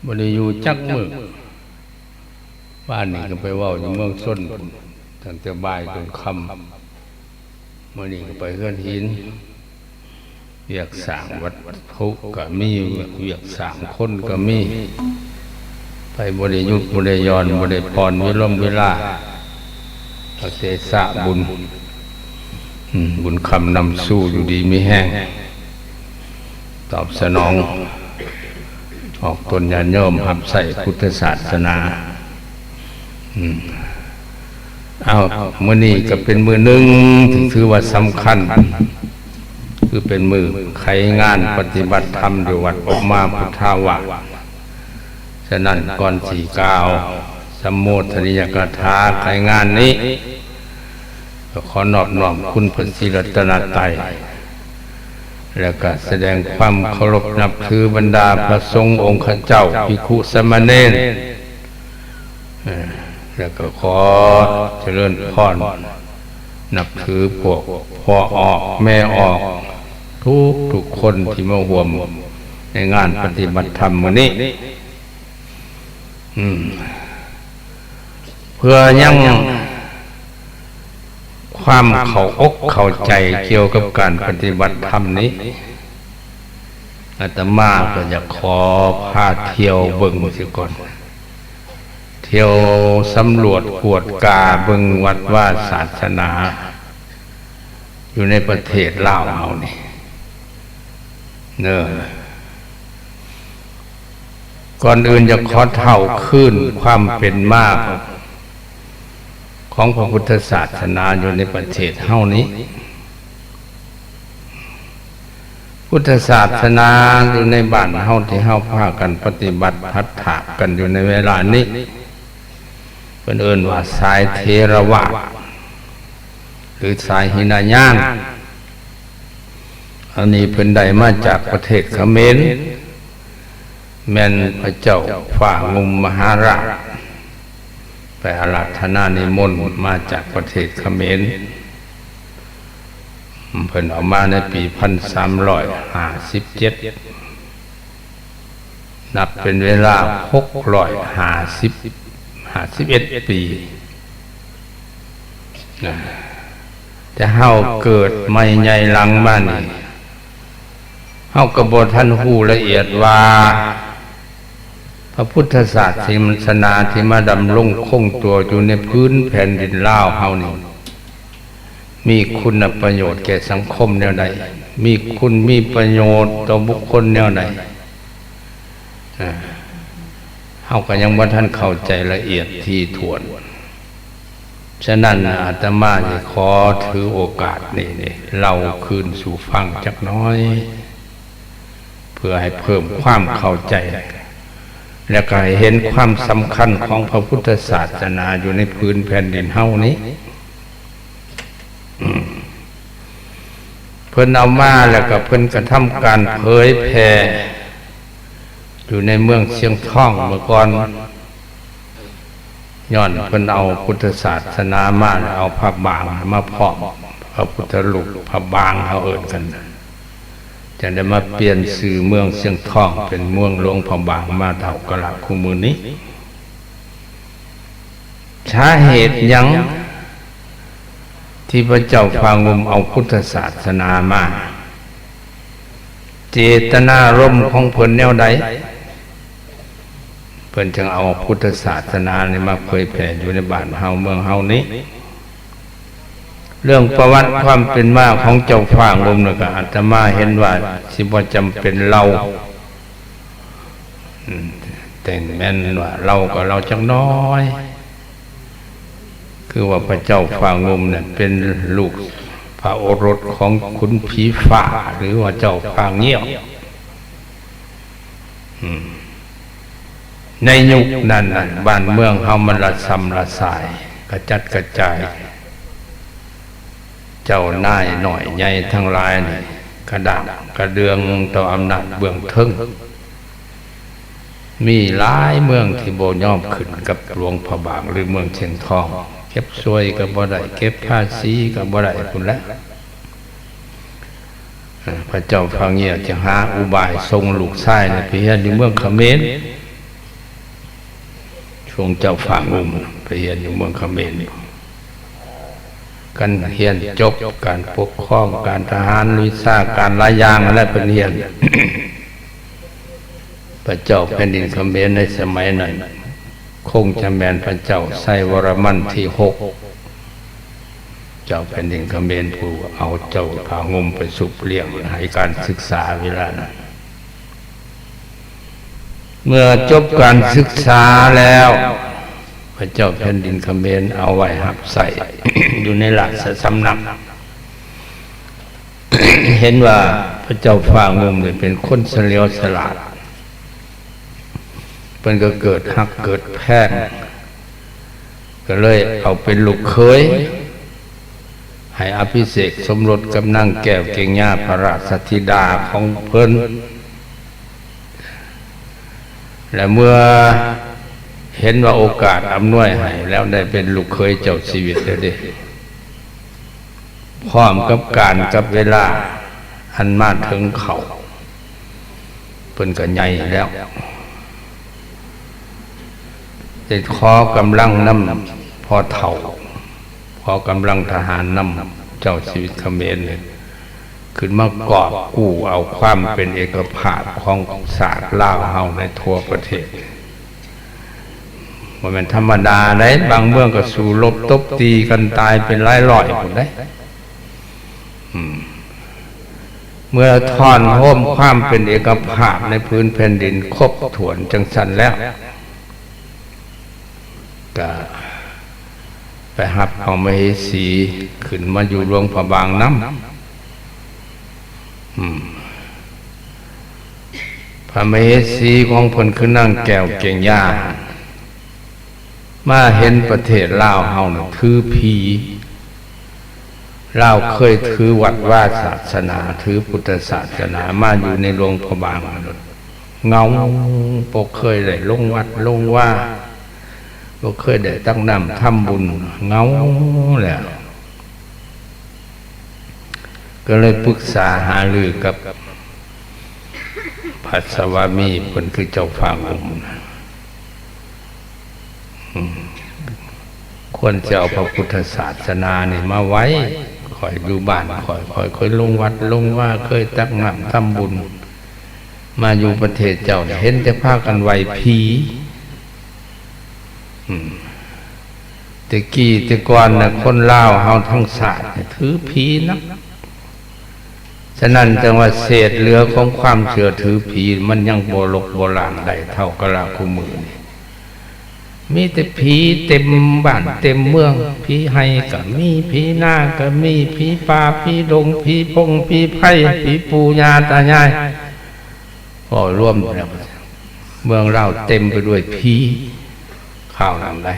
ບໍ່ໄດ້ຢູ່ຈັກມື້. ວານນີ້ກໍໄປເວົ້າຢູ່ເມືອງຊົນພຸ້ນ ຕັ້ງແຕ່ບ່າຍຈົນຄ່ຳ. ມື້ນີ້ກໍໄປເຮືອນຫີນ. ວຽກສ້າງວັດຖຸກໍມີ, ວຽກສ້າງຄົນກໍມີ. ໄປບໍ່ໄດ້ຢຸດ ບໍ່ໄດ້ຢ່ອນ ບໍ່ໄດ້ຜ່ອນເວລົງເວລາ. ພະເດຊະບຸນ ອືມ ບຸນຄຳນຳສູ່ ຢູ່ດີມີແຮງ ຕອບສະໜອງ ອອກຕົນຍາດໂຍມຮັບໃຊ້ພຸດທະສາສະໜາ. ອືມ ເອົາ ມື້ນີ້ກໍເປັນມື້ໜຶ່ງທີ່ຖືວ່າສຳຄັນ ຄືເປັນມື້ໄຂງານປະຕິບັດທຳຢູ່ວັດອົບມາພຸດທາວາດ. ສະນັ້ນ ກ່ອນຊິກ່າວສຳໂມທະນິຍະກາຖາໄຂງານນີ້ ກໍຂໍນອບນ້ອມຄຸນພະສີລັດຕະນະໄຕ ແລະ ກໍສະແດງຄວາມເຄົາລົບນັບຖືບັນດາພະສົງອົງຄະເຈົ້າ, ພິກຂຸສາມະເນນ, ເອີ ແລະ ກໍຂໍຈະເລີນພອນ ນັບຖືພວກພໍ່ອອກແມ່ອອກ ທຸກໆຄົນທີ່ມາຮ່ວມໃນງານປະຕິບັດທຳມື້ນີ້. ອືມ ເພື່ອຍັງຄວາມເຂົ້າອົກເຂົ້າໃຈກ່ຽວກັບການປະຕິບັດທຳນີ້, ອາດຕະມາກໍຢາກຂໍພາທ່ຽວເບິ່ງເສຍກ່ອນ, ທ່ຽວສຳຫຼວດກວດກາເບິ່ງວັດວາສາສະໜາ ຢູ່ໃນປະເທດລາວເຮົານີ້ເດີ. ກ່ອນອື່ນຢາກຂໍເລົ່າຄືນຄວາມເປັນມາຂອງພະພຸດທະສາສະໜາຢູ່ໃນປະເທດເຮົານີ້. ພຸດທະສາສະໜາຢູ່ໃນບ້ານເຮົາທີ່ເຮົາພາກັນປະຕິບັດພັດຖາກັນຢູ່ໃນເວລານີ້ ເພິ່ນເອີ້ນວ່າສາຍເຖລະວາດ ຫຼື ສາຍຫິນະຍານ. ອັນນີ້ເພິ່ນໄດ້ມາຈາກປະເທດຂະເໝນ, ແມ່ນພະເຈົ້າຟ້າງຸ່ມມະຫາລາດ ໄປອາລາທະນານິມົນມາຈາກປະເທດຂະເໝນ. ເພິ່ນເອົາມາໃນປີພັນສາມຮ້ອຍຫ້າສິບເຈັດ ນັບເປັນເວລາຫົກຮ້ອຍຫ້າສິບ ຫ້າສິບເອັດປີນະ. ແຕ່ເຮົາເກີດໃໝ່ໃຫຍ່ຫຼັງມານີ້ ເຮົາກໍບໍ່ທັນຮູ້ລະອຽດວ່າ ພະພຸດທະສາສະໜາທີ່ມາດຳລົງຄົງຕົວຢູ່ໃນພື້ນແຜ່ນດິນລາວເຮົານີ້ ມີຄຸນນະປະໂຫຍດແກ່ສັງຄົມແນວໃດ, ມີຄຸນມີປະໂຫຍດຕໍ່ບຸກຄົນແນວໃດ, ອາ ເຮົາກໍຍັງບໍ່ທັນເຂົ້າໃຈລະອຽດຖີ່ຖ້ວນ. ສະນັ້ນ ອາດຕະມາຊິຂໍຖືໂອກາດນີ້ ນີ້ ເລົ່າຄືນສູ່ຟັງຈັກໜ້ອຍ ເພື່ອໃຫ້ເພີ່ມຄວາມເຂົ້າໃຈ ແລະ ກໍໃຫ້ເຫັນຄວາມສຳຄັນຂອງພະພຸດທະສາສະໜາຢູ່ໃນພື້ນແຜ່ນດິນເຮົານີ້. ເພິ່ນເອົາມາ ແລ້ວກໍເພິ່ນກະທຳການເຜີຍແຜ່ຢູ່ໃນເມືອງຊຽງທອງເມື່ອກ່ອນ. ຍ້ອນເພິ່ນເອົາພຸດທະສາສະໜາມາ ແລ້ວເອົາພະບາງມາພ້ອມ, ພະພຸດທະຮູບພະບາງເຮົາເອີ້ນກັນ, ຈັ່ງໄດ້ມາປ່ຽນຊື່ເມືອງຊຽງທອງເປັນເມືອງຫຼວງພະບາງມາເທົ່າກະລະຄູ່ມື້ນີ້. ສາເຫດຫຍັງທີ່ພະເຈົ້າຟ້າງຸ່ມເອົາພຸດທະສາສະໜາມາ? ເຈດຕະນາລົມຂອງເພິ່ນແນວໃດ ເພິ່ນຈຶ່ງເອົາພຸດທະສາສະໜານີ້ມາເຜີຍແຜ່ຢູ່ໃນບ້ານເຮົາເມືອງເຮົານີ້? ເລື່ອງປະຫວັດຄວາມເປັນມາຂອງເຈົ້າຟ້າງຸ່ມນັ້ນ ກໍອາດຕະມາເຫັນວ່າຊິບໍ່ຈຳເປັນເລົ່າ. ອືມ ແຕ່ແມ່ນວ່າເລົ່າກໍເລົ່າຈັກໜ້ອຍ ຄືວ່າພະເຈົ້າຟ້າງຸ່ມນັ້ນເປັນລູກພະໂອລົດຂອງຂຸນຜີຟ້າ ຫຼືວ່າເຈົ້າຟ້າງຽວ. ອືມ ໃນຍຸກນັ້ນນະ ບ້ານເມືອງເຮົາມັນລະຊຳລະຊາຍ ກະຈັດກະຈາຍ. ເຈົ້ານາຍນ້ອຍໃຫຍ່ທັງຫຼາຍນີ້ ກະດາກກະເດືອງຕໍ່ອຳນາດເບື້ອງເທິງ. ມີຫຼາຍເມືອງທີ່ບໍ່ຍອມຂຶ້ນກັບຫຼວງພະບາງ ຫຼື ເມືອງຊຽງທອງ, ເກັບສວຍກໍບໍ່ໄດ້, ເກັບພາສີກໍບໍ່ໄດ້ພຸ້ນແຫຼະ. ພະເຈົ້າຟ້າງຽວຈຶ່ງຫາອຸບາຍສົ່ງລູກຊາຍນີ້ໄປຮຽນຢູ່ເມືອງຂະເໝນ. ສົງເຈົ້າຟ້າງຸ່ມໄປຮຽນຢູ່ເມືອງຂະເໝນ. ການຮຽນຈົບ ການປົກຄອງ ການທະຫານ ວິຊາການຫຼາຍຢ່າງຫັ້ນແຫຼະເພິ່ນຮຽນ. ພະເຈົ້າແຜ່ນດິນຂະເໝນໃນສະໄໝນັ້ນ ຄົງຈະແມ່ນພະເຈົ້າໄຊວະລະມັນທີຫົກ ເຈົ້າແຜ່ນດິນຂະເໝນຜູ້ເອົາເຈົ້າຜ້າຫົ່ມໄປຊຸບລ້ຽງໃຫ້ການສຶກສາເວລານັ້ນ. ເມື່ອຈົບການສຶກສາແລ້ວ ພະເຈົ້າແຜ່ນດິນຂະເໝນເອົາໄວ້ຮັບໃຊ້ຢູ່ໃນລາຊະສຳນັກ. ເຫັນວ່າພະເຈົ້າຟ້າງຸ່ມນີ້ເປັນຄົນສະຫຼຽວສະຫຼາດ ເພິ່ນກໍເກີດຮັກເກີດແພງ ກໍເລີຍເອົາເປັນລູກເຂີຍ ໃຫ້ອະພິເສກສົມລົດກັບນາງແກ້ວເກັງຍາ ພະລາຊະທິດາຂອງເພິ່ນ ແລະ ເມື່ອເຫັນວ່າໂອກາດອຳນວຍໃຫ້ແລ້ວ ໄດ້ເປັນລູກເຂີຍເຈົ້າຊີວິດແລ້ວເດ້. ພ້ອມກັບການກັບເວລາອັນມາເຖິງເຂົ້າ ເພິ່ນກໍໃຫຍ່ແລ້ວ ໄດ້ຂໍກຳລັງນຳພໍ່ເຖົ້າ ຂໍກຳລັງທະຫານນຳເຈົ້າຊີວິດຂະເໝນ ຂຶ້ນມາກອບກູ້ເອົາຄວາມເປັນເອກະພາບຂອງຊາດລາວເຮົາໃນທົ່ວປະເທດ. ບໍ່ແມ່ນທຳມະດາໃດ ບາງເມືອງກໍສູ້ລົບຕົບຕີກັນຕາຍເປັນຫຼາຍຮ້ອຍພຸ້ນໃດ໋. ອືມ ເມື່ອທ້ອນໂຮມຄວາມເປັນເອກະພາບໃນພື້ນແຜ່ນດິນຄົບຖ້ວນຈັ່ງຊັ້ນແລ້ວ ກະໄປຮັບເອົາມະເຫສີຂຶ້ນມາຢູ່ຫຼວງພະບາງນຳ. ອືມ ພະມະເຫສີຂອງເພິ່ນຄືນາງແກ້ວເກັງຍາ ມາເຫັນປະເທດລາວເຮົານີ້ຖືຜີ. ລາວເຄີຍຖືວັດວາສາສະໜາ ຖືພຸດທະສາສະໜາ ມາຢູ່ໃນຫຼວງພະບາງ ເຫງົາ ບໍ່ເຄີຍໄດ້ລົງວັດລົງວາ ບໍ່ເຄີຍໄດ້ຕັກນ້ຳທຳບຸນ ເຫງົາແລ້ວ ກໍເລີຍປຶກສາຫາລືກັບພະສະວາມີເພິ່ນ ຄືເຈົ້າຟ້າງຸ່ມ ອືມ ຄວນຈະເອົາພະພຸດທະສາສະໜານີ້ມາໄວ້ ຂ້ອຍຢູ່ບ້ານຂ້ອຍ ຂ້ອຍເຄີຍລົງວັດລົງວາ ເຄີຍຕັກນ້ຳທຳບຸນ ມາຢູ່ປະເທດເຈົ້ານີ້ເຫັນແຕ່ພາກັນໄຫວ້ຜີ. ອືມ ແຕ່ກີ້ແຕ່ກ່ອນນະ ຄົນລາວເຮົາທັງຊາດນີ້ຖືຜີໜັກ. ສະນັ້ນຈຶ່ງວ່າເສດເຫຼືອຂອງຄວາມເຊື່ອຖືຜີມັນຍັງບໍ່ລົບບໍ່ລ້າງໄດ້ເທົ່າກາລະຄູ່ມື້ນີ້. ມີແຕ່ຜີເຕັມບ້ານເຕັມເມືອງ, ຜີໄຮ່ກໍມີ, ຜີນາກໍມີ, ຜີປ່າ, ຜີດົງ, ຜີພົງ, ຜີໄພ, ຜີປູ່ຍ່າຕາຍາຍ. ເວົ້າລວມແລ້ວ ເມືອງລາວເຕັມໄປດ້ວຍຜີ ຄາວນັ້ນໄດ໋.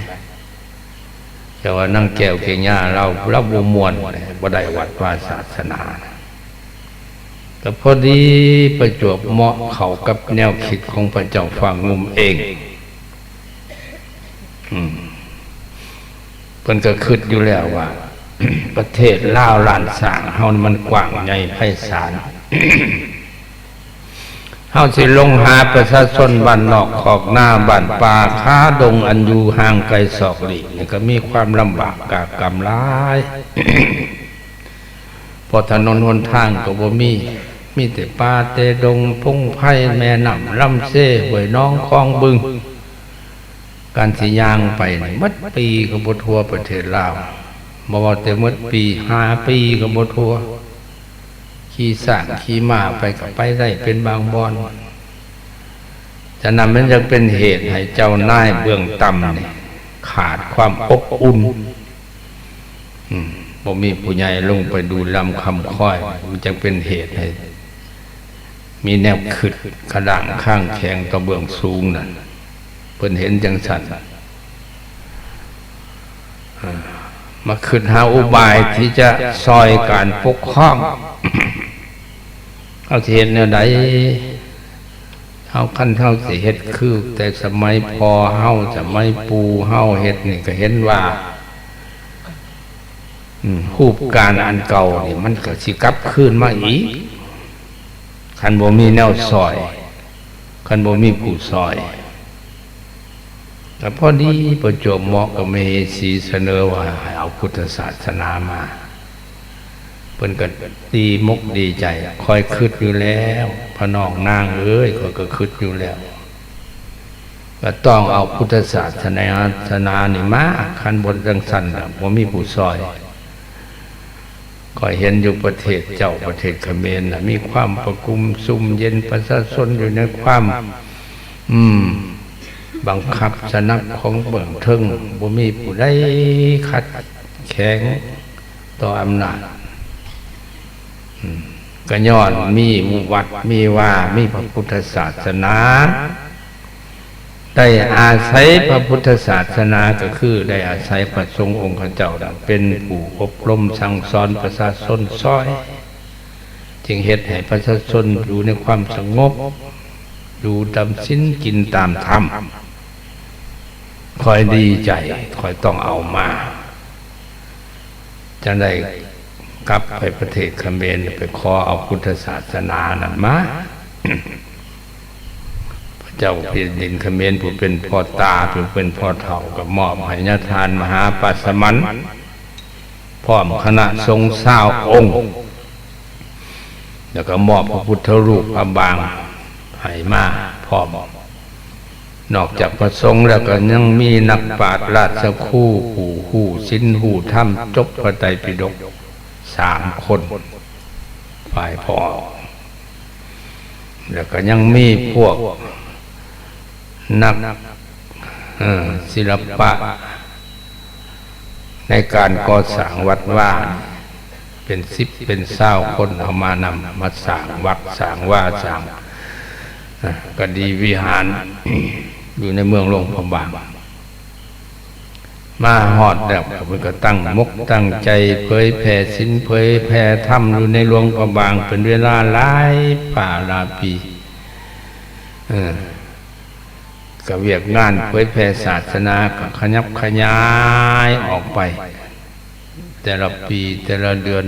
ແຕ່ວ່ານາງແກ້ວເກຍາລາວ ລາວບໍ່ມ່ວນ ບໍ່ໄດ້ວັດວາສາສະໜາ ກໍພໍດີປະຈວບເໝາະເຂົ້າກັບແນວຄິດຂອງພະເຈົ້າຟ້າງຸ່ມເອງ. ອືມ ເພິ່ນກໍຄິດຢູ່ແລ້ວວ່າ ປະເທດລາວລ້ານຊ້າງເຮົານີ້ມັນກວ້າງໃຫຍ່ໄພສານ. ເຮົາຊິລົງຫາປະຊາຊົນບ້ານນອກຄອກນາ ບ້ານປ່າຄາດົງ ອັນຢູ່ຫ່າງໄກສອກຫຼີກນີ້ ກໍມີຄວາມລຳບາກກາກກຳຫຼາຍ. ເພາະຖະໜົນຫົນທາງກໍບໍ່ມີ ມີແຕ່ປ່າແຕ່ດົງ ພົງໄພ ແມ່ນ້ຳລຳເຊ ຫ້ວຍໜອງຄອງບຶງ. ການຊິຍ່າງໄປນີ້ ໝົດປີກໍບໍ່ທົ່ວປະເທດລາວ, ບໍ່ເວົ້າແຕ່ໝົດປີ ຫ້າປີກໍບໍ່ທົ່ວ. ຂີ່ຊ້າງຂີ່ມ້າໄປກໍໄປໄດ້ເປັນບາງບ່ອນ. ສະນັ້ນ ມັນຈຶ່ງເປັນເຫດໃຫ້ເຈົ້ານາຍເບື້ອງຕ່ຳນີ້ຂາດຄວາມອົບອຸ່ນ. ອືມ ບໍ່ມີຜູ້ໃຫຍ່ລົງໄປດູລຳຄຳຄອຍ ມັນຈຶ່ງເປັນເຫດໃຫ້ມີແນວຄິດກະດ້າງຄາງແຂງຕໍ່ເບື້ອງສູງນັ້ນ ເພິ່ນເຫັນຈັ່ງຊັ້ນ. ເອີ ມາຄິດຫາອຸບາຍທີ່ຈະຊ່ອຍການປົກຄອງ ເຮົາຊິເຮັດແນວໃດ? ເຮົາ ຄັນເຮົາຊິເຮັດຄືແຕ່ສະໄໝພໍ່ເຮົາ ສະໄໝປູ່ເຮົາເຮັດນີ້ ກໍເຫັນວ່າ ອືມ ຮູບການອັນເກົ່ານີ້ ມັນກໍຊິກັບຄືນມາອີກ ຄັນບໍ່ມີແນວຊ່ອຍ ຄັນບໍ່ມີຜູ້ຊ່ອຍ. ກໍພໍດີປະຈວບເໝາະກັບມະເຫສີສະເໜີວ່າໃຫ້ເອົາພຸດທະສາສະໜາມາ. ເພິ່ນກໍດີມົກດີໃຈ, ຂ້ອຍຄິດຢູ່ແລ້ວ ພະນ້ອງນາງເອີຍ, ຂ້ອຍກໍຄິດຢູ່ແລ້ວ ວ່າຕ້ອງເອົາພຸດທະສາສະໜາ ສະໜານີ້ມາ, ຄັນບໍ່ຈັ່ງຊັ້ນລະບໍ່ມີຜູ້ຊ່ອຍ. ຂ້ອຍເຫັນຢູ່ປະເທດເຈົ້າ ປະເທດຂະເໝນນະ ມີຄວາມປະກຸມຊຸ່ມເຢັນ, ປະຊາຊົນຢູ່ໃນຄວາມ ອືມ ບັງຄັບສະໜັບຂອງເບື້ອງເທິງ, ບໍ່ມີຜູ້ໃດຂັດແຂງຕໍ່ອຳນາດ. ອືມ ກໍຍ້ອນມີວັດມີວາ ມີພະພຸດທະສາສະໜາ. ໄດ້ອາໄສພະພຸດທະສາສະໜາ ກໍຄືໄດ້ອາໄສພະສົງອົງຄະເຈົ້າເປັນຜູ້ອົບຮົມສັ່ງສອນປະຊາຊົນຊ່ອຍ, ຈຶ່ງເຮັດໃຫ້ປະຊາຊົນຢູ່ໃນຄວາມສະຫງົບ, ຢູ່ຕາມສິນ, ກິນຕາມທຳ. ຂ້ອຍດີໃຈ, ຂ້ອຍຕ້ອງເອົາມາ. ຈັ່ງໃດກັບໄປປະເທດຂະເໝນ ໄປຂໍເອົາພຸດທະສາສະໜານັ້ນມາ. ພະເຈົ້າແຜ່ນດິນຂະເໝນ ຜູ້ເປັນພໍ່ຕາ ຜູ້ເປັນພໍ່ເຖົ້າ ກໍມອບໃຫ້ຍາທ່ານມະຫາປາສະມັນ ພ້ອມຄະນະສົງຊາວອົງ ແລ້ວກໍມອບພະພຸດທະຮູບພະບາງໃຫ້ມາພ້ອມ. ນອກຈາກພະສົງແລ້ວ ກໍຍັງມີນັກປາດລາຊະຄູ ຜູ້ຮູ້ສິນຮູ້ທຳ ຈົບພະໄຕປິດົກສາມຄົນ ຝ່າຍພໍ່ອອກ, ແລ້ວກໍຍັງມີພວກນັກ ເອີ ສິລະປະ ໃນການກໍ່ສ້າງວັດວາ ເປັນສິບເປັນຊາວຄົນເອົາມານຳ ມາສ້າງວັດສ້າງວາ ສ້າງ ເອີ ກະດີວິຫານ ຢູ່ໃນເມືອງຫຼວງພະບາງ. ມາຮອດແລ້ວ ເພິ່ນກໍຕັ້ງມົກຕັ້ງໃຈເຜີຍແຜ່ສິນ ເຜີຍແຜ່ທຳຢູ່ໃນຫຼວງພະບາງ ເປັນເວລາຫຼາຍປາຫຼາຍປີ. ເອີ ກະວຽກງານເຜີຍແຜ່ສາສະໜາກໍຂະຫຍັບຂະຫຍາຍອອກໄປ ແຕ່ລະປີແຕ່ລະເດືອນ,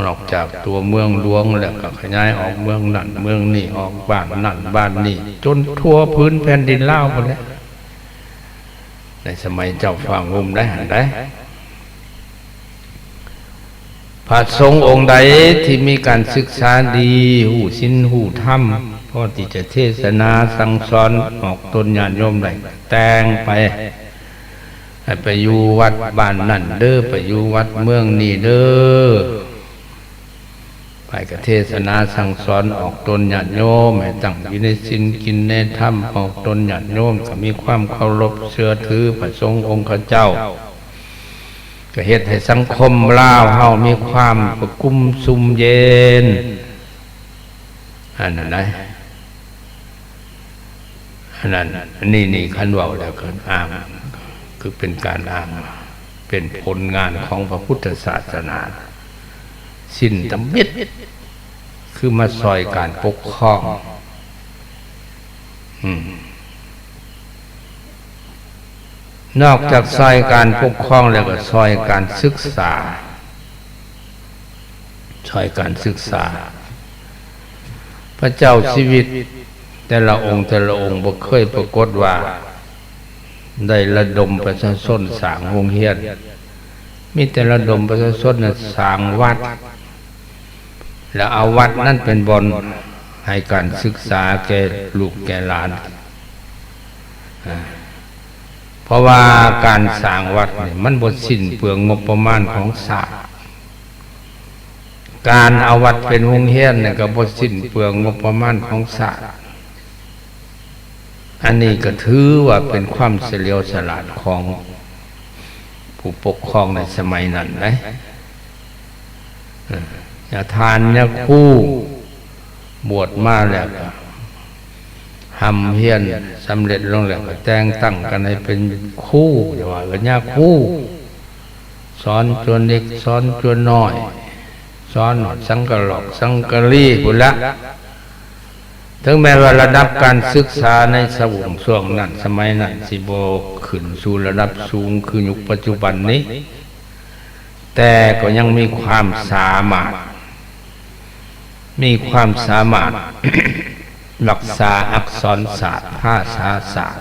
ນອກຈາກຕົວເມືອງຫຼວງແລ້ວກໍຂະຫຍາຍອອກເມືອງນັ້ນເມືອງນີ້, ອອກບ້ານນັ້ນບ້ານນີ້, ຈົນທົ່ວພື້ນແຜ່ນດິນລາວພຸ້ນແຫຼະ. ໃນສະໄໝເຈົ້າຟ້າງຸ່ມໄດ້ຫັ້ນໄດ໋ ພະສົງອົງໃດທີ່ມີການສຶກສາດີ, ຮູ້ສິນຮູ້ທຳ, ພໍທີ່ຈະເທສະໜາສັ່ງສອນອອກຕົນຍາດໂຍມໄດ້, ແຕ່ງໄປ, ໃຫ້ໄປຢູ່ວັດບ້ານນັ້ນເດີ, ໄປຢູ່ວັດເມືອງນີ້ເດີ. ໄປກະເທສະໜາສັ່ງສອນອອກຕົນຍາດໂຍມ ໃຫ້ຕັ້ງຢູ່ໃນສິນ, ກິນໃນທຳ, ອອກຕົນຍາດໂຍມກໍມີຄວາມເຄົາລົບເຊື່ອຖືພະສົງອົງຄະເຈົ້າ. ກໍເຮັດໃຫ້ສັງຄົມລາວເຮົາມີຄວາມປະກຸມຊຸ່ມເຢັນ ອັນນັ້ນໃດ໋. ອັນນັ້ນ ອັນນີ້ນີ້ ຄັນເວົ້າແລ້ວກໍອ້າງ ຄືເປັນການອ້າງ ເປັນຜົນງານຂອງພະພຸດທະສາສະໜາ. ສິນທຳອິດ ຄືມາຊ່ອຍການປົກຄອງ. ອືມ ນອກຈາກຊ່ອຍການປົກຄອງແລ້ວ ກໍຊ່ອຍການສຶກສາ, ຊ່ອຍການສຶກສາ. ພະເຈົ້າຊີວິດແຕ່ລະອົງ ແຕ່ລະອົງ ບໍ່ເຄີຍປາກົດວ່າໄດ້ລະດົມປະຊາຊົນສ້າງໂຮງຮຽນ, ມີແຕ່ລະດົມປະຊາຊົນນັ້ນສ້າງວັດ ແລ້ວເອົາວັດນັ້ນເປັນບ່ອນໃຫ້ການສຶກສາແກ່ລູກແກ່ຫຼານ. ເພາະວ່າການສ້າງວັດນີ້ ມັນບໍ່ສິ້ນເປືອງງົບປະມານຂອງຊາດ. ການເອົາວັດເປັນໂຮງຮຽນນີ້ ກໍບໍ່ສິ້ນເປືອງງົບປະມານຂອງຊາດ. ອັນນີ້ກໍຖືວ່າເປັນຄວາມສະຫຼຽວສະຫຼາດຂອງຜູ້ປົກຄອງໃນສະໄໝນັ້ນເດ້. ຍາທ່ານ ຍາຄູ ບວດມາແລ້ວກໍຮ່ຳຮຽນສຳເລັດລົງແລ້ວ ກໍແຕ່ງຕັ້ງກັນໃຫ້ເປັນຄູ, ເອີ້ນວ່າເອີ້ນຍາຄູ, ສອນຈົວເລັກ ສອນຈົວນ້ອຍ, ສອນຮອດສັງກະຫຼອກສັງກະລີພຸ້ນລະ. ເຖິງແມ່ນວ່າລະດັບການສຶກສາໃນສະວົງຊ່ວງນັ້ນ ສະໄໝນັ້ນ ຊິບໍ່ຂຶ້ນສູ່ລະດັບສູງຄືຍຸກປັດຈຸບັນນີ້, ແຕ່ກໍຍັງມີຄວາມສາມາດ, ມີຄວາມສາມາດ ຮັກສາອັກສອນສາດ, ພາສາສາດ,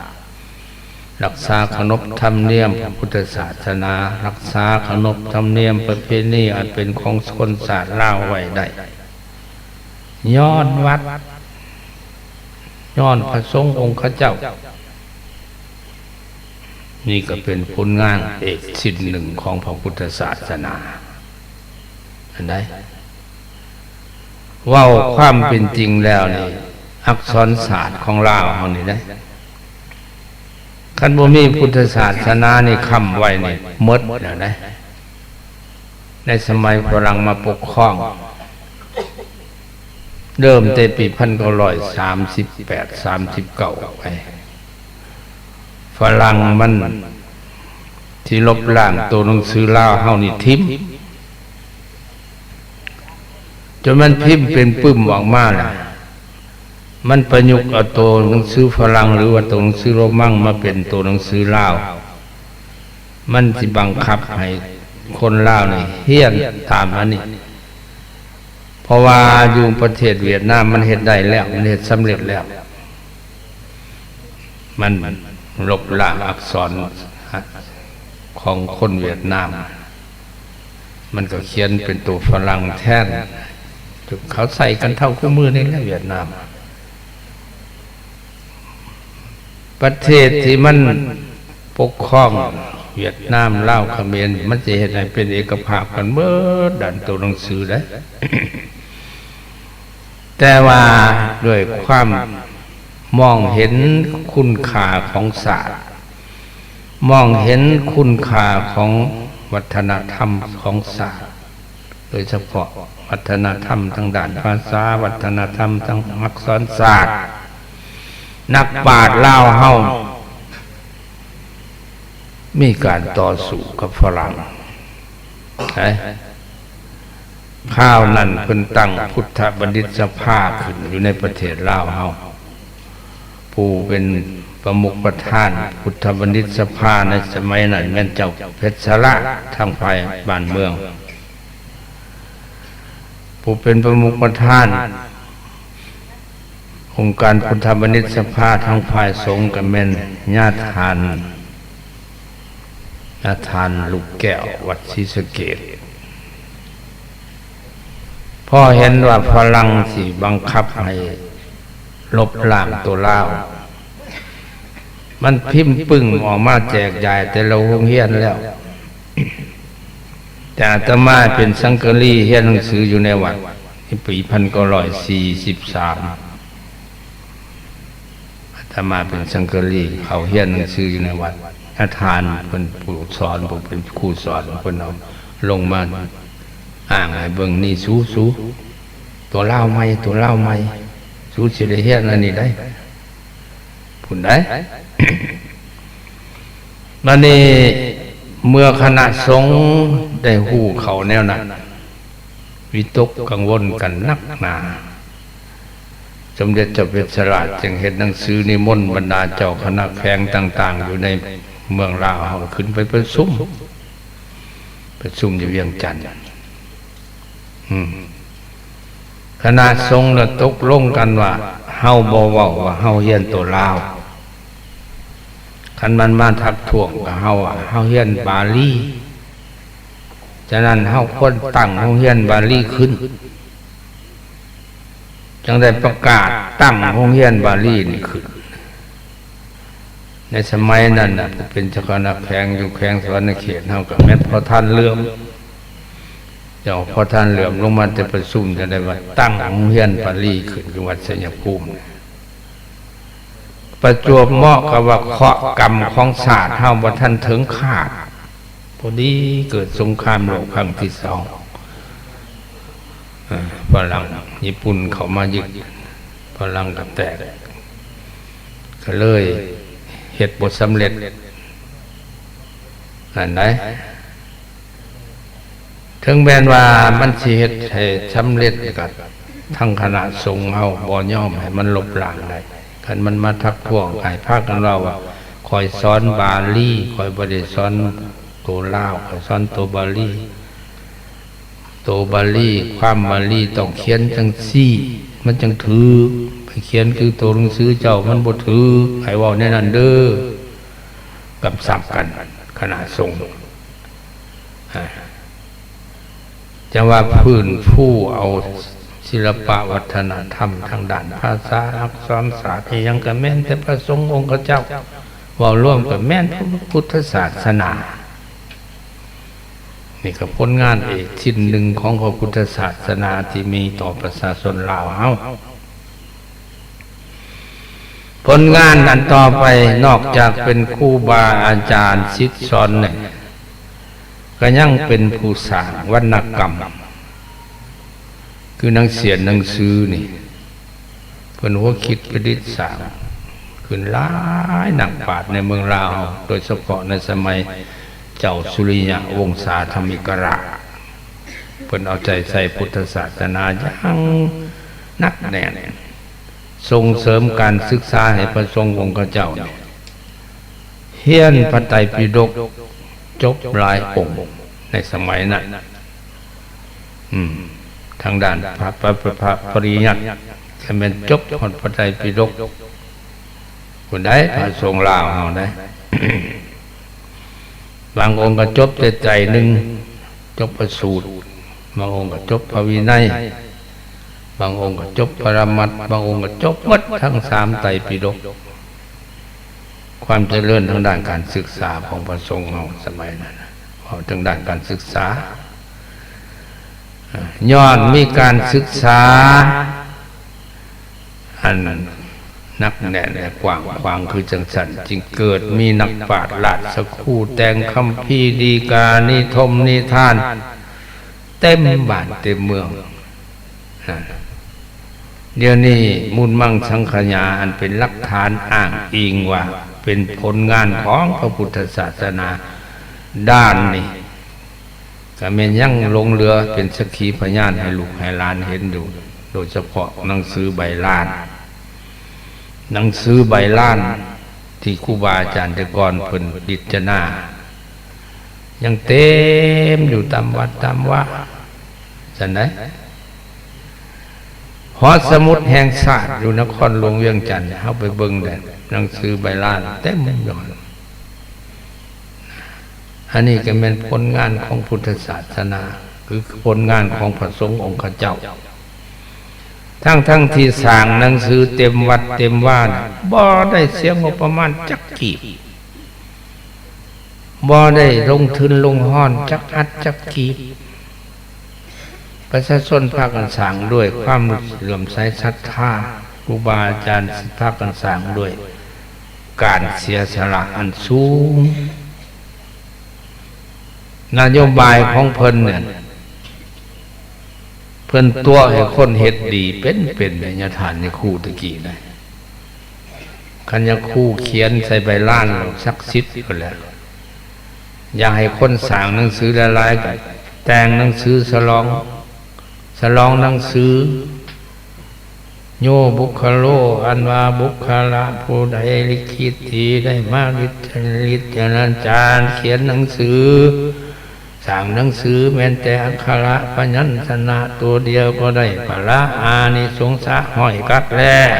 ລັກສາຂະໜົບທຳນຽມພະພຸດທະສາສະໜາ, ລັກສາຂະໜົບທຳນຽມປະເພນີອັນເປັນຂອງຊົນຊາດລາວໄວ້ໄດ້ ຍ້ອນວັດ ຍ້ອນພະສົງອົງຄະເຈົ້າ. ນີ້ກໍເປັນຜົນງານເອກຊິ້ນໜຶ່ງຂອງພະພຸດທະສາສະໜາ ອັນໃດ ເວົ້າຄວາມເປັນຈິງແລ້ວນີ້ ອັກສອນສາດຂອງລາວເຮົານີ້ເດ້ ຄັນບໍ່ມີພຸດທະສາສະໜານີ້ຄ້ຳໄວ້ນີ້ໝົດແລ້ວເດ້ ໃນສະໄໝຝຣັ່ງມາປົກຄອງ ເລີ່ມແຕ່ປີພັນເກົ້າຮ້ອຍສາມສິບແປດ ສາມສິບເກົ້າໄປ ຝຣັ່ງມັນຊິລົບລ້າງໂຕໜັງສືລາວເຮົານີ້ຖິ້ມ ຈົນມັນພິມເປັນປຶ້ມອອກມາແລ້ວ ມັນປະຍຸກເອົາໂຕໜັງສືຝຣັ່ງ ຫຼືວ່າໂຕໜັງສືໂຣມັນມາເປັນໂຕໜັງສືລາວ. ມັນຊິບັງຄັບໃຫ້ຄົນລາວນີ້ຮຽນຕາມອັນນີ້ ເພາະວ່າຢູ່ປະເທດຫວຽດນາມມັນເຮັດໄດ້ແລ້ວ ມັນເຮັດສຳເລັດແລ້ວ ມັນລົບລ້າງອັກສອນຂອງຄົນຫວຽດນາມ ມັນກໍຂຽນເປັນໂຕຝຣັ່ງແທນ ເຂົາໃຊ້ກັນເທົ່າຄູ່ມື້ນີ້ແຫຼະຫວຽດນາມ. ປະເທດທີ່ມັນປົກຄອງ ຫວຽດນາມ ລາວ ຂະເໝນ ມັນຈະເຮັດໃຫ້ເປັນເອກະພາບກັນເໝິດດ້ານໂຕໜັງສືເດ້ ແຕ່ວ່າດ້ວຍຄວາມມອງເຫັນຄຸນຄ່າຂອງຊາດ ມອງເຫັນຄຸນຄ່າຂອງວັດທະນະທຳຂອງຊາດ ໂດຍສະເພາະວັດທະນະທຳທາງດ້ານພາສາ, ວັດທະນະທຳທາງອັກສອນສາດ, ນັກປາດລາວເຮົາມີການຕໍ່ສູ້ກັບຝຣັ່ງ ເອີ ຄາວນັ້ນເພິ່ນຕັ້ງພຸດທະບັນດິດສະພາຂຶ້ນຢູ່ໃນປະເທດລາວເຮົາ ຜູ້ເປັນປະມຸກປະທານພຸດທະບັນດິດສະພາໃນສະໄໝນັ້ນແມ່ນເຈົ້າເພັດສະລະ ທາງຝ່າຍບ້ານເມືອງ. ຜູ້ເປັນປະມຸກປະທານອົງການພຸດທະບັນດິດສະພາທາງຝ່າຍສົງກໍແມ່ນຍາທ່ານ ຍາທ່ານລູກແກ້ວ ວັດສີສະເກດ. ພໍເຫັນວ່າຝຣັ່ງຊິບັງຄັບໃຫ້ລົບລ້າງໂຕລາວ ມັນພິມປຶ້ມອອກມາແຈກຢາຍແຕ່ລະໂຮງຮຽນແລ້ວ. ແຕ່ອາດຕະມາເປັນສັງກະລີ ຮຽນໜັງສືຢູ່ໃນວັດ ໃນປີພັນເກົ້າຮ້ອຍສີ່ສິບສາມ ອາດຕະມາເປັນສັງກະລີ ເຂົ້າຮຽນໜັງສືຢູ່ໃນວັດ. ອາຈານເພິ່ນຜູ້ສອນ ຜູ້ເປັນຄູສອນ ເພິ່ນເອົາລົງມາອ້າງໃຫ້ເບິ່ງ ນີ້ ສູ ສູ ຕົວລາວໃໝ່ ຕົວລາວໃໝ່ ສູຊິໄດ້ຮຽນອັນນີ້ໄດ໋ ພຸ້ນໄດ໋. ບັດນີ້ເມື່ອຄະນະສົງໄດ້ຮູ້ເຂົ້າແນວນັ້ນ ວິຕົກກັງວົນກັນໜັກໜາ. ສົມເດັດເຈົ້າເພັດສະລາດຈຶ່ງເຮັດໜັງສືນິມົນບັນດາເຈົ້າຄະນະແຂວງຕ່າງໆ ຢູ່ໃນເມືອງລາວເຮົາຂຶ້ນໄປປະຊຸມ ປະຊຸມຢູ່ວຽງຈັນ. ອືມ ຄະນະສົງລະຕົກລົງກັນວ່າ ເຮົາບໍ່ເວົ້າວ່າເຮົາຮຽນໂຕລາວ. ຄັນມັນມາທັກທ້ວງກັບເຮົາວ່າເຮົາຮຽນບາລີ, ສະນັ້ນເຮົາຄວນຕັ້ງໂຮງຮຽນບາລີຂຶ້ນ. ຈຶ່ງໄດ້ປະກາດຕັ້ງໂຮງຮຽນບາລີນີ້ຂຶ້ນ. ໃນສະໄໝນັ້ນນະ ຜູ້ເປັນເຈົ້າຄະນະແຂວງຢູ່ແຂວງສະຫວັນນະເຂດເຮົາກໍແມ່ນພໍ່ທ່ານເຫຼື້ອມ. ເຈົ້າພໍ່ທ່ານເຫຼື້ອມລົງມາແຕ່ປະຊຸມ ຈະໄດ້ວ່າຕັ້ງໂຮງຮຽນບາລີຂຶ້ນຢູ່ວັດໄຊຍະພູມ. ປະຈວບເໝາະກັບວ່າເຄາະກຳຂອງຊາດເຮົາບໍ່ທັນເຖິງຄາດ, ພໍດີເກີດສົງຄາມໂລກຄັ້ງທີສອງ. ເອີ ຝຣັ່ງ ຍີ່ປຸ່ນເຂົ້າມາຍຶດ, ຝຣັ່ງກໍແຕກ, ກໍເລີຍເຮັດບໍ່ສຳເລັດນັ້ນໃດ໋. ເຖິງແມ່ນວ່າມັນຊິເຮັດໃຫ້ສຳເລັດ ກໍທາງຄະນະສົງເຮົາບໍ່ຍອມໃຫ້ມັນລົບລ້າງໄດ້. ຄັນມັນມາທັກທ້ວງ ໃຫ້ພາກັນເວົ້າວ່າ ຂ້ອຍສອນບາລີ, ຂ້ອຍບໍ່ໄດ້ສອນໂຕລາວ, ຂ້ອຍສອນໂຕບາລີ. ໂຕບາລີ, ຄວາມບາລີຕ້ອງຂຽນຈັ່ງຊີ້ ມັນຈັ່ງຖືກ, ໄປຂຽນຄືໂຕໜັງສືເຈົ້າ ມັນບໍ່ຖືກ, ໃຫ້ເວົ້າແນວນັ້ນເດີ້. ກຳຊັບກັນ ຄະນະສົງ ອາ ຈັ່ງວ່າຟື້ນຟູເອົາສິລະປະວັດທະນະທຳທາງດ້ານພາສາອັກສອນສາດອີ່ຫຍັງກະແມ່ນແຕ່ພະສົງອົງຄະເຈົ້າ ເວົ້າລວມກະແມ່ນພຸດທະສາສະໜາ. ນີ້ກະຜົນງານອີກຊິ້ນໜຶ່ງຂອງພະພຸດທະສາສະໜາທີ່ມີຕໍ່ປະຊາຊົນລາວເຮົາ. ຜົນງານອັນຕໍ່ໄປ ນອກຈາກເປັນຄູບາອາຈານສິດສອນແລ້ວ ກະຍັງເປັນຜູ້ສ້າງວັນນະກຳ ຄືໜັງສຽນໜັງສືນີ້ ເພິ່ນຫົວຄິດປະດິດສ້າງຂຶ້ນຫຼາຍນັກປາດໃນເມືອງລາວ ໂດຍສະເພາະໃນສະໄໝເຈົ້າສຸລິຍະວົງສາທຳມິກະລາດ ເພິ່ນເອົາໃຈໃສ່ພຸດທະສາສະໜາຢ່າງໜັກແໜ້ນ ສົ່ງເສີມການສຶກສາໃຫ້ພະສົງອົງຄະເຈົ້ານີ້ ຮຽນພະໄຕປິດົກຈົບຫຼາຍອົງໃນສະໄໝນັ້ນ ອືມ ທາງດ້ານພະ ພະ ພະ ພະປະລິຍັດ ກະແມ່ນຈົບຮອດພະໄຕປິດົກ ຜູ້ໃດ ພະສົງລາວເຮົາໃດ ບາງອົງກະຈົບແຕ່ໄຕໜຶ່ງ ຈົບພະສູດ ບາງອົງກະຈົບພະວິໄນ ບາງອົງກະຈົບປະລະມັດ ບາງອົງກະຈົບໝົດທັງສາມໄຕປິດົກ. ຄວາມຈະເລີນທາງດ້ານການສຶກສາຂອງພະສົງເຮົາສະໄໝນັ້ນ ເວົ້າເຖິງດ້ານການສຶກສາ ຍ້ອນມີການສຶກສາອັນໜັກແໜ້ນ ແລະ ກວ້າງຂວາງຄືຈັ່ງຊັ້ນ ຈຶ່ງເກີດມີນັກປາດລາຊະຄູ ແຕ່ງຄຳພີ ດີກາ ນິທົມນິທານ ເຕັມບ້ານເຕັມເມືອງ. ດຽວນີ້ມູນມັງສັງຂະຍາ ອັນເປັນຫຼັກຖານອ້າງອີງວ່າເປັນຜົນງານຂອງພະພຸດທະສາສະໜາ ດ້ານນີ້ກະແມ່ນຍັງຫຼົງເຫຼືອເປັນສັກຂີພະຍານໃຫ້ລູກໃຫ້ຫຼານເຫັນຢູ່ ໂດຍສະເພາະໜັງສືໃບລານ ໜັງສືໃບລານທີ່ຄູບາອາຈານແຕ່ກ່ອນເພິ່ນດິດຈະນາ ຍັງເຕັມຢູ່ຕາມວັດຕາມວາ ຊັ້ນໃດ. ຫໍສະໝຸດແຫ່ງຊາດຢູ່ນະຄອນຫຼວງວຽງຈັນ ເຮົາໄປເບິ່ງແດ່ ໜັງສືໃບລານເຕັມຢູ່ຫັ້ນ. ອັນນີ້ກະແມ່ນຜົນງານຂອງພຸດທະສາສະໜາ ຄືຜົນງານຂອງພະສົງອົງຄະເຈົ້າ ທັງໆທີ່ສ້າງໜັງສືເຕັມວັດເຕັມວານະ ບໍ່ໄດ້ເສຍງົບປະມານຈັກກີບ. ບໍ່ໄດ້ລົງທຶນລົງຮອນຈັກອັດຈັກກີບ ປະຊາຊົນພາກັນສ້າງດ້ວຍຄວາມເຫຼື້ອມໃສສັດທາ ຄູບາອາຈານພາກັນສ້າງດ້ວຍການເສຍສະຫຼະອັນສູງ. ນະໂຍບາຍຂອງເພິ່ນນັ້ນ ເພິ່ນຕົວະໃຫ້ຄົນເຮັດດີເປັນໆ ຍາທ່ານຍາຄູຕະກີ້ນະ ຄັນຍາຄູຂຽນໃສ່ໃບລານສັກສິດພຸ້ນແຫຼະ ຢາກໃຫ້ຄົນສ້າງໜັງສືຫຼາຍໆ ກະແຕ່ງໜັງສືສະຫຼອງ ສະຫຼອງໜັງສື ໂຍບຸກຄະໂລ ອັນວ່າບຸກຄະລະຜູ້ໃດລິຂິດທີ່ໄດ້ມາລິດຈະລິດຈະລະຈານຂຽນໜັງສື ສ້າງໜັງສືແມ່ນແຕ່ອັກຂະລະພະຍັນຊະນະໂຕດຽວກໍໄດ້ພະລະອານິສົງສະຮ້ອຍກັບແລ້ວ.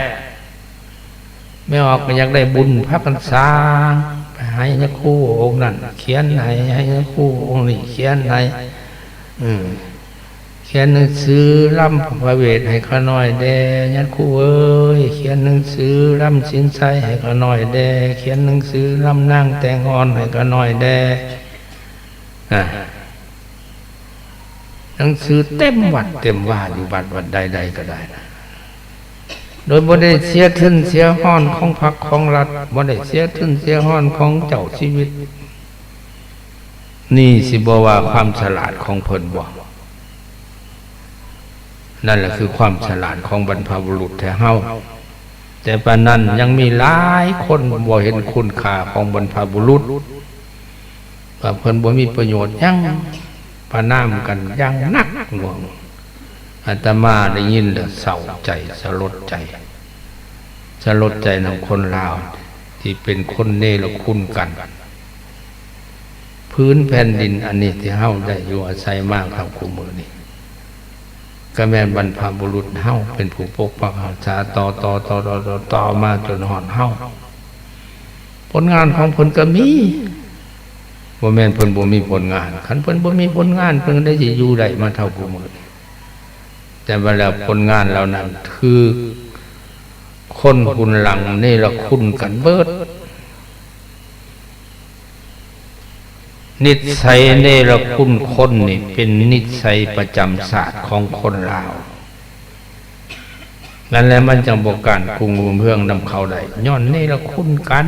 ແມ່ອອກກໍຢາກໄດ້ບຸນ ພາກັນສ້າງ ໄປໃຫ້ຍາຄູອົງນັ້ນຂຽນໃຫ້ ໃຫ້ຍາຄູອົງນີ້ຂຽນໃຫ້ ເອີ ຂຽນໜັງສືລຳພະເວດໃຫ້ຂ້ານ້ອຍແດ່ ຍາຄູເອີຍ ຂຽນໜັງສືລຳສິນໄຊໃຫ້ຂ້ານ້ອຍແດ່ ຂຽນໜັງສືລຳນາງແຕ່ງອ່ອນໃຫ້ຂ້ານ້ອຍແດ່. ອາ ໜັງສືເຕັມວັດເຕັມວາ ຢູ່ວັດ ວັດໃດໆກໍໄດ້ນະ ໂດຍບໍ່ໄດ້ເສຍທຶນເສຍຮອນຂອງພັກຂອງລັດ ບໍ່ໄດ້ເສຍທຶນເສຍຮອນຂອງເຈົ້າຊີວິດ. ນີ້ຊິບໍ່ວ່າຄວາມສະຫຼາດຂອງເພິ່ນບໍ່? ນັ້ນລະຄືຄວາມສະຫຼາດຂອງບັນພະບຸລຸດແທ້ເຮົາ. ແຕ່ປານນັ້ນຍັງມີຫຼາຍຄົນບໍ່ເຫັນຄຸນຄ່າຂອງບັນພະບຸລຸດ ວ່າເພິ່ນບໍ່ມີປະໂຫຍດຫຍັງ ປະນາມກັນຢ່າງໜັກໜ່ວງ. ອາດຕະມາໄດ້ຍິນແລ້ວເສົ້າໃຈ ສະຫຼົດໃຈ ສະຫຼົດໃຈນຳຄົນລາວທີ່ເປັນຄົນເນລະຄຸນກັນ. ພື້ນແຜ່ນດິນອັນນີ້ທີ່ເຮົາໄດ້ຢູ່ອາໄສມາເທົ່າຄູ່ມື້ນີ້ ກໍແມ່ນບັນພະບຸລຸດເຮົາເປັນຜູ້ປົກປັກຮັກສາຕໍ່ໆໆໆ ມາຈົນຮອດເຮົາ. ຜົນງານຂອງເພິ່ນກໍມີ ບໍ່ແມ່ນເພິ່ນບໍ່ມີຜົນງານ. ຄັນເພິ່ນບໍ່ມີຜົນງານ ເພິ່ນກໍໄດ້ຊິຢູ່ໄດ້ມາເທົ່າທຸກມື້. ແຕ່ວ່າແລ້ວຜົນງານເຫຼົ່ານັ້ນຖືກຄົນຮຸ່ນຫຼັງເນລະຄຸນກັນເບິດ. ນິດໄສເນລະຄຸນຄົນນີ້ເປັນນິດໄສປະຈຳຊາດຂອງຄົນລາວ. ນັ້ນແຫຼະ ມັນຈັ່ງບໍ່ກ້ານກຸງຮຸ່ງເຮືອງນຳເຂົາໄດ້ ຍ້ອນເນລະຄຸນກັນ.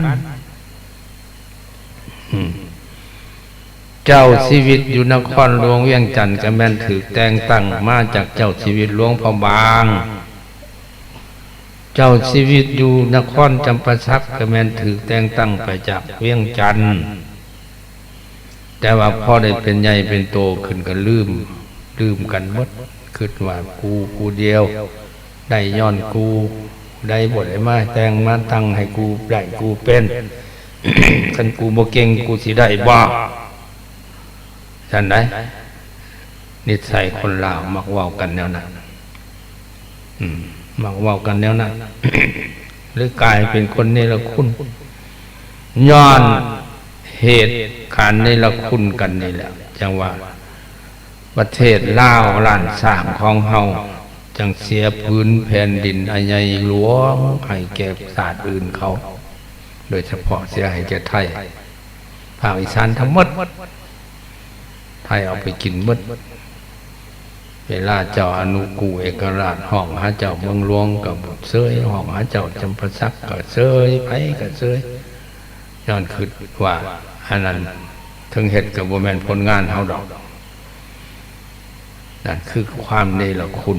ເຈົ້າຊີວິດຢູ່ນະຄອນຫຼວງວຽງຈັນກໍແມ່ນຖືກແຕ່ງຕັ້ງມາຈາກເຈົ້າຊີວິດຫຼວງພະບາງ. ເຈົ້າຊີວິດຢູ່ນະຄອນຈຳປາສັກກໍແມ່ນຖືກແຕ່ງຕັ້ງໄປຈາກວຽງຈັນ. ແຕ່ວ່າພໍໄດ້ເປັນໃຫຍ່ເປັນໂຕຂຶ້ນກໍລືມ ລືມກັນໝົດ ຄິດວ່າກູຜູ້ດຽວໄດ້ຍ້ອນກູ ຜູ້ໃດບໍ່ໄດ້ມາແຕ່ງມາຕັ້ງໃຫ້ກູໄດ້ກູເປັນ. ຄັນກູບໍ່ເກັ່ງ ກູຊິໄດ້ບໍ່? ຊັ້ນໃດ. ນິດໄສຄົນລາວມັກເວົ້າກັນແນວນັ້ນ ອືມ ມັກເວົ້າກັນແນວນັ້ນ ເລີຍກາຍເປັນຄົນເນລະຄຸນ. ຍ້ອນເຫດການເນລະຄຸນກັນນີ້ແຫຼະ ຈັ່ງວ່າປະເທດລາວລ້ານຊ້າງຂອງເຮົາ ຈັ່ງເສຍຜືນແຜ່ນດິນອັນໃຫຍ່ຫຼວງໃຫ້ແກ່ຊາດອື່ນເຂົາ, ໂດຍສະເພາະເສຍໃຫ້ແກ່ໄທ ພາກອີສານທັງໝົດ ໄທເອົາໄປກິນໝົດ. ເວລາເຈົ້າອະນຸກູເອກະລາດຮ້ອງຫາເຈົ້າເມືອງຫຼວງກໍເຊີຍ, ຮ້ອງຫາເຈົ້າຈຳປາສັກກໍເຊີຍ, ໃຜກໍເຊີຍ, ຍ້ອນຄິດວ່າອັນນັ້ນເຖິງເຮັດກໍບໍ່ແມ່ນຜົນງານເຮົາດອກ. ນັ້ນຄືຄວາມເນລະຄຸນ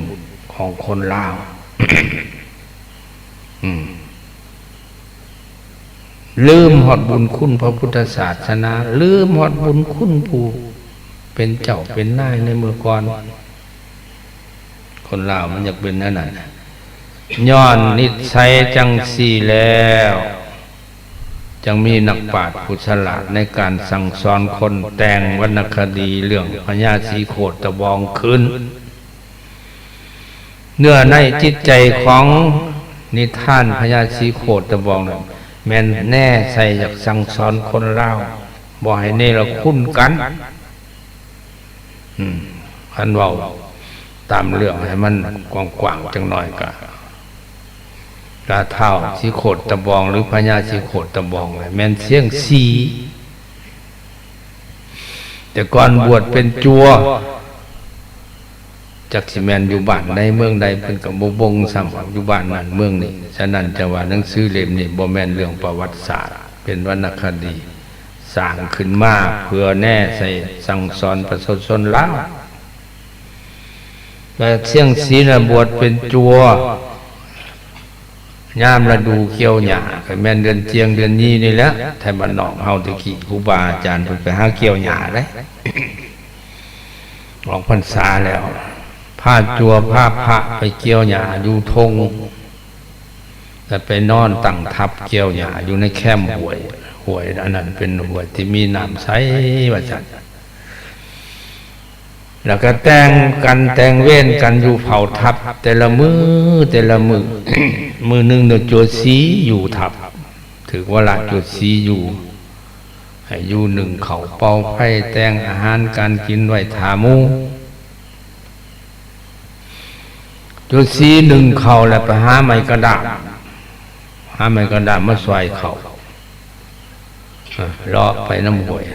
ຂອງຄົນລາວ. ອືມ. ລືມຮອດບຸນຄຸນພະພຸດທະສາສະໜາ, ລືມຮອດບຸນຄຸນຜູ້ເປັນເຈົ້າເປັນນາຍໃນເມື່ອກ່ອນ. ຄົນລາວມັນຢາກເປັນແນວນັ້ນ. ຍ້ອນນິດໄສຈັ່ງຊີ້ແລ້ວ, ຈັ່ງມີນັກປາດຜູ້ສະຫຼາດໃນການສັ່ງສອນຄົນ, ແຕ່ງວັນນະຄະດີເລື່ອງພະຍາສີໂຄດຕະບອງຂຶ້ນ. ເນື້ອໃນຈິດໃຈຂອງນິທານພະຍາສີໂຄດຕະບອງນັ້ນ ແມ່ນແນໃສ່ຢາກສັ່ງສອນຄົນລາວ ບໍ່ໃຫ້ເນລະຄຸນກັນ. ອືມ ຄັນເວົ້າຕາມເລື່ອງໃຫ້ມັນກວ້າງໆຈັກໜ້ອຍ ກະ ກະທ້າວສີໂຄດຕະບອງ ຫຼື ພະຍາສີໂຄດຕະບອງ ແມ່ນຊຽງສີ. ແຕ່ກ່ອນບວດເປັນຈົວ ຈັກຊິແມ່ນຢູ່ບ້ານໃດເມືອງໃດ ເພິ່ນກໍບໍ່ບົ່ງຊ້ຳ ຢູ່ບ້ານນັ້ນເມືອງນີ້. ສະນັ້ນ ຈະວ່າໜັງສືເຫຼັ້ມນີ້ບໍ່ແມ່ນເລື່ອງປະຫວັດສາດ, ເປັນວັນນະຄະດີ ສ້າງຂຶ້ນມາເພື່ອແນໃສ່ສັ່ງສອນປະຊາຊົນລາວ. ແລະ ຊຽງສີນະບວດເປັນຈົວ ຍາມລະດູກ່ຽວຫຍ້າ ກໍແມ່ນເດືອນຈຽງເດືອນຍີ່ນີ້ແຫຼະ. ໄທບ້ານນອກເຮົາແຕ່ກີ້ ຄູບາອາຈານເພິ່ນໄປຫາກ່ຽວຫຍ້າເດ້ ອອກພັນສາແລ້ວ ພາຈົວພາພະໄປກ່ຽວຫຍ້າຢູ່ທົ່ງ ແລ້ວໄປນອນຕັ້ງທັບກ່ຽວຫຍ້າຢູ່ໃນແຄມຫ້ວຍ. ຫ້ວຍອັນນັ້ນເປັນຫ້ວຍທີ່ມີນ້ຳໃສວ່າຊັ້ນ. ແລ້ວກໍແຕ່ງກັນແຕ່ງເວນກັນຢູ່ເຝົ້າທັບແຕ່ລະມື້ ແຕ່ລະມື້. ມື້ໜຶ່ງ ຈົວສີຢູ່ທັບ ຖືກວາລະຈົວສີຢູ່ ໃຫ້ຢູ່ໜຶ້ງເຂົ້າເປົ່າໄຟ ແຕ່ງອາຫານການກິນໄວ້ຖ້າໝູ່. ຈົວສີໜຶ້ງເຂົ້າແລ້ວໄປຫາໄມ້ກະດ້າມ ຫາໄມ້ກະດ້າມມາຊອຍເຂົ້າ. ເລາະໄປນຳຫ້ວຍ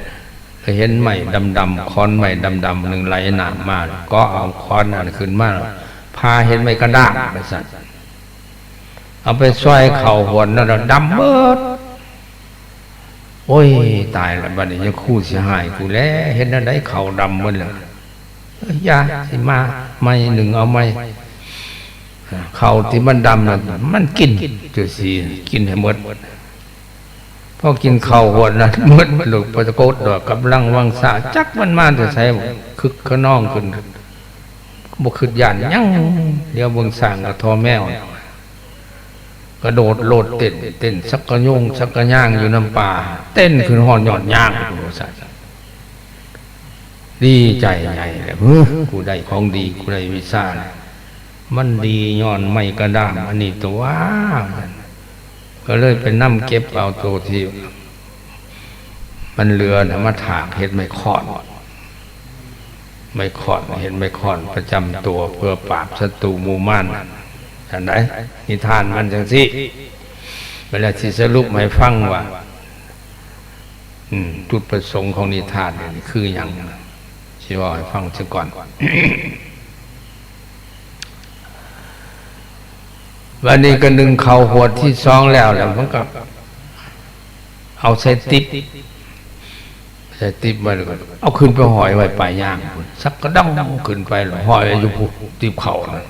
ແລ້ວເຫັນໄມ້ດຳໆ ຂອນໄມ້ດຳໆໜຶ່ງໄຫຼນ້ຳມາ ເກາະເອົາຂອນນັ້ນຂຶ້ນມາ ຜ່າເຮັດໄມ້ກະດ້າມວ່າຊັ້ນ. ເອົາໄປຊອຍເຂົ້າຫວນນັ້ນ ດຳເບິດ. ໂອ້ຍ ຕາຍລະ ບັດນີ້ຍາຄູຊິຮ້າຍກູແລ້ວ ເຮັດແນວໃດເຂົ້າດຳເບິດແລ້ວ. ເອີ ຢ່າ ຊິມາໃໝ່ ໜຶ້ງເອົາໃໝ່. ເຂົ້າທີ່ມັນດຳນັ້ນ ມັນກິນ ຈຸຊີ ກິນໃຫ້ໝົດ. ພໍກິນເຂົ້າຫວນນັ້ນໝົດ ປາກົດດອກກຳລັງວັງຊາ ຈັກມັນມາແຕ່ໃສ ຄຶກຂະນອງຂຶ້ນ ບໍ່ຄຶດຢ້ານຫຍັງ. ດຽວເບິ່ງຊ້າງກັບທໍ່ແມວ ກະໂດດໂລດເຕັ້ນ ເຕັ້ນສັກກະໂຍງສັກກະຍາງຢູ່ນຳປ່າ ເຕັ້ນຂຶ້ນຮອດຍອດຍາງ ວ່າຊັ້ນ. ດີໃຈໃຫຍ່ແລ້ວ ຫື ກູໄດ້ຂອງດີ ກູໄດ້ວິຊາ ມັນດີຍ້ອນໄມ້ກະດ້າມອັນນີ້ຕົວະ ວ່າຊັ້ນ. ກໍເລີຍໄປນຳເກັບເອົາໂຕທີ່ມັນເຫຼືອນະ ມາຖາກເຮັດໄມ້ຄ້ອນ ໄມ້ຄ້ອນ ເຮັດໄມ້ຄ້ອນປະຈຳໂຕ ເພື່ອປາບສັດຕູໝູ່ມານ. ຈັ່ງໃດ ນິທານມັນຈັ່ງຊີ້. ເວລາຊິສະຫຼຸບໃຫ້ຟັງວ່າ ອືມ ຈຸດປະສົງຂອງນິທານນີ້ຄືຫຍັງ ຊິເວົ້າໃຫ້ຟັງຊະກ່ອນ. ບັດນີ້ກໍໜຶ້ງເຂົ້າຫວດທີສອງແລ້ວ ແລ້ວມັນກໍເອົາໃສ່ຕິບ ໃສ່ຕິບໄວ້ ແລ້ວກໍເອົາຂຶ້ນໄປຫ້ອຍໄວ້ປາຍຍາງພຸ້ນ ສັກກະດອງຂຶ້ນໄປ ແລ້ວຫ້ອຍຢູ່ພຸ້ນ ຕິບເຂົ້ານັ້ນ.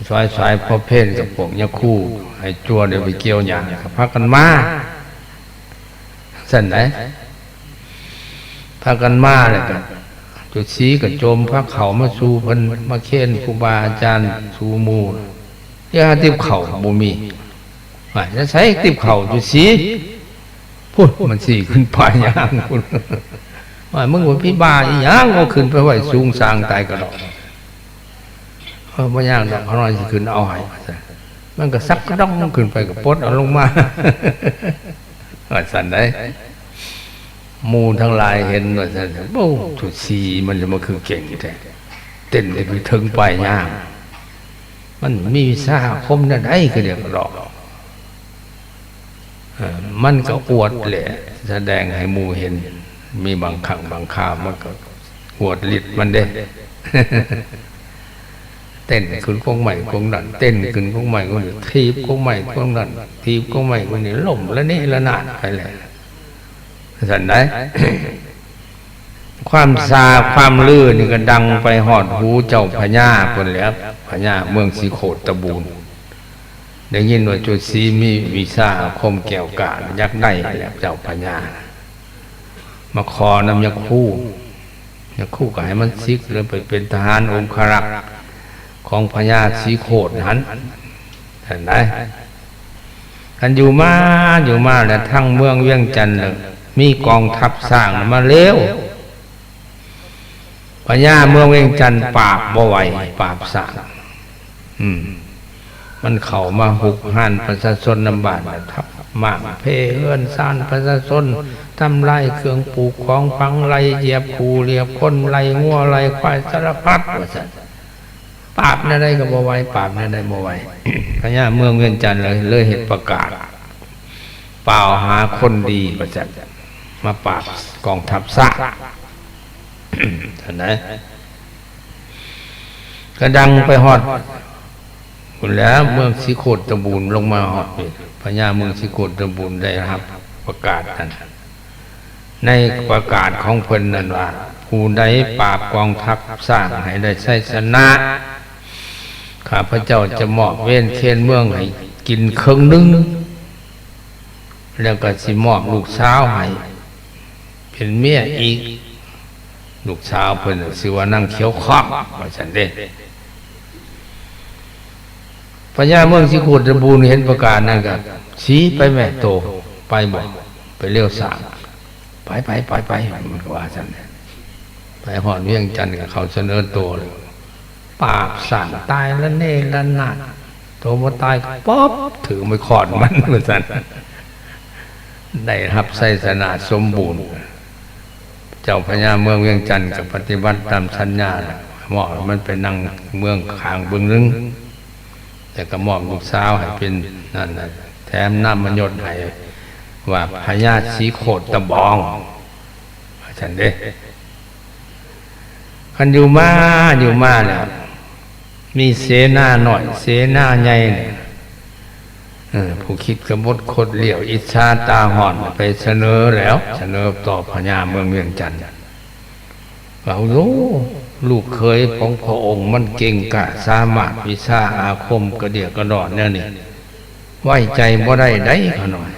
ສາຍໆ ພໍເພນກັບພວກຍາຄູໃຫ້ຈົວໄດ້ໄປກ່ຽວຫຍ້າ ກໍພາກັນມາ ຊັ້ນໃດ ພາກັນມາແລ້ວກໍ ຈຸດສີກໍໂຈມພາເຂົ້າມາສູ່ເພິ່ນ ມາເຄນຄູບາອາຈານສູ່ໝູ່ ເຮັດຫາຕິບເຂົ້າບໍ່ມີ. ວ່າ ໃສຕິບເຂົ້າຈຸດສີ? ພຸ້ນ ມັນສີຂຶ້ນປາຍຍາງພຸ້ນ. ວ່າ ມຶງວ່າພິບາອີຫຍັງ ເອົາຂຶ້ນໄປໄວ້ສູງສ້າງຕາຍກະດອກ. ເອີ ບໍ່ຍາກດອກ ຂ້ານ້ອຍຊິຂຶ້ນເອົາໃຫ້ ວ່າຊັ້ນ. ມັນກໍສັກກະດອງຂຶ້ນໄປ ກໍປົດເອົາລົງມາ ວ່າຊັ້ນໃດ. ໝູ່ທັງຫຼາຍເຫັນວ່າຊັ້ນ ໂອ້ ຈຸດສີມັນຈະມາຄືເກັ່ງແທ້ ເຕັ້ນໄດ້ໄປເຖິງປາຍຍາງ ມັນມີວິຊາອາຄົມແນວໃດ ຄືດຽວກໍດອກ. ເອີ ມັນກໍອວດແຫຼະ ສະແດງໃຫ້ໝູ່ເຫັນ ມີບາງຄັ້ງບາງຄາວ ມັນກໍອວດລິດມັນເດ້ ເຕັ້ນຂຶ້ນກົກໄມ້ກົກນັ້ນ ເຕັ້ນຂຶ້ນກົກໄມ້ກົກນີ້ ຖີບກົກໄມ້ກົກນັ້ນ ຖີບກົກໄມ້ກົກນີ້ ລົ້ມລະເນລະນາດໄປແລ້ວ ຊັ້ນໃດ. ຄວາມຊ່າຄວາມລືນີ້ກໍດັງໄປຮອດຫູເຈົ້າພະຍາພຸ້ນແຫຼະ ພະຍາເມືອງສີໂຄດຕະບູນ ໄດ້ຍິນວ່າຈຸດສີມີວິຊາອາຄົມແກ້ວກ້າ ຢາກໄດ້ແລ້ວ ເຈົ້າພະຍາມາຂໍນຳຍາຄູ ຍາຄູກໍໃຫ້ມັນສິກ ແລ້ວໄປເປັນທະຫານອົງຄະລັກຂອງພະຍາສີໂຄດຫັ້ນ ຫັ້ນໃດ. ຄັນຢູ່ມາ ຢູ່ມາແລ້ວ ທາງເມືອງວຽງຈັນນະ ມີກອງທັບຊ້າງນະມາເລວ ພະຍາເມືອງວຽງຈັນປາບບໍ່ໄຫວ ປາບຊ້າງ ອືມ ມັນເຂົ້າມາຮຸກຮານປະຊາຊົນນຳບ້ານ ທັບມ້າງເພເຮືອນຊານປະຊາຊົນ ທຳລາຍເຄື່ອງປູກຂອງຝັງ ໄລ່ຢຽບຜູ້ຢຽບຄົນ ໄລ່ງົວໄລ່ຄວາຍສາລະພັດ ວ່າຊັ້ນ. ປາບແນວໃດກໍບໍ່ໄຫວ ປາບແນວໃດບໍ່ໄຫວ ພະຍາເມືອງວຽງຈັນເລີຍ ເລີຍເຮັດປະກາດ ກ່າວຫາຄົນດີວ່າຊັ້ນ ມາປາບກອງທັບຊ້າງ ຫັ້ນນະ ກະດັງໄປຮອດພຸ້ນແຫຼະ ເມືອງສີໂຄດຕະບູນ ລົງມາຮອດນີ້ ພະຍາເມືອງສີໂຄດຕະບູນໄດ້ຮັບປະກາດນັ້ນ ໃນປະກາດຂອງເພິ່ນນັ້ນວ່າ ຜູ້ໃດປາບກອງທັບຊ້າງໃຫ້ໄດ້ໄຊຊະນະ ຂ້າພະເຈົ້າຈະມອບເວນເຄນເມືອງໃຫ້ກິນເຄິ່ງໜຶ່ງ ແລ້ວກໍຊິມອບລູກສາວໃຫ້ເປັນເມຍອີກ ລູກສາວເພິ່ນຊື່ວ່ານາງຂຽວຄ້ອງ ວ່າຊັ້ນເດ້. ພະຍາເມືອງສີໂຄດຕະບູນເຫັນປະກາດນັ້ນກໍ ສີໄປແມ່ໂຕ ໄປບໍ່ ໄປເລວຊ້າງ ໄປ ໄປ ໄປ ໄປ ມັນກໍວ່າຊັ້ນ. ໄປຮອດວຽງຈັນກໍເຂົ້າສະເໜີໂຕ ປາບຊ້າງຕາຍລະເນລະນາດ ໂຕບໍ່ຕາຍກໍປອບ ຖືໄມ້ຄ້ອນມັນ ວ່າຊັ້ນ ໄດ້ຮັບໄຊຊະນະສົມບູນ. ເຈົ້າພະຍາເມືອງວຽງຈັນກໍປະຕິບັດຕາມສັນຍາ ມອບໃຫ້ມັນໄປນັ່ງເມືອງຂ້າງເບື້ອງໜຶ່ງ ແລ້ວກໍມອບລູກສາວໃຫ້ເປັນນັ້ນນະ ແຖມນາມມະຍົດໃຫ້ວ່າພະຍາສີໂຄດຕະບອງ ວ່າຊັ້ນເດ້. ຄັນຢູ່ມາ ຢູ່ມາແລ້ວ ມີເສນານ້ອຍເສນາໃຫຍ່ນີ້ ເອີ ຜູ້ຄິດກະບົດຄົດລ້ຽວ ອິດສາຕາຮ້ອນ ໄປສະເໜີແລ້ວ ສະເໜີຕໍ່ພະຍາເມືອງວຽງຈັນ ວ່າ ໂອ້ ລູກເຂີຍຂອງພະອົງມັນເກັ່ງກ້າ ສາມາດວິຊາອາຄົມກະເດຍກະດອນແນວນີ້ ໄວ້ໃຈບໍ່ໄດ້ໃດຂ້ານ້ອຍ.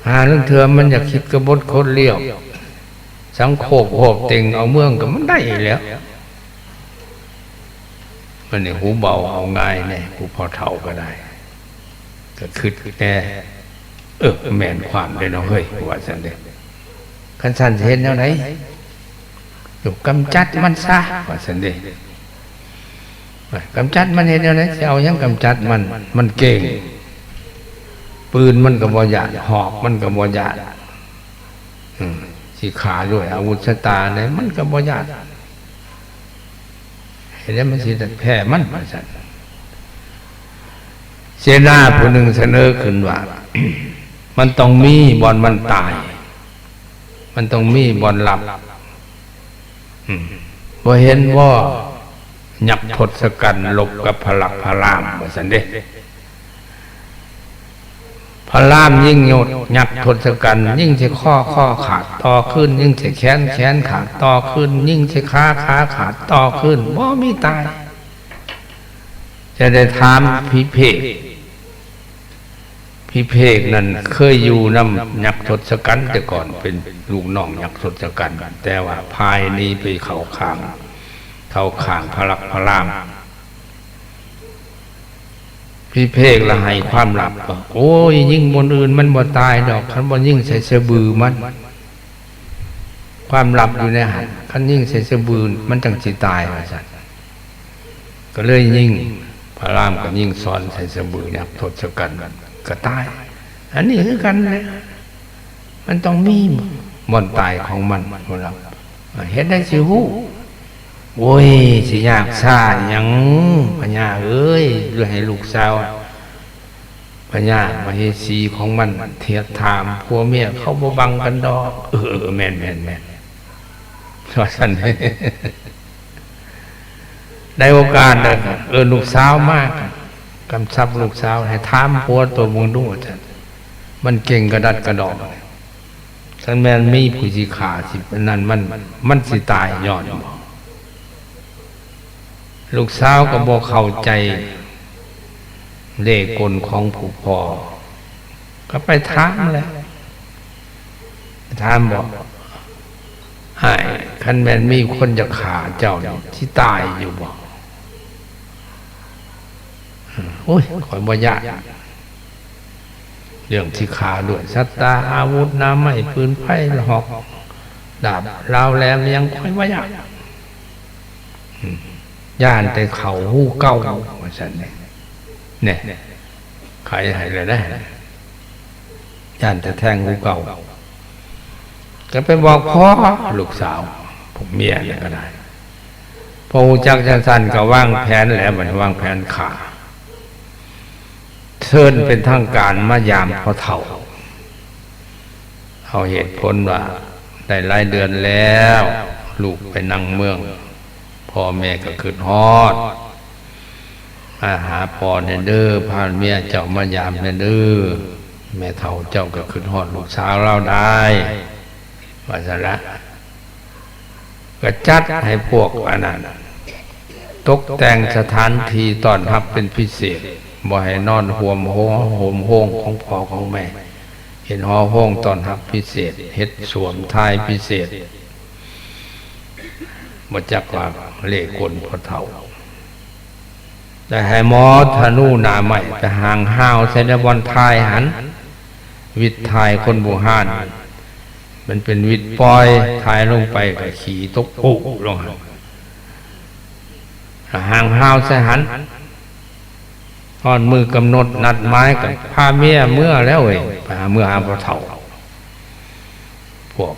ຫາລາງເທື່ອມັນຢາກຄິດກະບົດຄົດລ້ຽວ ສັງໂຄບໂຫບເຕັງເອົາເມືອງກໍມັນໄດ້ແລ້ວ. ມັນນີ້ຫູເບົາເອົາງ່າຍແດ່ ຜູ້ພໍ່ເຖົ້າກໍໄດ້ ກໍຄິດແດ່ ເອີ ແມ່ນຄວາມເດ້ເນາະເຮີ້ຍ ວ່າຊັ້ນເດ້. ຄັນຊັ້ນຊິເຮັດແນວໃດ? ກຳຈັດມັນຊະ ວ່າຊັ້ນເດ້. ມ ກຳຈັດມັນເຮັດແນວໃດ? ຊິເອົາຫຍັງກຳຈັດມັນ? ມັນເກັ່ງ. ປືນມັນກໍບໍ່ຢ້ານ, ຫອກມັນກໍບໍ່ຢ້ານ. ອືມ ຊິຂ້າດ້ວຍອາວຸດຊະຕາໃດ ມັນກໍບໍ່ຢ້ານ. ເຮັດໃດມັນຊິໄດ້ແພ້ມັນ? ວ່າຊັ້ນ. ເສນາຜູ້ໜຶ່ງສະເໜີຂຶ້ນວ່າ ມັນຕ້ອງມີບ່ອນມັນຕາຍ, ມັນຕ້ອງມີບ່ອນລັບ. ອືມ ບໍ່ເຫັນບໍ່? ຍັກທົດສະກັນລົບກັບພະລັກພະລາມ ວ່າຊັ້ນເດ້. ພະລາມຍິງຍົດ ຍັກທົດສະກັນ ຍິງໃສ່ຄໍ ຄໍຂາດຕໍ່ຄືນ, ຍິງໃສ່ແຂນ ແຂນຂາດຕໍ່ຄືນ, ຍິງໃສ່ຂາ ຂາຂາດຕໍ່ຄືນ, ບໍ່ມີຕາຍ. ຈະໄດ້ຖາມພິເພກ. ພິເພກນັ້ນເຄີຍຢູ່ນຳຍັກທົດສະກັນ, ແຕ່ກ່ອນເປັນລູກນ້ອງຍັກທົດສະກັນ, ແຕ່ວ່າພາຍໜີໄປເຂົ້າຂ້າງ ເຂົ້າຂ້າງພະລັກພະລາມ. ພິເພກລະໃຫ້ຄວາມລັບວ່າ ໂອ້ຍ ຍິງບ່ອນອື່ນມັນບໍ່ຕາຍດອກ, ຄັນບໍ່ຍິງໃສ່ສະບືມັນ ຄວາມລັບຢູ່ໃນຫັ້ນ, ຄັນຍິງໃສ່ສະບືມັນຈັ່ງຊິຕາຍ ວ່າຊັ້ນ. ກໍເລີຍຍິງ, ພະລາມກໍຍິງສອນໃສ່ສະບືຍັກທົດສະກັນ ກໍຕາຍ. ອັນນີ້ຄືກັນແຫຼະ, ມັນຕ້ອງມີບ່ອນຕາຍຂອງມັນ. ເຮົາເຮັດໃດຊິຮູ້? ໂອ້ຍ ຊິຍາກຊ້າຫຍັງ ພະຍາເອີຍ, ຫຼືໃຫ້ລູກສາວ ພະຍາມະເຫສີຂອງມັນຖຽບຖາມ, ຜົວເມຍເຂົາບໍ່ບັງກັນດອກ. ເອີ ແມ່ນໆ ວ່າຊັ້ນ. ໄດ້ໂອກາດແລ້ວ ເອີ້ນລູກສາວມາ, ກຳຊັບລູກສາວໃຫ້ຖາມຜົວໂຕເບິ່ງດູ ວ່າຊັ້ນ, ມັນເກັ່ງກະດັດກະດໍ. ຄັນແມ່ນມີຜູ້ຊິຂ້າ ຊິອັນນັ້ນ ມັນ ມັນຊິຕາຍຍ້ອນບໍ່? ລູກສາວກໍບໍ່ເຂົ້າໃຈເລ່ກົນຂອງຜູ້ພໍ່, ກໍໄປຖາມແຫຼະ. ຖາມບໍ? ອ້າຍ, ຄັນແມ່ນມີຄົນຈະຂ້າເຈົ້ານີ້ ຊິຕາຍຢູ່ບໍ? ໂອ້ຍ ຂ້ອຍບໍ່ຢ້ານເລື່ອງຊິຂ້າດ້ວຍສັດຕາ, ອາວຸດ, ໜ້າໄມ້, ປືນໄຟ, ຫອກ, ດາບ, ລາວແຫຼມ ຫຍັງ ຂ້ອຍບໍ່ຢ້ານ. ຢ້ານແຕ່ເຂົ້າຫູເກົ່າ ວ່າຊັ້ນເດ້. ແນ່ ໄຂໃຫ້ແລ້ວເດ້, ຢ້ານແຕ່ແທງຫູເກົ່າ. ກໍໄປບອກພໍ່ລູກສາວ ພວກເມຍນີ້ກໍໄດ້, ພໍຮູ້ຈັກຈັ່ງຊັ້ນກໍວາງແຜນແຫຼະ, ບັດນີ້ວາງແຜນຂ້າ. ເຊີນເປັນທາງການມາຢາມພໍ່ເຖົ້າ. ເອົາເຫດຜົນວ່າ ໄດ້ຫຼາຍເດືອນແລ້ວ ລູກໄປນັ່ງເມືອງ, ພໍ່ແມ່ກໍຄິດຮອດ, ມາຫາພໍ່ແດ່ເດີ້, ພາເມຍເຈົ້າມາຢາມແດ່ເດີ້, ແມ່ເຖົ້າເຈົ້າກໍຄິດຮອດລູກສາວລາວໄດ໋ ວ່າຊັ້ນລະ. ກໍຈັດໃຫ້ພວກອັນນັ້ນ ຕົກແຕ່ງສະຖານທີ່ຕ້ອນຮັບເປັນພິເສດ, ບໍ່ໃຫ້ນອນຮ່ວມໂຮ ໂຮມໂຮງຂອງພໍ່ຂອງແມ່, ເຮັດຫໍໂຮງຕ້ອນຮັບພິເສດ, ເຮັດສ້ວມຖ່າຍພິເສດ, ບໍ່ຈັກວ່າເລ່ກົນພໍ່ເຖົ້າ. ແລະ ໃຫ້ໝໍທະນູໜ້າໄມ້ໄປຫາງຮາວໃສ່ໃນບ່ອນຖ່າຍຫັ້ນ, ວິດຖ່າຍຄົນບູຮານ, ມັນເປັນວິດປ່ອຍ, ຖ່າຍລົງໄປກໍຂີ້ຕົກປຸລົງຫັ້ນ, ແລ້ວຫາງຮາວໃສ່ຫັ້ນ. ຮອດມື້ກຳນົດນັດໝາຍກໍພາເມຍເມືອແລ້ວເວີຍ, ໄປຫາ ເມືອຫາພໍ່ເຖົ້າ. ພວກ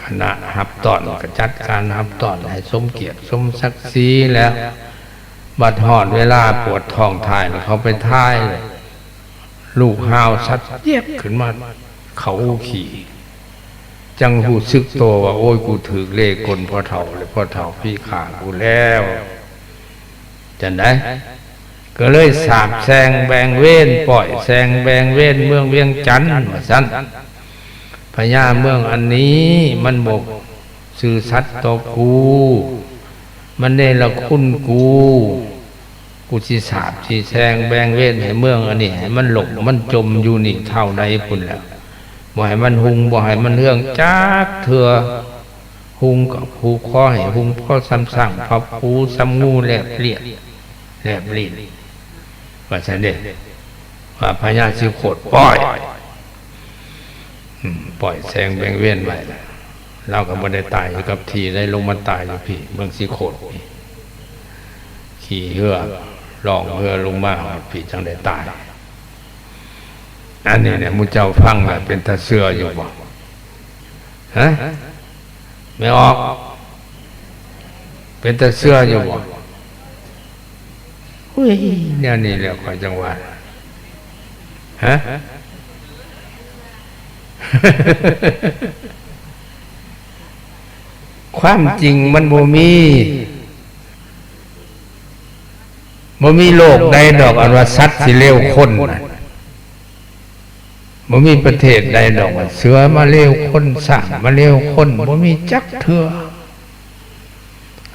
ຄະນະຮັບຕ້ອນກໍຈັດການຮັບຕ້ອນໃຫ້ສົມກຽດສົມສັກສີແລ້ວ, ບັດຮອດເວລາປວດທ້ອງຖ່າຍ ແລ້ວເຂົ້າໄປຖ່າຍ ລູກຮາວສັດຈຽກຂຶ້ນມາເຂົ້າອູ່ຂີ້, ຈັ່ງຮູ້ສຶກໂຕວ່າ ໂອ້ຍ ກູຖືກເລ່ກົນພໍ່ເຖົ້າ ແລະ ພໍ່ເຖົ້າຜີຂ້າກູແລ້ວ. ຈັ່ງໃດ ກໍເລີຍສາບແຊ່ງແບ່ງເວນ, ປ້ອຍແຊ່ງແບ່ງເວນເມືອງວຽງຈັນ ວ່າຊັ້ນ. ພະຍາເມືອງອັນນີ້ມັນບໍ່ຊື່ສັດຕໍ່ກູ, ມັນເນລະຄຸນກູ. ກູຊິສາບຊິແຊ່ງແບ່ງເວນໃຫ້ເມືອງອັນນີ້ ໃຫ້ມັນລົ້ມມັນຈົມຢູ່ນີ້ເທົ່າໃດພຸ້ນແຫຼະ. ບໍ່ໃຫ້ມັນຮຸ່ງ, ບໍ່ໃຫ້ມັນເຮືອງຈັກເທື່ອ. ຮຸ່ງກໍຜູກຄໍໃຫ້ຮຸ່ງພໍສ່ຳຊ້າງ, ພັບຫູສ່ຳງູ, ແລບລຽບ ແລບລີ້ນ ວ່າຊັ້ນເດ້. ວ່າພະຍາສີໂຄດປ້ອຍ, ອືມ, ປ້ອຍແຊ່ງແບ່ງເວນໄວ້. ລາວກໍບໍ່ໄດ້ຕາຍຢູ່ກັບທີ່ໃດ, ລົງມາຕາຍຢູ່ພີ້ ເມືອງສີໂຄດນີ້. ເຂ ຂີ່ເຮືອລ່ອງເຮືອລົງມາຮອດພີ້ຈັ່ງໄດ້ຕາຍ. ອັນນີ້ແຫຼະ ໝູ່ເຈົ້າຟັງແລ້ວເປັນຕາເຊື່ອຢູ່ບໍ່? ຮະ? ແມ່ອອກ ເປັນຕາເຊື່ອຢູ່ບໍ່? ອຸ້ຍ ແນວນີ້ແຫຼະຂ້ອຍຈັ່ງວ່າ ຮະ? ຄວາມຈິງມັນບໍ່ມີ ບໍ່ມີໂລກໃດດອກ ອັນວ່າສັດຊິເລວຄົນນະ. ບໍ່ມີປະເທດໃດດອກວ່າເສືອມາເລວຄົນ, ຊ້າງມາເລວຄົນ, ບໍ່ມີຈັກເທື່ອ.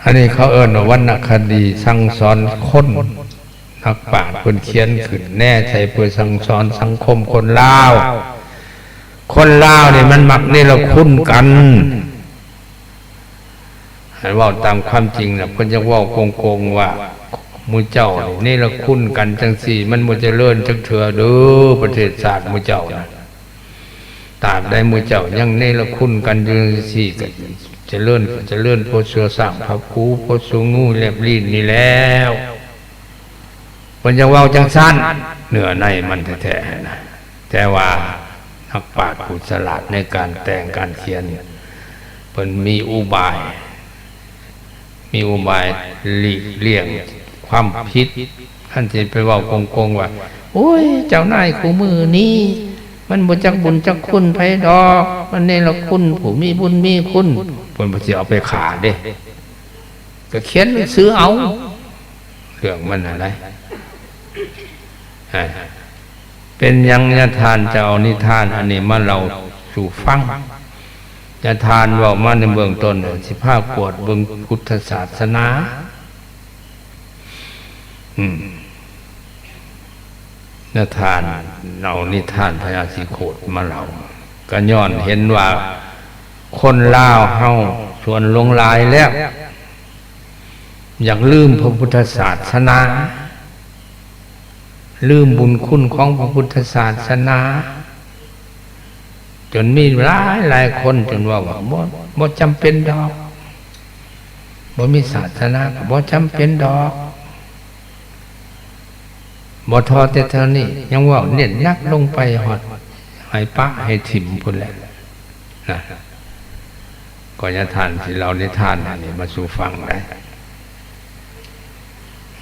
ອັນນີ້ເຂົາເອີ້ນວ່າວັນນະຄະດີສັ່ງສອນຄົນ. ນັກປາດເພິ່ນຂຽນຂຶ້ນແນໃສ່ເພື່ອສັ່ງສອນສັງຄົມຄົນລາວ. ຄົນລາວນີ້ມັນມັກເນລະຄຸນກັນ. ຄັນເວົ້າຕາມຄວາມຈິງນະ ເພິ່ນຢາກເວົ້າໂກງໆວ່າ ໝູ່ເຈົ້ານີ້ເນລະຄຸນກັນຈັ່ງຊີ້ ມັນບໍ່ຈະເລີນຈັກເທື່ອເດີ ປະເທດຊາດໝູ່ເຈົ້ານະ. ຕາບໃດໝູ່ເຈົ້າຍັງເນລະຄຸນກັນຢູ່ຈັ່ງຊີ້ ກະຈະເລີນ ກະຈະເລີນພໍຊົ່ວຊ້າງພັບຄູ ພໍຊົ່ວງູແລບລີ້ນນີ້ແລ້ວ. ເພິ່ນຢາກເວົ້າຈັ່ງຊັ້ນ ເນື້ອໃນມັນແທ້ໆຫັ້ນນະ. ແຕ່ວ່ານັກປາດຜູ້ສະຫຼາດໃນການແຕ່ງການຂຽນ ເພິ່ນມີອຸບາຍ ມີອຸບາຍຫຼີກລ່ຽງຄວາມຜິດ. ຄັນຊິໄປເວົ້າໂກງໆວ່າ ໂອ້ຍ ເຈົ້ານາຍຄູ່ມື້ນີ້ ມັນບໍ່ຈັກບຸນຈັກຄຸນໃຜດອກ ມັນເນລະຄຸນຜູ້ມີບຸນມີຄຸນ. ເພິ່ນບໍ່ຊິເອົາໄປຂ້າເດ້ ກະຂຽນໜັງສືເອົາ ເລື່ອງມັນຫັ້ນໃດ໋. ເປັນຫຍັງຍາທ່ານຈະເອົານິທານອັນນີ້ມາເລົ່າສູ່ຟັງ? ຍາທ່ານເວົ້າມາໃນເບື້ອງຕົ້ນ ຊິພາກວດເບິ່ງພຸດທະສາສະໜາ. ອືມ ຍາທ່ານເອົານິທານພະຍາສີໂຄດມາເລົ່າ ກະຍ້ອນເຫັນວ່າຄົນລາວເຮົາສ່ວນຫຼວງຫຼາຍແລ້ວ ຢາກລືມພະພຸດທະສາສະໜາ ລືມບຸນຄຸນຂອງພະພຸດທະສາສະໜາ ຈົນມີຫຼາຍໆຄົນຈົນເວົ້າວ່າ ບໍ່ ບໍ່ຈຳເປັນດອກ ບໍ່ມີສາສະໜາກະບໍ່ຈຳເປັນດອກ. ບໍ່ທໍ້ແຕ່ເທົ່ານີ້ ຍັງເວົ້າເນັ້ນໜັກລົງໄປຮອດໃຫ້ປະໃຫ້ຖິ້ມພຸ້ນແຫຼະນະ. ກໍຍາທ່ານຊິເລົ່ານິທານອັນນີ້ມາສູ່ຟັງໄດ໋.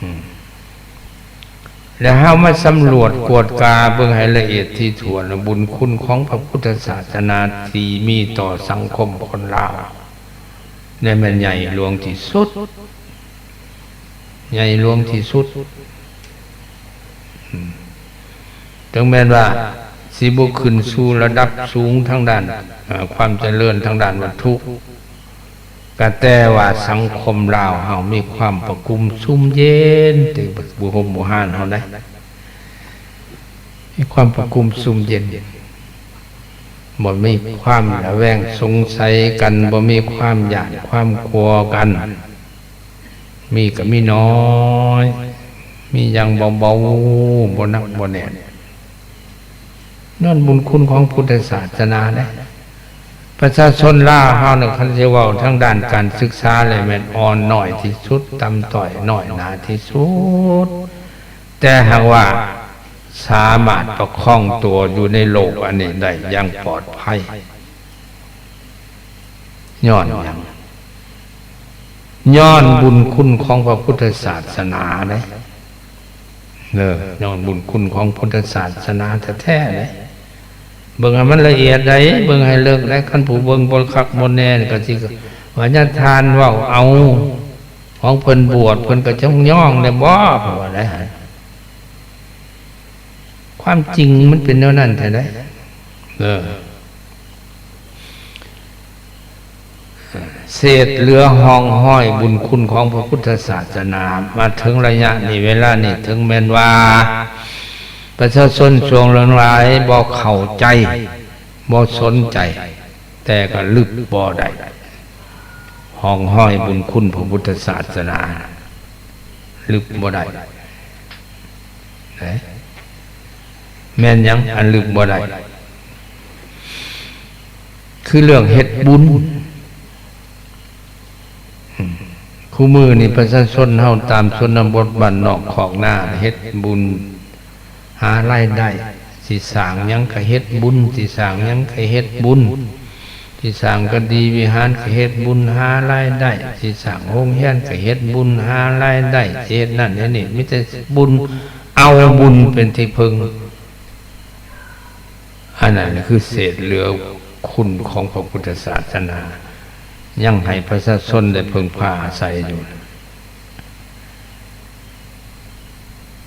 ອືມ ແລະ ເຮົາມາສຳຫຼວດກວດກາເບິ່ງໃຫ້ລະອຽດຖີ່ຖ້ວນ ບຸນຄຸນຂອງພະພຸດທະສາສະໜາທີ່ມີຕໍ່ສັງຄົມຄົນລາວ ແມ່ນໃຫຍ່ຫຼວງທີ່ສຸດ. ໃຫຍ່ຫຼວງທີ່ສຸດ. ອືມ ເຖິງແມ່ນວ່າຊິບໍ່ຂຶ້ນສູ່ລະດັບສູງທາງດ້ານ ເອີ ຄວາມຈະເລີນທາງດ້ານວັດຖຸ ກະແຕ່ວ່າສັງຄົມລາວເຮົາມີຄວາມປະກຸມຊຸ່ມເຢັນ ແຕ່ບໍ່ຮົ່ມບໍ່ຮ້ານເຮົາໄດ໋. ມີຄວາມປະກຸມຊຸ່ມເຢັນ ບໍ່ມີຄວາມລະແວງສົງໄສກັນ ບໍ່ມີຄວາມຢ້ານຄວາມກົວກັນ ມີກະມີໜ້ອຍ ມີຢ່າງເບົາໆ ບໍ່ໜັກບໍ່ແໜ້ນ ຍ້ອນບຸນຄຸນຂອງພຸດທະສາສະໜາເດ້. ປະຊາຊົນລາວເຮົານະ ຄັນຊິເວົ້າທາງດ້ານການສຶກສາແລ້ວ ແມ່ນອ່ອນນ້ອຍທີ່ສຸດ ຕ່ຳຕ້ອຍນ້ອຍໜາທີ່ສຸດ ແຕ່ຫາກວ່າສາມາດປະຄອງຕົວຢູ່ໃນໂລກອັນນີ້ໄດ້ຢ່າງປອດໄພ ຍ້ອນຫຍັງ? ຍ້ອນບຸນຄຸນຂອງພະພຸດທະສາສະໜາເດ້ ເດີ ຍ້ອນບຸນຄຸນຂອງພຸດທະສາສະໜາແທ້ໆເດ້. ເບິ່ງໃຫ້ມັນລະອຽດໄດ໋ ເບິ່ງໃຫ້ເລິກໄດ໋ ຄັນຜູ້ເບິ່ງບໍ່ຄັກບໍ່ແນ່ນີ້ ກະຊິວ່າຍາທ່ານເວົ້າເອົາ ຂອງເພິ່ນບວດ ເພິ່ນກະຈະຍ້ອງແດ່ບໍ່ ເພິ່ນວ່າໄດ໋. ຄວາມຈິງມັນເປັນແນວນັ້ນແທ້ໃດ໋ ເອີ. ເສດເຫຼືອຮ່ອງຮອຍບຸນຄຸນຂອງພະພຸດທະສາສະໜາ ມາເຖິງໄລຍະນີ້ ເວລານີ້ ເຖິງແມ່ນວ່າປະຊາຊົນສ່ວນຫຼວງຫຼາຍບໍ່ເຂົ້າໃຈ ບໍ່ສົນໃຈ ແຕ່ກໍລຶບບໍ່ໄດ້ ຮ່ອງຮອຍບຸນຄຸນພະພຸດທະສາສະໜາ ລຶບບໍ່ໄດ້. ແມ່ນຫຍັງອັນລຶບບໍ່ໄດ້? ຄືເລື່ອງເຮັດບຸນ. ອືມ ໂຄ ຄູ່ມື້ນີ້ປະຊາຊົນເຮົາຕາມຊົນນະບົດບ້ານນອກຄອກນາເຮັດບຸນຫາລາຍໄດ້, ຊິສ້າງຫຍັງກະເຮັດບຸນ, ຊິສ້າງຫຍັງກະເຮັດບຸນ, ຊິສ້າງກະດີວິຫານກະເຮັດບຸນຫາລາຍໄດ້, ຊິສ້າງໂຮງຮຽນກະເຮັດບຸນຫາລາຍໄດ້, ຊິເຮັດນັ້ນເຮັດນີ້ ມີແຕ່ບຸນ, ເອົາບຸນເປັນທີ່ເພິ່ງ. ອັນນັ້ນຄືເສດເຫຼືອຄຸນຂອງພະພຸດທະສາສະໜາ ຍັງໃຫ້ປະຊາຊົນໄດ້ເພິ່ງພາອາໄສຢູ່.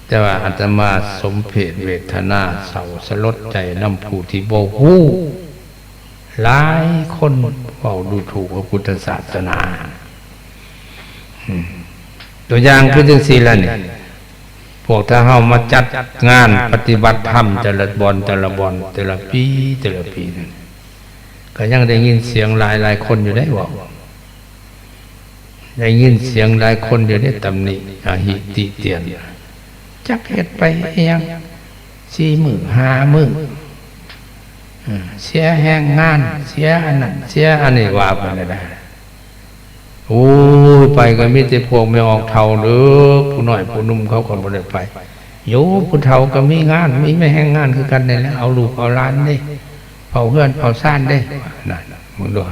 ແຕ່ວ່າອາດຕະມາສົມເພດເວທະນາເສົ້າສະຫຼົດໃຈນຳຜູ້ທີ່ບໍ່ຮູ້ຫຼາຍຄົນເວົ້າດູຖູກພະພຸດທະສາສະໜາ. ອືມ ຕົວຢ່າງຄືຈັ່ງຊີ້ລະນີ້ ພວກຖ້າເຮົາມາຈັດງານປະຕິບັດທຳແຕ່ລະບ່ອນ ແຕ່ລະບ່ອນ ແຕ່ລະປີ ແຕ່ລະປີນັ້ນ ກະຍັງໄດ້ຍິນສຽງຫຼາຍໆຄົນຢູ່ເດ້ເວົ້າ ໄດ້ຍິນສຽງຫຼາຍຄົນຢູ່ເດ້ຕຳໜິ ອະຫິຕິຕຽນ ຈັກເຮັດໄປອີ່ຫຍັງ ສີ່ມື້ຫ້າມື້ ເອີ ເສຍແຮງງານ ເສຍອັນນັ້ນ ເສຍອັນນີ້ ວ່າໄປແລ້ວໄດ໋. ໂອ້ຍ ໄປກໍມີແຕ່ພວກແມ່ອອກເຖົ້າເດີ ຜູ້ນ້ອຍຜູ້ໜຸ່ມເຂົາກໍບໍ່ໄດ້ໄປ. ໂຍ ຜູ້ເຖົ້າກໍມີງານ ມີແມ່ແຮງງານຄືກັນນີ້ແຫຼະ ເອົາລູກເອົາຫຼານເດ້ ເຝົ້າເຮືອນເຝົ້າຊານເດ້. ນັ້ນ ເບິ່ງດູ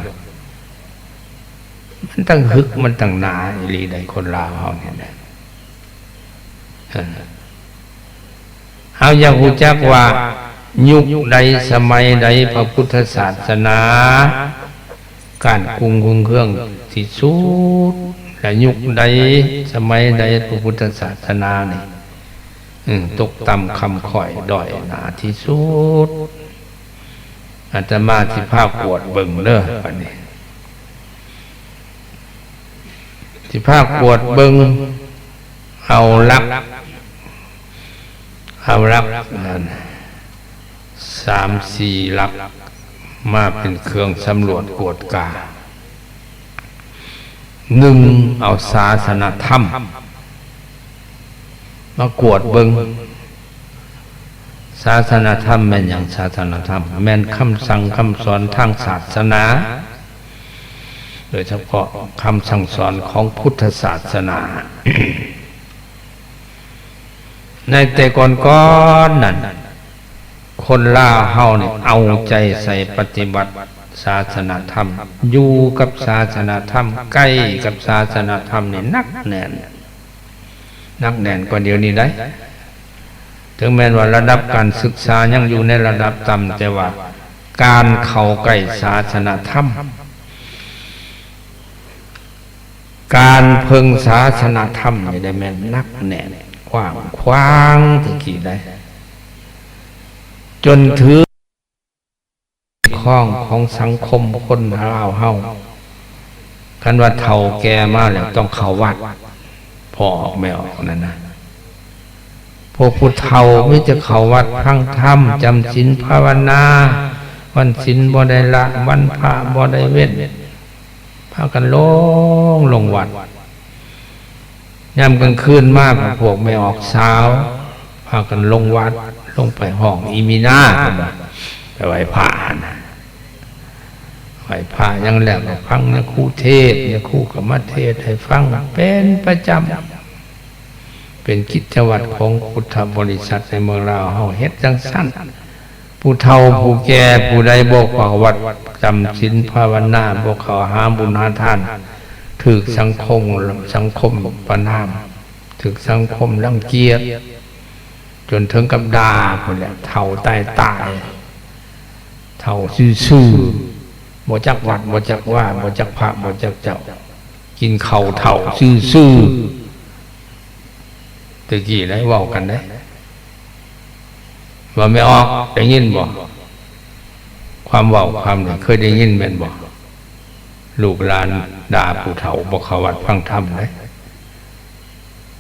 ມັນຕັ້ງຫຶກ ມັນຕັ້ງໜາອີ່ຫຼີໃດ໋ ຄົນລາວເຮົານີ້ນະ. ເອີ ເຮົາຢາກຮູ້ຈັກວ່າຍຸກໃດສະໄໝໃດພະພຸດທະສາສະໜາການກຸ່ງຮຸ່ງເຮືອງທີ່ສຸດ ແລະ ຍຸກໃດສະໄໝໃດພະພຸດທະສາສະໜານີ້ ເອີ ຕົກຕ່ຳຄຳຂ້ອຍດ້ອຍໜ້າທີ່ສຸດ. ອາດຕະມາຊິພາກວດເບິ່ງເດີ ບັດນີ້ ຊິພາກວດເບິ່ງ ເອົາຫຼັກ ເອົາຫຼັກນັ້ນ ສາມສີ່ຫຼັກ ມາເປັນເຄື່ອງສຳຫຼວດກວດກາ. ໜຶ່ງ ເອົາສາສະນະທຳມາກວດເບິ່ງ. ສາສະນະທຳແມ່ນຫຍັງ? ສາສະນະທຳແມ່ນຄຳສັ່ງຄຳສອນທາງສາສະໜາ, ໂດຍສະເພາະຄຳສັ່ງສອນຂອງພຸດທະສາສະໜາ. ໃນແຕ່ກ່ອນໆນັ້ນ, ຄົນລາວເຮົານີ້ເອົາໃຈໃສ່ປະຕິບັດສາສະນະທຳ, ຢູ່ກັບສາສະນະທຳ, ໃກ້ກັບສາສະນະທຳນີ້ໜັກແໜ້ນ, ໜັກແໜ້ນກວ່າດຽວນີ້ໄດ໋. ເຖິງແມ່ນວ່າລະດັບການສຶກສາຍັງຢູ່ໃນລະດັບຕ່ຳ, ແຕ່ວ່າການເຂົ້າໃກ້ສາສະນະທຳ, ການເພິ່ງສາສະນະທຳນີ້ໄດ້ແມ່ນໜັກແໜ້ນກວ້າງຂວາງແຕ່ກີ້ໄດ໋, ຈົນຖືກຄອງຂອງສັງຄົມຄົນລາວເຮົາ. ຄັນວ່າເຖົ້າແກ່ມາແລ້ວຕ້ອງເຂົ້າວັດ, ພໍ່ອອກແມ່ອອກນັ້ນນະ. ພວກຜູ້ເຖົ້າມີແຕ່ເຂົ້າວັດຟັງທຳ, ຈຳສິນພາວະນາ, ວັນສິນບໍ່ໄດ້ລະ, ວັນພະບໍ່ໄດ້ເວັ້ນ, ພາກັນລົງ ລົງວັດ. ຍາມກາງຄືນມາ ພວກແມ່ອອກສາວພາກັນລົງວັດ, ລົງໄປຫ້ອງອີ່ມີນາ, ເພິ່ນວ່າໄປໄຫວ້ພະຫັ້ນນະ. ໄຫວ້ພະຫຍັງແລ້ວກໍຟັງຍາຄູເທດ, ຍາຄູກໍມາເທດໃຫ້ຟັງເປັນປະຈຳ, ເປັນກິດຈະວັດຂອງພຸດທະບໍລິສັດໃນເມືອງລາວເຮົາເຮັດຈັ່ງຊັ້ນ. ຜູ້ເຖົ້າຜູ້ແກ່ຜູ້ໃດບໍ່ເຂົ້າວັດຈຳສິນພາວະນາ, ບໍ່ເຂົ້າຫາບຸນຫາທານ, ຖືກສັງຄົມ ສັງຄົມປະນາມ, ຖືກສັງຄົມລັງກຽດ, ຈົນເຖິງກັບດ່າພຸ້ນແຫຼະ. ເຖົ້າຕາຍຕາຍ, ເຖົ້າຊື່ໆ, ບໍ່ຈັກວັດ ບໍ່ຈັກວາ ບໍ່ຈັກພະ ບໍ່ຈັກເຈົ້າ, ກິນເຂົ້າເຖົ້າຊື່ໆ. ແຕ່ກີ້ໄດ້ເວົ້າກັນເດ້, ວ່າແມ່ອອກ ໄດ້ຍິນບໍ່? ຄວາມເວົ້າຄວາມນີ້ເຄີຍໄດ້ຍິນແມ່ນບໍ່? ລູກຫຼານດ່າຜູ້ເຖົ້າບໍ່ເຂົ້າວັດຟັງທຳເດ້.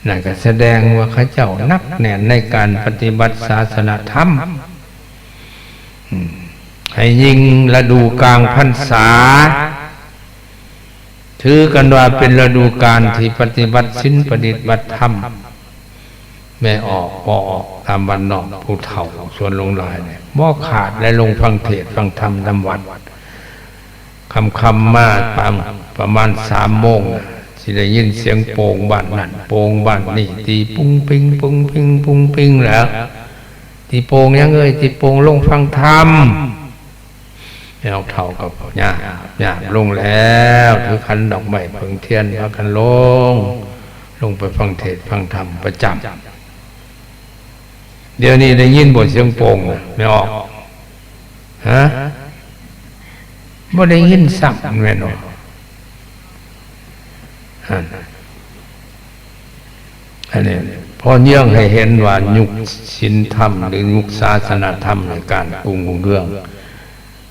ນັ້ນກໍສະແດງວ່າເຂົາເຈົ້າໜັກແໜ້ນໃນການປະຕິບັດສາສະນະທຳ. ອືມ ໃຫ້ຍິ່ງລະດູກາງພັນສາ ຖືກັນວ່າເປັນລະດູການທີ່ປະຕິບັດສິນ ປະຕິບັດທຳ. ແມ່ອອກ ພໍ່ອອກ ຕາມບ້ານນອກ ຜູ້ເຖົ້າສ່ວນຫຼວງຫຼາຍນີ້ ບໍ່ຂາດໄດ້ລົງຟັງເທດຟັງທຳນຳວັດ. ຄ່ຳໆມາ ປະ ປະມານສາມໂມງ ຊິໄດ້ຍິນສຽງໂປ່ງບ້ານນັ້ນໂປ່ງບ້ານນີ້ ຕີປຸງປິງ ປຸງປິງ ປຸງປິງແຫຼະ. ຕີໂປ່ງຫຍັງເອີຍ? ຕີໂປ່ງລົງຟັງທຳ. ແມ່ອອກເຖົ້າກໍຍາບ ຍາບລົງແລ້ວ ຖືຂັນດອກໄມ້ເຜິ້ງທຽນພາກັນລົງ ລົງໄປຟັງເທດຟັງທຳປະຈຳ. ດຽວນີ້ໄດ້ຍິນບໍ່ສຽງໂປ່ງນະ ແມ່ອອກ? ຮະ? ບໍ່ໄດ້ຍິນຊ້ຳແມ່ນບໍ່? ຫັ້ນ ອັນນີ້ພໍເຍືອງໃຫ້ເຫັນວ່າຍຸກສິນທຳ ຫຼື ຍຸກສາສະນະທຳໃນການກຸ່ງຮຸ່ງເຮືອງ.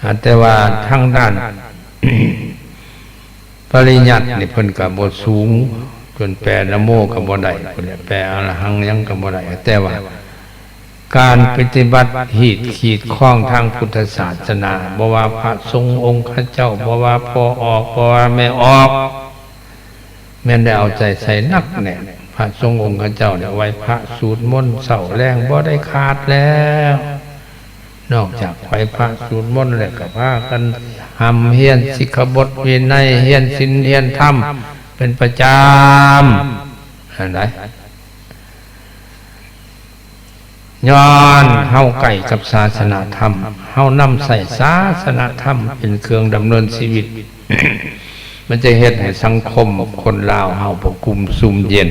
ອາ ແຕ່ວ່າທາງດ້ານປະລິຍັດນີ້ເພິ່ນກໍບໍ່ສູງ ຈົນແປນະໂມກໍບໍ່ໄດ້ ເພິ່ນແປອະລະຫັງຫຍັງກໍບໍ່ໄດ້ ແຕ່ວ່າ ການປະຕິບັດຮີດຂີດຄອງທາງພຸດທະສາສະໜາ ບໍ່ວ່າພະສົງອົງຄະເຈົ້າ ບໍ່ວ່າພໍ່ອອກ ບໍ່ວ່າແມ່ອອກ ແມ່ນໄດ້ເອົາໃຈໃສ່ໜັກແໜ້ນ. ພະສົງອົງຄະເຈົ້ານີ້ໄຫວ້ພະສູດມົນເຊົ້າແລງບໍ່ໄດ້ຂາດແລ້ວ. ນອກຈາກໄຫວ້ພະສູດມົນແລ້ວ ກໍພາກັນຮ່ຳຮຽນສິກຂະບົດວິໄນ ຮຽນສິນຮຽນທຳເປັນປະຈຳ ຫັ້ນໃດ. ຍ້ອນເຮົາໃກ້ກັບສາສະນະທຳ ເຮົານຳໃຊ້ສາສະນະທຳເປັນເຄື່ອງດຳເນີນຊີວິດ ມັນຈະເຮັດໃຫ້ສັງຄົມຄົນລາວເຮົາບໍ່ກຸ້ມຊຸ່ມເຢັນ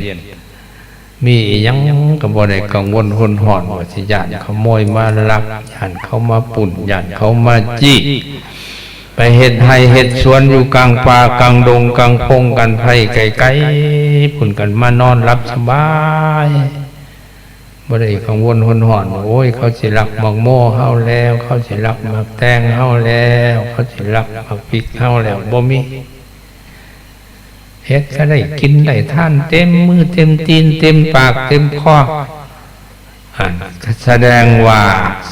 ມີອີ່ຫຍັງກໍບໍ່ໄດ້ກັງວົນຫົນຮ້ອນວ່າຊິຢ້ານຂະໂມຍມາລັກ ຢ້ານເຂົາມາປຸ້ນ ຢ້ານເຂົາມາຈີ້ ໄປເຮັດໄຮ່ເຮັດສວນຢູ່ກາງປ່າກາງດົງກາງພົງກາງໄພໄກໆ ພຸ້ນກັນມານອນຫຼັບສະບາຍ ບໍ່ໄດ້ກັງວົນຫົນຮ້ອນວ່າ ໂອ້ຍ ເຂົາຊິລັກໝາກໂມເຮົາແລ້ວ ເຂົາຊິລັກໝາກແຕງເຮົາແລ້ວ ເຂົາຊິລັກໝາກພິກເຮົາແລ້ວ ບໍ່ມີ. ເຮັດກໍໄດ້ກິນໄດ້ທານເຕັມມືເຕັມຕີນເຕັມປາກເຕັມຄໍ ອັນ ສະແດງວ່າ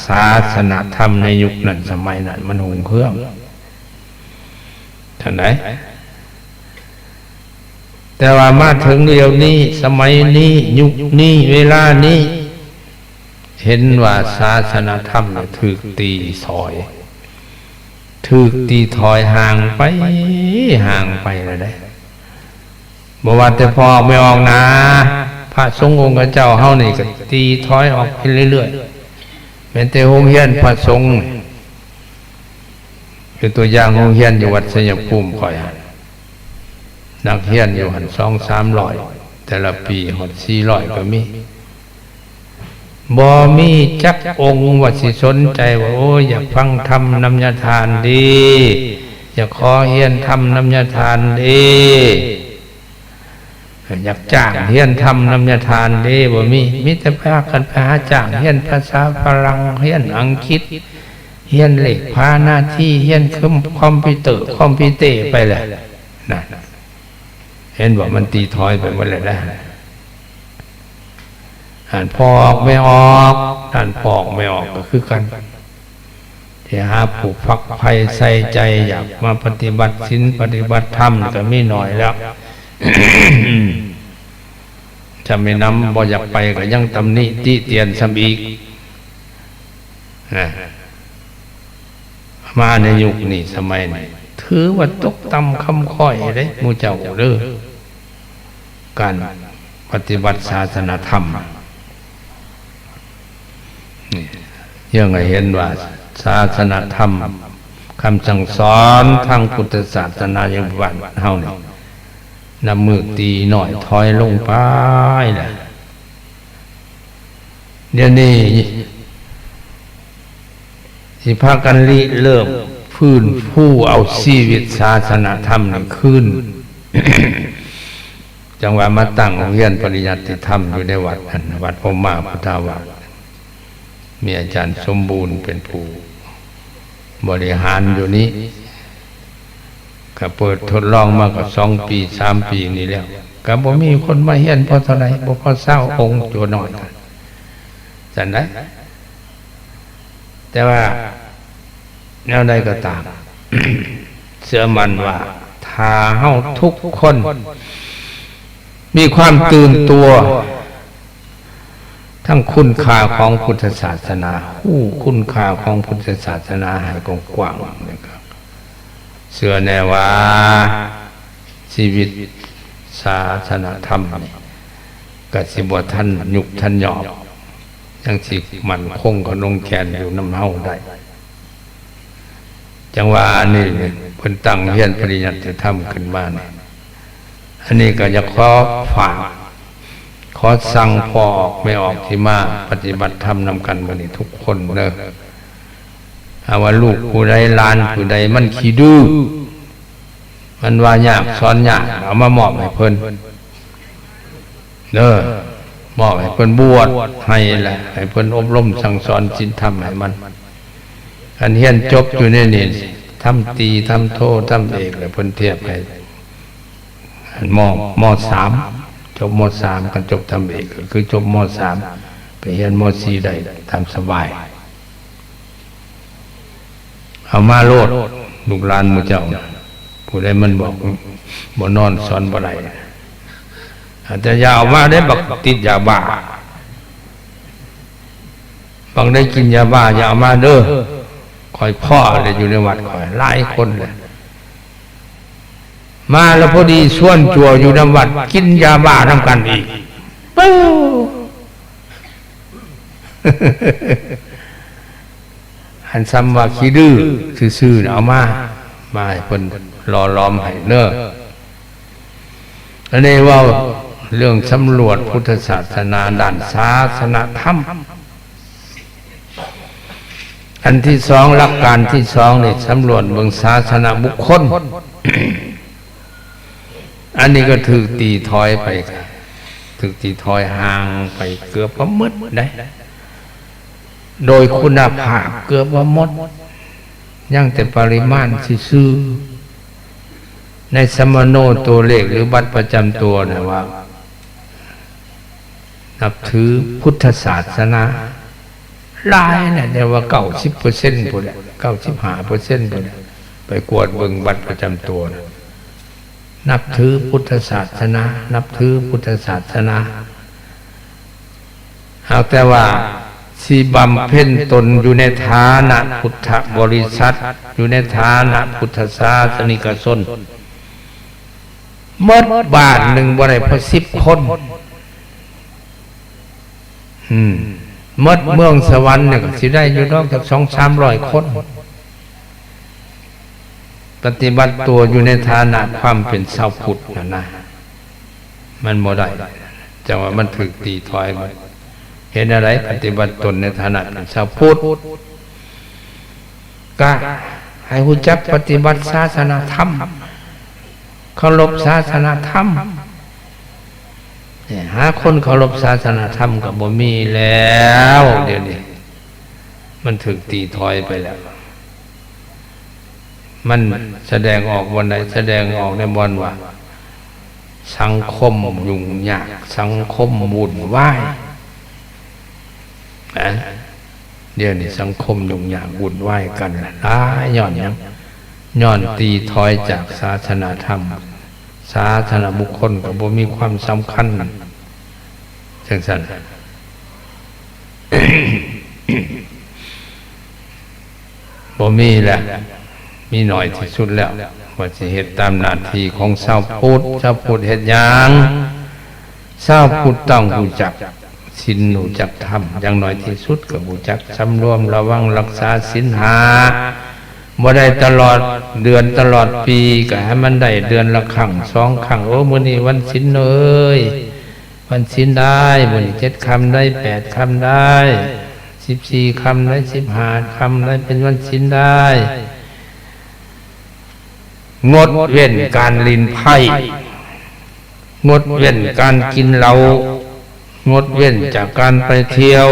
ສາສະນະທຳໃນຍຸກນັ້ນສະໄໝນັ້ນມັນຮຸ່ງເຮືອງ ທ່ານໃດ. ແຕ່ວ່າມາເຖິງດຽວນີ້ ສະໄໝນີ້ ຍຸກນີ້ ເວລານີ້ ເຫັນວ່າສາສະນະທຳນີ້ຖືກຕີຖອຍ ຖືກຕີຖອຍຫ່າງໄປ ຫ່າງໄປແລ້ວເດ້. ບໍ່ວ່າແຕ່ພໍ່ອອກແມ່ອອກນາ ພະສົງອົງຄະເຈົ້າເຮົານີ້ກໍຕີຖອຍອອກໄປເລື້ອຍໆ ແມ່ນແຕ່ໂຮງຮຽນພະສົງ ຍົກຕົວຢ່າງໂຮງຮຽນຢູ່ວັດໄຊຍະພູມຂ້ອຍຫັ້ນ ນັກຮຽນຢູ່ຫັ້ນສອງສາມຮ້ອຍ ແຕ່ລະປີຮອດສີ່ຮ້ອຍກໍມີ. ບໍ່ມີຈັກອົງວ່າຊິສົນໃຈວ່າ ໂອ້ຍ ຢາກຟັງທຳນຳຍາທ່ານເດ ຢາກຂໍຮຽນທຳນຳຍາທ່ານເດ ຢາກຈ້າງຮຽນທຳນຳຍາທ່ານເດ ບໍ່ມີ. ມີແຕ່ພາກັນໄປຫາຈ້າງຮຽນພາສາຝຣັ່ງ ຮຽນອັງກິດ ຮຽນເລກພານາທີ ຮຽນຄອມພິວເຕີ ຄອມພິວເຕີໄປແຫຼະ ນັ້ນ ເຫັນບໍ່? ມັນຕີຖອຍໄປໝົດແລ້ວນະ. ອັນພໍ່ອອກແມ່ອອກ ທ່ານພໍ່ອອກແມ່ອອກກໍຄືກັນ ທີ່ຫາຜູ້ຝັກໃຝ່ໃສ່ໃຈ ຢາກມາປະຕິບັດສິນປະຕິບັດທຳກໍມີໜ້ອຍແລ້ວ. ຖ້າແມ່ນຳບໍ່ຢາກໄປກໍຍັງຕຳໜິຕິຕຽນຊ້ຳອີກນະ. ມາໃນຍຸກນີ້ສະໄໝນີ້ ຖືວ່າຕົກຕ່ຳຄຳຂ້ອຍເດ້ໝູ່ເຈົ້າເດີ ການປະຕິບັດສາສະນະທຳນີ້ ເຊິ່ງໃຫ້ເຫັນວ່າສາສະນະທຳ ຄຳສັ່ງສອນທາງພຸດທະສາສະໜາຢູ່ບ້ານເຮົານີ້ ນັບມື້ຕີນ້ອຍຖອຍລົງໄປແລ້ວ. ດຽວນີ້ຊິພາກັນລິເລີ່ມຟື້ນຟູເອົາຊີວິດສາສະນະທຳນີ້ຄືນ ຈັ່ງວ່າມາຕັ້ງໂຮງຮຽນປະລິຍັດຕິທຳຢູ່ໃນວັດ ອັນ ວັດພົມມາພຸດທາວາດ ມີອາຈານສົມບູນເປັນຜູ້ ບໍລິຫານຢູ່ນີ້ ກະເປີດທົດລອງມາກໍສອງປີ ສາມປີນີ້ແລ້ວ ກະບໍ່ມີຄົນມາຮຽນພໍເທົ່າໃດ ບໍ່ພໍຊາວອົງຕົວນ້ອຍ ຊັ້ນໃດ. ແຕ່ວ່າແນວໃດກໍຕາມ ເຊື່ອໝັ້ນວ່າຖ້າເຮົາທຸກຄົນມີຄວາມຕື່ນຕົວ ທັງຄຸນຄ່າຂອງພຸດທະສາສະໜາ ຮູ້ຄຸນຄ່າຂອງພຸດທະສາສະໜາໃຫ້ກວ້າງໆ ແລ້ວກໍເຊື່ອແນ່ວ່າຊີວິດ ສາສະນະທຳນີ້ ກະຊິບໍ່ທັນຍຸບທັນຍອມ ຍັງຊິໝັ້ນຄົງຂະໜົງແກ່ນຢູ່ນຳເຮົາໄດ້. ຈັ່ງວ່າອັນນີ້ເພິ່ນຕັ້ງຮຽນປະລິຍັດຕິທຳຂຶ້ນມານີ້ ອັນນີ້ກໍຢາກຂໍຝາກ ຂໍສັ່ງພໍ່ອອກແມ່ອອກທີ່ມາປະຕິບັດທຳນຳກັນມື້ນີ້ທຸກຄົນເດີ. ຖ້າວ່າລູກຜູ້ໃດ ຫຼານຜູ້ໃດມັນຂີ້ດື້ ມັນວ່າຍາກສອນຍາກ ເອົາມາມອບໃຫ້ເພິ່ນເດີ ມອບໃຫ້ເພິ່ນບວດໃຫ້ແຫຼະ ໃຫ້ເພິ່ນອົບຮົມສັ່ງສອນສິນທຳໃຫ້ມັນ. ຄັນຮຽນຈົບຢູ່ໃນນີ້ ທຳຕີ ທຳໂທ ທຳເອກ ແລ້ວເພິ່ນທຽບໃຫ້ ອັນ ມ ມ ສາມ ຈົບ ມ ສາມ ຄັນຈົບທຳເອກກໍຄືຈົບ ມ ສາມ ໄປຮຽນ ມ ສີ່ ໄດ້ຕາມສະບາຍ. ເອົາມາໂລດ ລູກຫຼານໝູ່ເຈົ້າ ຜູ້ໃດມັນບອກບໍ່ນອນສອນບໍ່ໄດ້ ອາດຈະຢ່າເອົາມາເດ້ ບັກຕິດຢາບ້າ ບັກໄດ້ກິນຢາບ້າ ຢ່າເອົາມາເດີ. ຂ້ອຍພໍ້ແລ້ວ ຢູ່ໃນວັດຂ້ອຍຫຼາຍຄົນແລ້ວ ມາແລ້ວພໍດີຊວນຈົວຢູ່ນຳວັດ ກິນຢາບ້ານຳກັນອີກ ປຶ້ ອັນຊ່ຳວ່າຂີ້ດື້ຊື່ໆ ເອົາມາ ມາໃຫ້ເພິ່ນຫຼໍ່ຫຼອມໃຫ້ເດີ. ອັນນີ້ເວົ້າເລື່ອງສຳຫຼວດພຸດທະສາສະໜາດ້ານສາສະນະທຳ. ອັນທີສອງ ຫຼັກການທີສອງນີ້ ສຳຫຼວດເບິ່ງສາສະນະບຸກຄົນ ອັນນີ້ກໍຖືກຕີຖອຍໄປ ຖືກຕີຖອຍຫ່າງໄປເກືອບວ່າໝົດໄດ໋ ໂດຍຄຸນນະພາບເກືອບວ່າໝົດ ຍັງແຕ່ປະລິມານຊື່ໆ. ໃນສຳມະໂນຕົວເລກ ຫຼື ບັດປະຈຳຕົວນະວ່າ ນັບຖືພຸດທະສາສະໜາຫຼາຍນະ ແຕ່ວ່າເກົ້າສິບເປີເຊັນພຸ້ນແຫຼະ ເກົ້າສິບຫ້າເປີເຊັນພຸ້ນແຫຼະ ໄປກວດເບິ່ງບັດປະຈຳຕົວນະ ນັບຖືພຸດທະສາສະໜາ ນັບຖືພຸດທະສາສະໜາ. ຫາກແຕ່ວ່າຊິບຳເພັນຕົນຢູ່ໃນຖານະພຸດທະບໍລິສັດ ຢູ່ໃນຖານະພຸດທະສາສະນິກະຊົນ ໝົດບ້ານໜຶ່ງບໍ່ໄດ້ພໍສິບຄົນ ອືມ ໝົດເມືອງສະຫວັນນີ້ກໍຊິໄດ້ຢູ່ດອກຈັກສອງສາມຮ້ອຍຄົນ ປະຕິບັດຕົວຢູ່ໃນຖານະຄວາມເປັນຊາວພຸດຫັ້ນນະ ມັນບໍ່ໄດ້ ຈັ່ງວ່າມັນຖືກຕີຖອຍໝົດ. ເຮັດແນວໃດປະຕິບັດຕົນໃນຖານະເປັນຊາວພຸດ ກະໃຫ້ຮູ້ຈັກປະຕິບັດສາສະໜະທຳ ເຄົາລົບສາສະໜະທຳ. ຫາຄົນເຄົາລົບສາສະໜະທຳກໍບໍ່ມີແລ້ວ ດຽວນີ້ມັນຖືກຕີຖອຍໄປແລ້ວ. ມັນສະແດງອອກບ່ອນໃດ? ສະແດງອອກໃນບ່ອນວ່າສັງຄົມຫຍຸ້ງຍາກ ສັງຄົມວຸ່ນວາຍນະ. ດຽວນີ້ສັງຄົມຫຍຸ້ງຍາກວຸ່ນວາຍກັນຫຼາຍ ຍ້ອນຫຍັງ? ຍ້ອນຕີຖອຍຈາກສາສະໜະທຳ ສາສະນະບຸກຄົນກໍບໍ່ມີຄວາມສຳຄັນ ຈັ່ງຊັ້ນ ບໍ່ມີແລ້ວ ມີໜ້ອຍທີ່ສຸດແລ້ວ ວ່າຊິເຮັດຕາມໜ້າທີ່ຂອງຊາວພຸດ. ຊາວພຸດເຮັດຫຍັງ? ຊາວພຸດຕ້ອງຮູ້ຈັກສິນ ຮູ້ຈັກທຳ ຢ່າງໜ້ອຍທີ່ສຸດກໍຮູ້ຈັກສຳລວມລະວັງ ຮັກສາສິນຫ້າ ບໍ່ໄດ້ຕະຫຼອດເດືອນຕະຫຼອດປີ ກໍໃຫ້ມັນໄດ້ເດືອນລະຄັ້ງສອງຄັ້ງ. ໂອ້ ມື້ນີ້ວັນສິນເອີຍ ວັນສິນໄດ້ ມື້ນີ້ເຈັດຄ່ຳໄດ້ ແປດຄ່ຳໄດ້ ສິບສີ່ຄ່ຳໄດ້ ສິບຫ້າຄ່ຳໄດ້ ເປັນວັນສິນໄດ້. ງົດເວັ້ນການຫຼິ້ນໄພ້ ງົດເວັ້ນການກິນເຫຼົ້າ ງົດເວັ້ນຈາກການໄປທ່ຽວ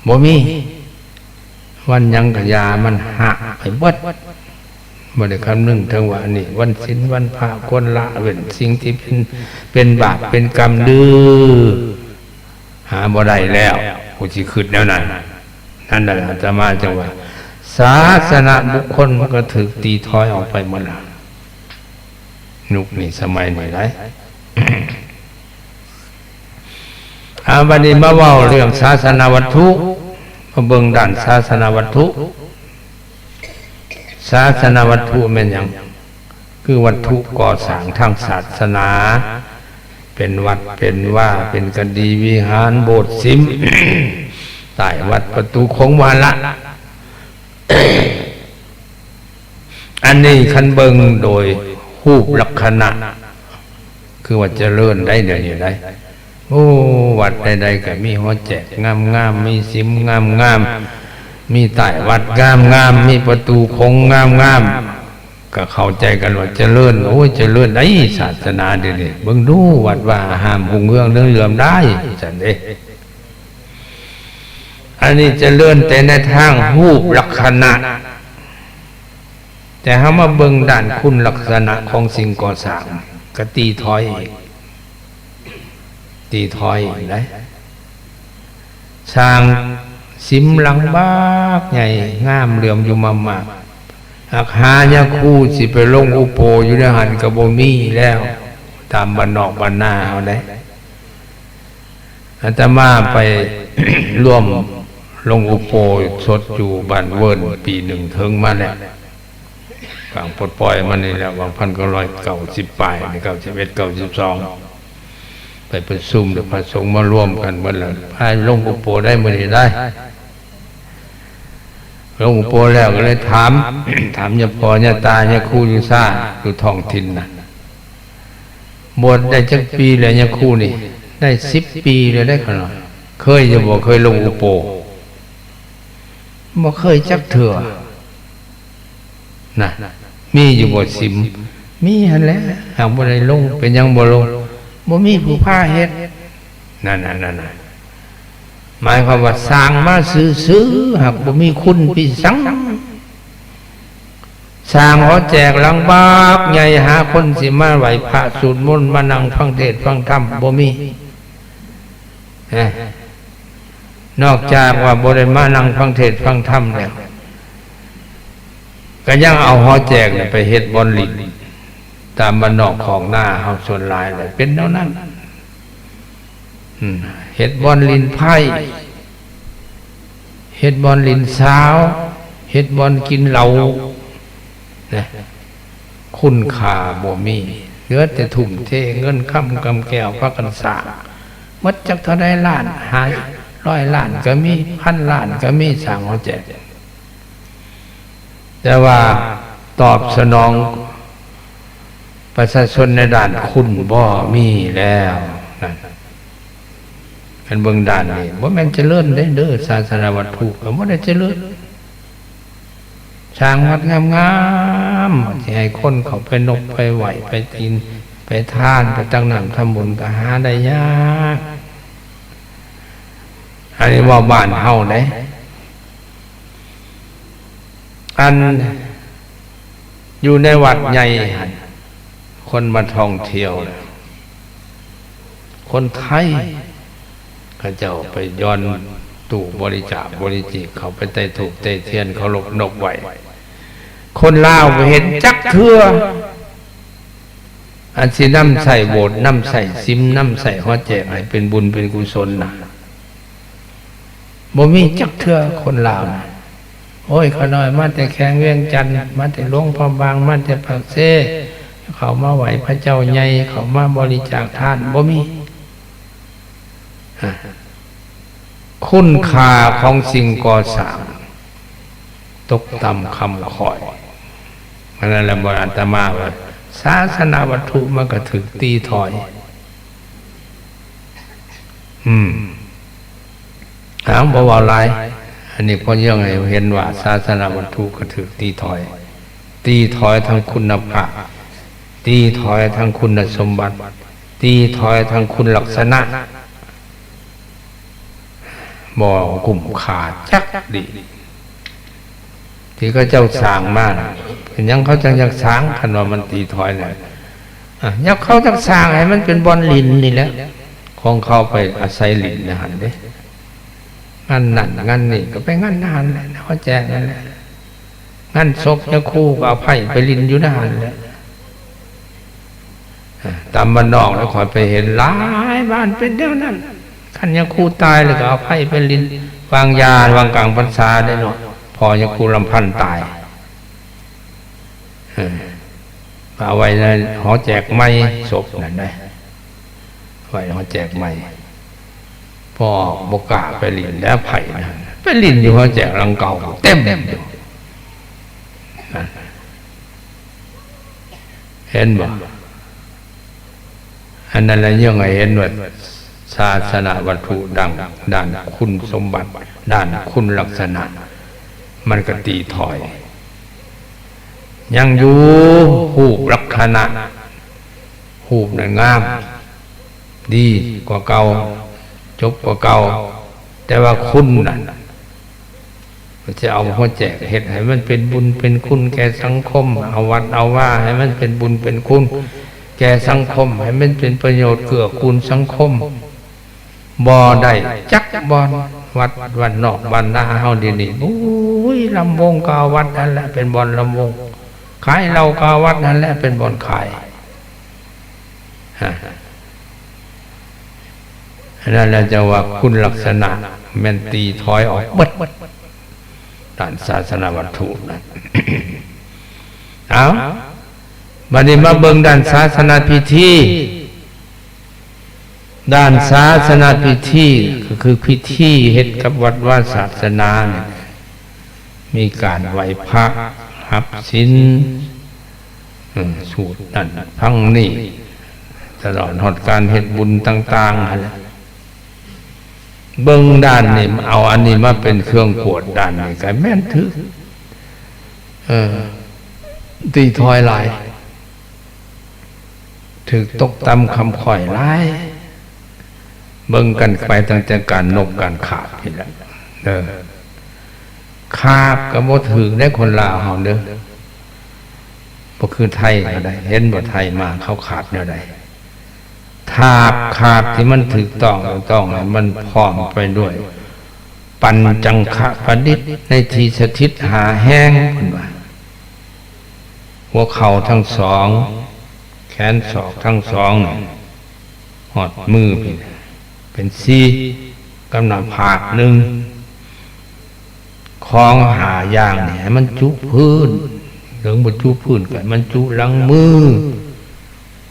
ບໍ່ມີ. ວັນຫຍັງກະຢ່າ ມັນຫາກໄປເບິດ ບໍ່ໄດ້ຄຳນຶງເຖິງວ່າ ອັນນີ້ວັນສິນວັນພະ ຄວນລະເວັ້ນສິ່ງທີ່ເປັນ ເປັນບາບເປັນກຳ ຫຼື ຫາບໍ່ໄດ້ແລ້ວ ຜູ້ທີ່ຄິດແນວນັ້ນ. ນັ້ນແຫຼະອາດຕະມາຈຶ່ງວ່າ ສາສະນະບຸກຄົນມັນກໍຖືກຕີຖອຍອອກໄປໝົດລະ ຍຸກນີ້ສະໄໝນີ້ໄດ໋. ອາ ບັດນີ້ມາເວົ້າເລື່ອງສາສະນະວັດຖຸ ມາເບິ່ງດ້ານສາສະນະວັດຖຸ. ສາສະນະວັດຖຸແມ່ນຫຍັງ? ຄືວັດຖຸກໍ່ສ້າງທາງສາສະໜາ ເປັນວັດເປັນວາ ເປັນກະດີວິຫານ ໂບດສິມ ໃຕ້ວັດປະຕູຂົງວ່າລະ. ອັນນີ້ຄັນເບິ່ງໂດຍຮູບລັກຂະນະ ຄືວ່າຈະເລີນໄດ໋ ດຽວນີ້ໄດ໋. ໂອ້ ວັດໃດໆກໍມີຫໍແຈກງາມໆ ມີສິມງາມໆ ມີໃຕ້ວັດງາມໆ ມີປະຕູຂົງງາມໆ ກໍເຂົ້າໃຈກັນວ່າຈະເລີນ. ໂອ້ຍ ຈະເລີນໄດ໋ສາສະໜາດຽວນີ້ ເບິ່ງດູ ວັດວາອາຮາມຮຸ່ງເຮືອງເຫຼືອງເຫຼື້ອມໄດ໋ ວ່າຊັ້ນເດ້. ອັນນີ້ຈະເລີນແຕ່ໃນທາງຮູບລັກຂະນະ ແຕ່ເຮົາມາເບິ່ງດ້ານຄຸນລັກສະນະຂອງສິ່ງກໍ່ສ້າງ ກະຕີຖອຍອີກ ຕີຖອຍອີກໄດ໋. ສ້າງສິມຫຼັງບັກໃຫຍ່ງາມເຫຼື້ອມຢູ່ມາກໆ ຫາກຫາຍາຄູຊິໄປລົງອຸໂປຢູ່ໃນຫັ້ນກໍບໍ່ມີແລ້ວ ຕາມບ້ານນອກບ້ານນາເຮົາໄດ໋. ອາດຕະມາໄປລວມລົງອຸໂປສົດຢູ່ບ້ານເວີນປີໜຶ່ງເຖິງມາແລ້ວ ກາງປົດປ່ອຍມານີ້ແຫຼະ ຫວ່າງພັນເກົ້າຮ້ອຍເກົ້າສິບປາຍ ເກົ້າສິບເອັດ ເກົ້າສິບສອງ ໄປປະຊຸມ ແລ້ວພະສົງມາລວມກັນເບິດແລ້ວ ພາລົງອຸໂປໄດ້ມື້ນີ້ໄດ້. ລົງອຸໂປແລ້ວກໍເລີຍຖາມ ຖາມຍາພໍ່ຍາຕາຍາຄູຢູ່ຊາ ຢູ່ທ້ອງຖິ່ນນະ ບວດໄດ້ຈັກປີແລ້ວຍາຄູນີ້? ໄດ້ສິບປີແລ້ວເດ້ ຂ້ານ້ອຍ. ເຄີຍຢູ່ບໍ່? ເຄີຍລົງອຸໂປ? ບໍ່ເຄີຍຈັກເທື່ອນະ. ມີຢູ່ບໍ່ສິມ? ມີຫັ້ນແຫຼະ ຫາກບໍ່ໄດ້ລົງ. ເປັນຫຍັງບໍ່ລົງ? ບໍ່ມີຜູ້ພາເຮັດ. ນັ້ນໆໆ ໝາຍຄວາມວ່າສ້າງມາຊື່ໆ ຫາກບໍ່ມີຄຸນປີສັງ. ສ້າງຫໍແຈກຫຼັງບັກໃຫຍ່ ຫາຄົນຊິມາໄຫວ້ພະສູດມົນ ມານັ່ງຟັງເທດຟັງທຳ ບໍ່ມີ. ນອກຈາກວ່າບໍ່ໄດ້ມານັ່ງຟັງເທດຟັງທຳແລ້ວ ກໍຍັງເອົາຫໍແຈກໄປເຮັດບ່ອນຫຼິ້ນ ຕາມບ້ານນອກຂອງນາເຮົາ ສ່ວນຫຼາຍເປັນແນວນັ້ນ. ເຮັດບ່ອນຫຼິ້ນໄພ້ ເຮັດບ່ອນຫຼິ້ນສາວ ເຮັດບ່ອນກິນເຫຼົ້ານະ ຄຸນຄ່າບໍ່ມີ ເຫຼືອແຕ່ທຸ່ມເທເງິນຄຳກຳແກ້ວພາກັນສ້າງ. ໝົດຈັກເທົ່າໃດລ້ານ ຫ້າຮ້ອຍລ້ານກໍມີ ພັນລ້ານກໍມີ ສ້າງຫົວແຈກ. ແຕ່ວ່າຕອບສະໜອງປະຊາຊົນໃນດ້ານຄຸນບໍ່ມີແລ້ວນັ້ນ. ຄັນເບິ່ງດ້ານນີ້ ບໍ່ແມ່ນຈະເລີນເດ້ ເດີ ສາສະນະວັດຖຸກໍບໍ່ໄດ້ຈະເລີນ. ສ້າງວັດງາມໆ ຊິໃຫ້ຄົນເຂົ້າໄປນົບໄປໄຫວ້ ໄປກິນໄປທານ ໄປຕັກນ້ຳທຳບຸນ ກໍຫາໄດ້ຍາກ. ອັນນີ້ເວົ້າບ້ານເຮົາເດ້. ອັນຢູ່ໃນວັດໃຫຍ່ຫັ້ນ ຄົນມາທ່ອງທ່ຽວແຫຼະ ຄົນໄທ ເຂົາເຈົ້າໄປຢ່ອນຕູ້ບໍລິຈາກບໍລິຈີກ ເຂົາໄປໄຕ້ທູບໄຕ້ທຽນ ເຄົາລົບນົບໄຫວ້. ຄົນລາວບໍ່ເຫັນຈັກເທື່ອ ອັນຊິນຳໃຊ້ໂບດ ນຳໃຊ້ສິມ ນຳໃຊ້ຫໍແຈກໃຫ້ເປັນບຸນເປັນກຸສົນນະ ບໍ່ມີຈັກເທື່ອຄົນລາວນະ. ໂອ້ຍ ຂ້ານ້ອຍມາແຕ່ແຂວງວຽງຈັນ ມາແຕ່ຫຼວງພະບາງ ມາແຕ່ປາກເຊ ເຂົ້າມາໄຫວ້ພະເຈົ້າໃຫຍ່ ເຂົ້າມາບໍລິຈາກທານ ບໍ່ມີ. ຄຸນຄ່າຂອງສິ່ງກໍ່ສ້າງຕົກຕ່ຳຄ່ຳຄ່ອຍ. ອັນນັ້ນແຫຼະ ບໍ່ ອາດຕະມາວ່າ ສາສະນະວັດຖຸມັນກໍຖືກຕີຖອຍ. ອືມ ເອົາ ບໍ່ເວົ້າຫຼາຍ ອັນນີ້ພໍຍັງໃຫ້ເຫັນວ່າສາສະນະວັດຖຸກໍຖືກຕີຖອຍ, ຕີຖອຍທັງຄຸນນະພາບ, ຕີຖອຍທັງຄຸນນະສົມບັດ, ຕີຖອຍທັງຄຸນລັກສະນະ. ບໍ່ກຸ້ມຄ່າຈັກດີ້ ທີ່ເຂົາເຈົ້າສ້າງມາ. ເປັນຫຍັງເຂົາຈັ່ງຢາກສ້າງ ຄັນວ່າມັນຕີຖອຍແລ້ວ? ອາ ຢາກ ເຂົາຢາກສ້າງໃຫ້ມັນເປັນບ່ອນຫຼິ້ນນີ້ແຫຼະ ຂອງເຂົາໄປອາໄສຫຼິ້ນໃນຫັ້ນເດ້. ງານນັ້ນງານນີ້ກໍໄປງານໃນຫັ້ນແຫຼະ ເຂົາແຈ້ງນັ້ນແຫຼະ. ງານສົບຍາຄູກໍເອົາໄພ້ໄປຫຼິ້ນຢູ່ໃນຫັ້ນແຫຼະ. ຕາມບ້ານນອກແລ້ວ ຂ້ອຍໄປເຫັນຫຼາຍບ້ານເປັນແນວນັ້ນ. ຄັນຍາຄູຕາຍແລ້ວກໍເອົາໄພ້ໄປຫຼິ້ນ ວາງຢາ ວາງກາງພັນສາເດ້ເນາະ, ພໍ່ຍາຄູລຳພັນຕາຍ. ເອີ ໄປ ເອົາໄວ້ໃນຫໍແຈກໃໝ່ສົບນັ້ນໄດ໋ ໄວ້ຫໍແຈກໃໝ່. ພໍອອກບໍ່ກ້າໄປຫຼິ້ນແລ້ວ ໃຜນະ ໄປຫຼິ້ນຢູ່ຫໍແຈກຫຼັງເກົ່າເຕັມຢູ່ ເຫັນບໍ່? ອັນນັ້ນລະຍັງໃຫ້ເຫັນວ່າສາສະນະວັດຖຸ ດ້ານ ດ້ານຄຸນສົມບັດ ດ້ານຄຸນລັກສະນະ ມັນກະຕີຖອຍ. ຍັງຢູ່ຮູບລັກສະນະ ຮູບນັ້ນງາມ ດີກວ່າເກົ່າ ຈົບກວ່າເກົ່າ ແຕ່ວ່າຄຸນນັ້ນ ຈະເອົາຫົວແຈກເຮັດໃຫ້ມັນເປັນບຸນເປັນຄຸນແກ່ສັງຄົມ, ເອົາວັດເອົາວາໃຫ້ມັນເປັນບຸນເປັນຄຸນແກ່ສັງຄົມ, ໃຫ້ມັນເປັນປະໂຫຍດເກື້ອກູນສັງຄົມ. ບໍ່ໄດ້ຈັກບ່ອນ. ວັດບ້ານນອກບ້ານນາເຮົາດຽວນີ້ ໂອ້ຍ ລຳວົງກໍເອົາວັດຫັ້ນແຫຼະເປັນບ່ອນລຳວົງ, ຂາຍເຫຼົ້າກໍເອົາວັດຫັ້ນແຫຼະເປັນບ່ອນຂາຍ. ຮະ ອັນນັ້ນແຫຼະ ເຈົ້າວ່າຄຸນລັກສະນະແມ່ນຕີຖອຍອອກເບິດ ດ້ານສາສະນະວັດຖຸນັ້ນ. ເອົາ ບັດນີ້ມາເບິ່ງດ້ານສາສະນະພິທີ. ດ້ານສາສະນະພິທີ ກໍຄືພິທີເຮັດກັບວັດວາສາສະໜານີ້ ມີການໄຫວ້ພະ ຮັບສິນ ເອີ ສູດນັ້ນຟັງນີ້ ຕະຫຼອດຮອດການເຮັດບຸນຕ່າງໆຫັ້ນແຫຼະ. ເບິ່ງດ້ານນີ້ ເອົາອັນນີ້ມາເປັນເຄື່ອງກວດ ດ້ານນີ້ກໍແມ່ນຖືກ ເອີ ຕີຖອຍຫຼາຍ. ຖືກຕົກຕ່ຳຄຳຂ້ອຍຫຼາຍ. ເບິ່ງກັນໄປຕັ້ງແຕ່ການນົບການຂາບນີ້ແຫຼະເດີ. ຂາບກໍບໍ່ຖືກເດ້ຄົນລາວເຮົາເດີ. ບໍ່ຄືໄທເຂົາໄດ໋. ເຫັນບໍ່ໄທມາເຂົາຂາບແນວໃດ? ຂາບ ຂາບທີ່ມັນຖືກຕ້ອງ ຕ້ອງໃຫ້ມັນພ້ອມໄປດ້ວຍປັນຈັງຄະປະດິດ ໃນທີ່ສະຖິດຫ້າແຫ່ງ ເພິ່ນວ່າ. ຫົວເຂົ່າທັງສອງ ແຂນສອກທັງສອງນີ້ ຮອດມືພີ້ ເປັນສີ່ ກັບໜ້າຜາກໜຶ່ງ. ຂອງຫ້າຢ່າງນີ້ໃຫ້ມັນຈຸພື້ນ, ເຖິງບໍ່ຈຸພື້ນກໍໃຫ້ມັນຈຸຫຼັງມື.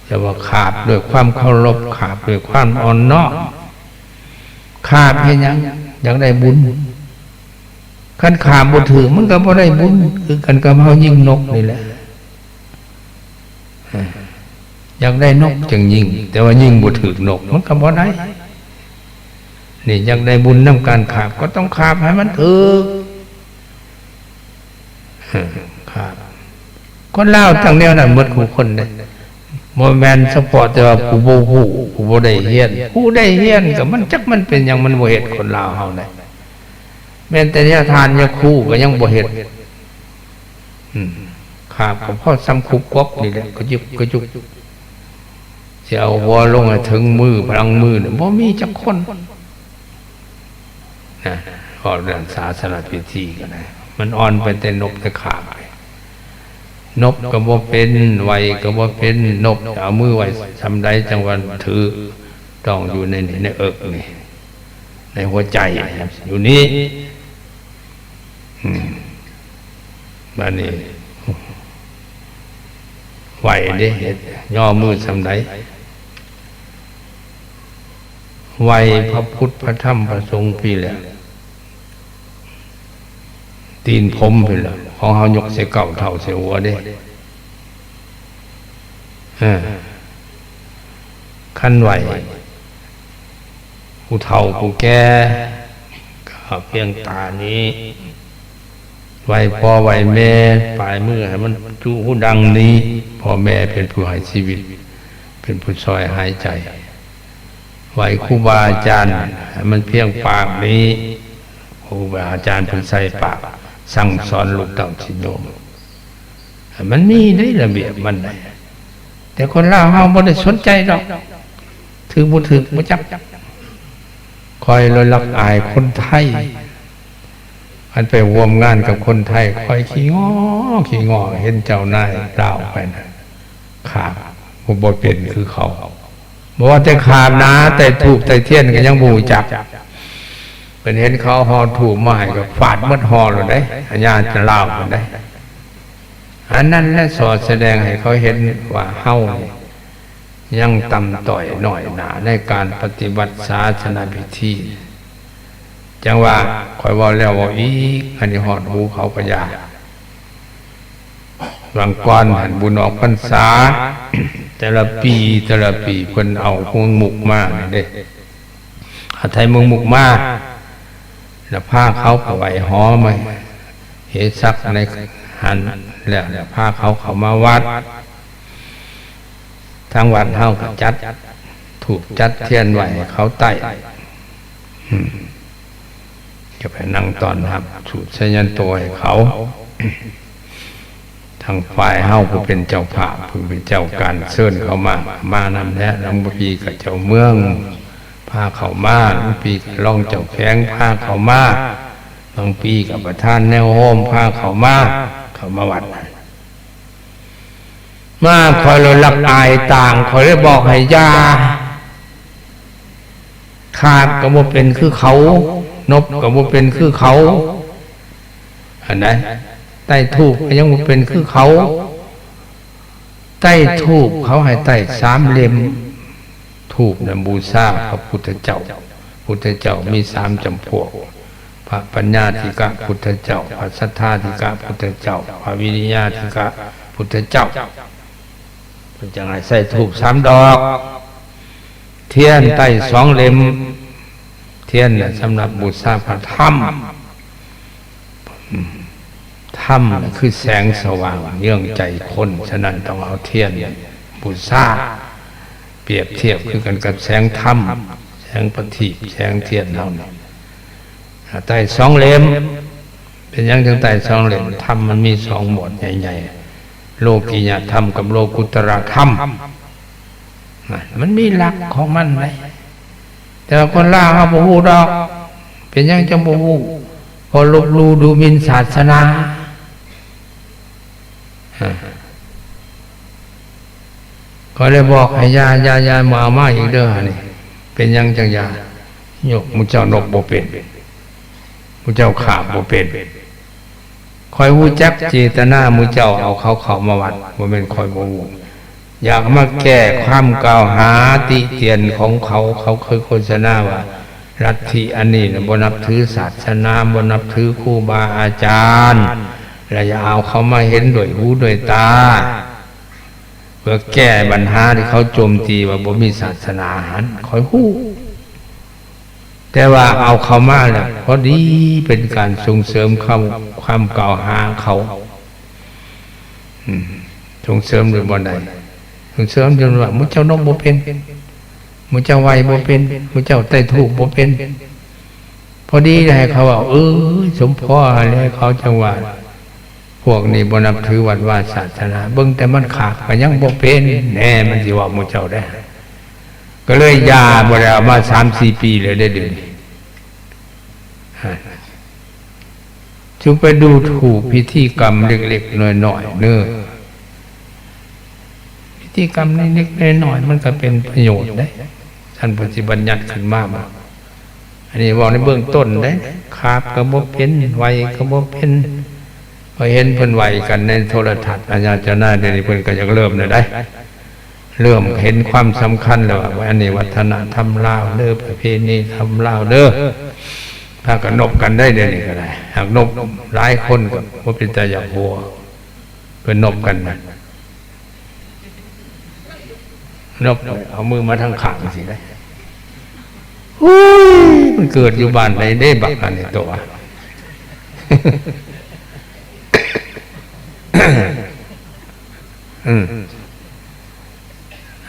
ແຕ່ວ່າຂາບດ້ວຍຄວາມເຄົາລົບ, ຂາບດ້ວຍຄວາມອ່ອນນ້ອມ. ຂາບເຮັດຫຍັງ? ຢາກໄດ້ບຸນ. ຄັນຂາບບໍ່ຖືກ ມັນກໍບໍ່ໄດ້ບຸນ ຄືກັນກັບເຮົາຍິງນົກນີ້ແຫຼະ. ຢາກໄດ້ນົກຈຶ່ງຍິງ, ແຕ່ວ່າຍິງບໍ່ຖືກນົກ ມັນກໍບໍ່ໄດ້. ນີ້ຢາກໄດ້ບຸນນຳການຂາບ ກໍຕ້ອງຂາບໃຫ້ມັນຖືກ. ຂາບ ຄົນລາວຕັ້ງແນວນັ້ນໝົດຄູ່ຄົນເດ້. ບໍ່ແມ່ນສະເພາະແຕ່ວ່າຜູ້ບໍ່ຮູ້, ຜູ້ບໍ່ໄດ້ຮຽນ. ຜູ້ໄດ້ຮຽນກໍມັນ ຈັກມັນເປັນຫຍັງ ມັນບໍ່ເຮັດ. ຄົນລາວເຮົານະ ແມ່ນແຕ່ຍາທ່ານຍາຄູກໍຍັງບໍ່ເຮັດ. ອືມ ຂາບກໍພໍສ່ຳຄຸບກົບນີ້ແຫຼະ ກະຈຸກກະຈຸກ. ຊິເອົາຫົວລົງໃຫ້ເຖິງມື ພະລັງມືນີ້ ບໍ່ມີຈັກຄົນນະ. ເວົ້າເລື່ອງສາສະນະພິທີກໍໄດ້ ມັນອ່ອນໄປແຕ່ນົບແຕ່ຂາບ. ນົບກໍບໍ່ເປັນ, ໄຫວ້ກໍບໍ່ເປັນ. ນົບຈະເອົາມືໄຫວ້ສ່ຳໃດ ຈັ່ງວ່າຖືກຕ້ອງຢູ່ໃນນີ້ ໃນເອິກນີ້ ໃນຫົວໃຈ ຢູ່ນີ້. ອືມ ບາດນີ້ໄຫວ້ເດ້ ເຮັດຍໍມືສ່ຳໃດ? ໄຫວ້ພະພຸດ ພະທຳ ພະສົງ ພີ້ແຫຼະ ຕີນຜົມພີ້ແຫຼະ. ຂອງເຮົາຍົກໃສ່ເກົ້າເທົ້າໃສ່ຫົວເດ້. ເອີ ຄັນໄຫວ້ ຜູ້ເຖົ້າຜູ້ແກ່ກໍພຽງຕານີ້, ໄຫວ້ພໍ່ໄຫວ້ແມ່ ປາຍມືໃຫ້ມັນຈຸຫູດັງນີ້. ພໍ່ແມ່ເປັນຜູ້ໃຫ້ຊີວິດ ເປັນຜູ້ຊ່ອຍຫາຍໃຈ. ໄຫວ້ຄູບາອາຈານໃຫ້ມັນພຽງປາກນີ້. ຄູບາອາຈານເພິ່ນໃສ່ປາກສັ່ງສອນລູກເຕົ້າສິດໂຍມ. ມັນມີໃນລະບຽບມັນໄດ໋ ແຕ່ຄົນລາວເຮົາບໍ່ໄດ້ສົນໃຈດອກ ຖືກບໍ່ຖືກບໍ່ຈັກ. ຂ້ອຍລະລັກອາຍຄົນໄທ ອັນໄປຮ່ວມງານກັບຄົນໄທ ຂ້ອຍຂີ້ງໍ ຂີ້ງໍ ເຫັນເຈົ້ານາຍລາວໄປນະ ຂາບບໍ່ເປັນຄືເຂົາ. ບໍ່ວ່າແຕ່ຂາບນາ ແຕ່ທູບແຕ່ທຽນກໍຍັງບໍ່ຮູ້ຈັກ. ເພິ່ນເຫັນເຂົາເອົາຫໍ່ທູບມາໃຫ້ກໍຟາດໝົດຫໍ່ໂລດເດ້ ອາຍາຈະລາວພຸ້ນເດ້. ອ ອັນນັ້ນແຫຼະ ສອດສະແດງໃຫ້ເຂົາເຫັນວ່າເຮົານີ້ຍັງຕ່ຳຕ້ອຍໜ້ອຍໜ້າໃນການປະຕິບັດສາສະນະພິທີ. ຈັ່ງວ່າຂ້ອຍເວົ້າແລ້ວເວົ້າອີກ, ອັນນີ້ຮອດຫູເຂົາກໍຢ່າ. ຫວ່າງກ່ອນຫັ້ນບຸນອອກພັນສາ ແຕ່ລະປີ ແຕ່ລະປີເພິ່ນເອົາເມືອງມຸກມານີ້ເດ້ ເອົາໄທເມືອງມຸກມາ ແລ້ວພາເຂົາໄປໄຫວ້ຫໍມະເຫສັກໃນຫັ້ນ ແລ້ວ ແລ້ວພາເຂົາເຂົ້າມາວັດ. ທາງວັດເຮົາກໍຈັດທູບຈັດທຽນໄວ້ໃຫ້ເຂົາໄຕ້ ອືມ ກໍໄປນັ່ງຕ້ອນຮັບ ສູດໄຊຍະໂຕໃຫ້ເຂົາ. ທາງຝ່າຍເຮົາຜູ້ເປັນເຈົ້າພາບ ຜູ້ເປັນເຈົ້າການເຊີນເຂົາມາ ມານຳແຫຼະ. ລາງປີກໍເຈົ້າເມືອງພາເຂົ້າມາ, ລາງປີກໍລອງເຈົ້າແຂວງພາເຂົ້າມາ, ບາງປີກໍປະທານແນວໂຮມພາເຂົ້າມາ, ເຂົ້າມາວັດ. ມາ ຂ້ອຍລະລັກອາຍຕ່າງ, ຂ້ອຍເລີຍບອກໃຫ້ຢ່າ. ຂາບກໍບໍ່ເປັນຄືເຂົາ, ນົບກໍບໍ່ເປັນຄືເຂົາ. ອັນໃດ ໄຕ້ທູບກໍຍັງບໍ່ເປັນຄືເຂົາ. ໄຕ້ທູບເຂົາໃຫ້ໄຕ້ສາມເຫຼັ້ມ. ທູບນະບູຊາພະພຸດທະເຈົ້າ. ພຸດທະເຈົ້າມີສາມຈຳພວກ, ພະປັນຍາທິກະພຸດທະເຈົ້າ, ພະສັດທາທິກະພຸດທະເຈົ້າ, ພະວິລິຍາທິກະພຸດທະເຈົ້າ. ເພິ່ນຈັ່ງໃຫ້ໃສ່ທູບສາມດອກ, ທຽນໄຕ້ສອງເຫຼັ້ມ. ທຽນນະສຳລັບບູຊາພະທຳ. ທຳນະຄືແສງສະຫວ່າງເຍືອງໃຈຄົນ, ສະນັ້ນຕ້ອງເອົາທຽນບູຊາ. ປຽບທຽບຄືກັນກັບແສງທຳ, ແສງປະທີບ, ແສງທຽນເຮົານີ້. ໄຕ້ສອງເຫຼັ້ມ. ເປັນຫຍັງຈຶ່ງໄຕ້ສອງເຫຼັ້ມ? ທຳມັນມີສອງໝວດໃຫຍ່ໆ, ໂລກີຍະທຳກັບໂລກຸດຕະລະທຳ. ນະ ມັນມີຫຼັກຂອງມັນໄດ໋. ແຕ່ວ່າຄົນລາວເຮົາບໍ່ຮູ້ດອກ. ເປັນຫຍັງຈັ່ງບໍ່ຮູ້? ເພາະລົບຫຼູ່ດູໝິ່ນສາສະໜາ. ເອີ ຂ້ອຍເລີຍບອກໃຫ້ຢ່າ, ຢ່າ, ຢ່າມາເອົາມາອີກເດີ. ອັນນີ້ເປັນຫຍັງຈັ່ງຢ່າ? ໂຍມ ໝູ່ເຈົ້ານົບບໍ່ເປັນ, ໝູ່ເຈົ້າຂາບບໍ່ເປັນ. ຂ້ອຍຮູ້ຈັກເຈຕະນາໝູ່ເຈົ້າເອົາເຂົາເຂົ້າມາວັດ, ບໍ່ແມ່ນຂ້ອຍບໍ່ຮູ້. ຢາກມາແກ້ຄວາມກ່າວຫາຕິຕຽນຂອງເຂົາ. ເຂົາເຄີຍໂຄສະນາວ່າ ລັດທິອັນນີ້ນະບໍ່ນັບຖືສາສະໜາ, ບໍ່ນັບຖືຄູບາອາຈານ, ແລະ ຢ່າເອົາເຂົາມາເຫັນດ້ວຍຫູດ້ວຍຕາ, ເພື່ອແກ້ບັນຫາທີ່ເຂົາໂຈມຕີວ່າບໍ່ມີສາສະໜາຫັ້ນ. ຂ້ອຍຮູ້. ແຕ່ວ່າເອົາເຂົ້າມາແລ້ວ ພໍດີເປັນການສົ່ງເສີມຄຳ ຄວາມກ່າວຫາເຂົາ. ອືມ ສົ່ງເສີມໂດຍບ່ອນໃດ? ສົ່ງເສີມຈົນວ່າ ໝູ່ເຈົ້ານົບບໍ່ເປັນ, ໝູ່ເຈົ້າໄຫວ້ບໍ່ເປັນ, ໝູ່ເຈົ້າໄຕ້ທູບບໍ່ເປັນ. ພໍດີໃຫ້ເຂົາເວົ້າ ເອີ ສົມພໍຫັ້ນແຫຼະ ເຂົາຈັ່ງວ່າ ພວກນີ້ບໍ່ນັບຖືວັດວາສາສະໜາ, ເບິ່ງແຕ່ມັນຂາບກໍຍັງບໍ່ເປັນແນ່. ມັນຊິເວົ້າໝູ່ເຈົ້າໄດ້ ກໍເລີຍຢ່າ, ບໍ່ໄດ້ເອົາມາສາມສີ່ປີແລ້ວເດ້ ດຽວນີ້. ຈູໄປດູຖູກພິທີກຳເລັກໆນ້ອຍໆເນີ. ພິທີກຳເລັກໆນ້ອຍໆ ມັນກໍເປັນປະໂຫຍດເດ້. ທ່ານເພິ່ນຊິບັນຍັດຂຶ້ນມາບໍ່? ອັນນີ້ເວົ້າໃນເບື້ອງຕົ້ນເດ້. ຂາບກໍບໍ່ເປັນ, ໄຫວ້ກໍບໍ່ເປັນ. ຂ້ອຍເຫັນເພິ່ນໄຫວ້ກັນໃນໂທລະທັດ, ອາຍາດເຈົ້ານາຍ ດຽວນີ້ເພິ່ນກໍຢາກເລີ່ມແລ້ວເດ້. ເລີ່ມເຫັນຄວາມສຳຄັນແລ້ວວ່າ ອັນນີ້ວັດທະນະທຳລາວເດີ, ປະເພນີທຳລາວເດີ. ພາກັນນົບກັນໄດ້ ດຽວນີ້ກໍໄດ້. ຫາກນົບຫຼາຍຄົນກໍບໍ່ເປັນຕາຢາກຫົວ, ເພິ່ນນົບກັນນະ. ນົບເອົາມືມາທາງຂ້າງຊີ້ໄດ໋. ໂອ້ຍ ມັນເກີດຢູ່ບ້ານໃດເດ້ ບັກອັນນີ້ຕົວະ. ອືມ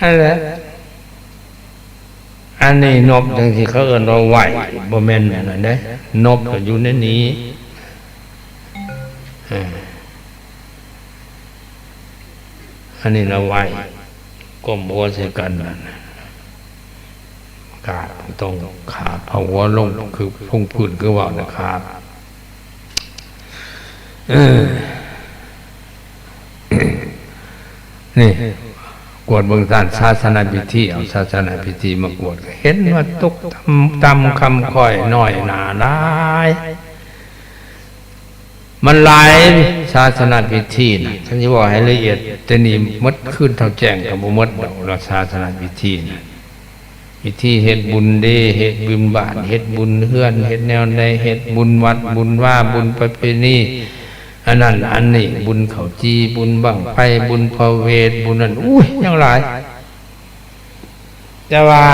ຫັ້ນແຫຼະ. ອັນນີ້ນົບຈັ່ງຊີ້ເຂົາເອີ້ນວ່າໄຫວ້, ບໍ່ແມ່ນອັນນັ້ນເດ້. ນົບກໍຢູ່ໃນນີ້. ເອີ ອັນນີ້ລະໄຫວ້, ກົ້ມຫົວໃສ່ກັນນັ້ນ. ກາດຕ້ອງຂາບເອົາຫົວລົງ ຄືພົງພື້ນ ຄືເວົ້ານະ ຂາບ. ເອີ ນີ້ ກວດເບິ່ງທ່ານ ສາສະນະພິທີ, ເອົາສາສະນະພິທີມາກວດ ກໍເຫັນວ່າຕົກຕ່ຳ ຕ່ຳຄຳຂ້ອຍ ນ້ອຍໜ້າຫຼາຍ. ມັນຫຼາຍສາສະນະພິທີນະ ຄັນຊິເວົ້າໃຫ້ລະອຽດແຕ່ນີ້ໝົດຄືນເທົ່າແຈ້ງກໍບໍ່ໝົດດອກ ລະສາສະນະພິທີນະ ພິທີເຮັດບຸນເດ ເຮັດບຸນບ້ານ ເຮັດບຸນເຮືອນ ເຮັດແນວໃດ ເຮັດບຸນວັດບຸນວາ ບຸນປະເພນີ ອັນນັ້ນອັນນີ້ ບຸນເຂົ້າຈີ່ ບຸນບັ້ງໄຟ ບຸນພະເວດ ບຸນນັ້ນ ອຸ້ຍ ຍັງຫຼາຍ. ແຕ່ວ່າ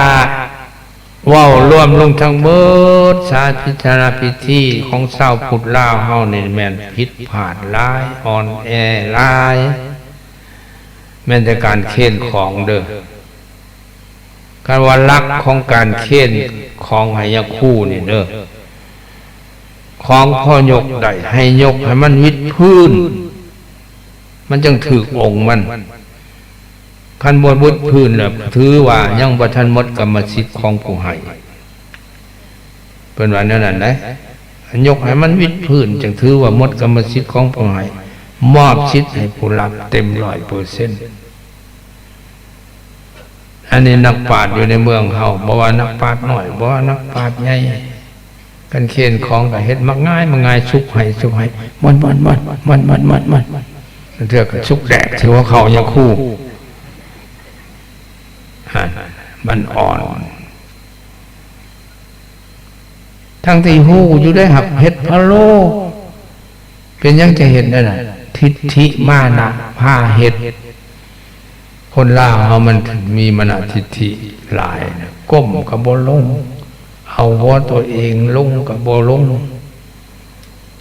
ເວົ້າລວມລົງທັງໝົດ ສາສະນະພິທີຂອງຊາວພຸດລາວເຮົານີ້ແມ່ນຜິດພາດຫຼາຍ ອ່ອນແອຫຼາຍ ແມ່ນແຕ່ການເຄນຂອງເດີ້. ຄັນວ່າຫຼັກຂອງການເຄນຂອງໃຫ້ຍາຄູນີ້ເດີ້ ຂອງພໍຍົກໄດ້ ໃຫ້ຍົກໃຫ້ມັນວິດພື້ນ ມັນຈຶ່ງຖືກອົງມັນ. ຄັນບໍ່ວິດພື້ນແລ້ວ ຖືວ່າຍັງບໍ່ທັນໝົດກຳມະສິດຂອງຜູ້ໃຫ້ ເພິ່ນວ່າແນວນັ້ນໃດ໋. ຍົກໃຫ້ມັນວິດພື້ນ ຈຶ່ງຖືວ່າໝົດກຳມະສິດຂອງຜູ້ໃຫ້ ມອບສິດໃຫ້ຜູ້ຮັບເຕັມຮ້ອຍເປີເຊັນ. ອັນນີ້ນັກປາດຢູ່ໃນເມືອງເຮົາ ບໍ່ວ່ານັກປາດນ້ອຍ ບໍ່ວ່ານັກປາດໃຫຍ່ ຄັນເຄນຂອງກໍເຮັດມັກງ່າຍ ມັກງ່າຍ ສຸກໃຫ້ ສຸກໃຫ້ ມັນ ມັນ ມັນ ເທື່ອກໍສຸກແດກ ຖືວ່າເຂົ້າຍາຄູ ຫັ້ນ ມັນອ່ອນ ທັງທີ່ຮູ້ຢູ່ໄດ໋ ຫາກເຮັດພະໂລ້ ເປັນຫຍັງຈະເຮັດນັ້ນນະ? ທິດຖິມານະພາເຮັດ. ຄົນລາວເຮົາມັນມີມານະທິດຖິຫຼາຍນະ ກົ້ມກໍບໍ່ລົງ ເອົາຫົວຕົວເອງລົງກໍບໍ່ລົງ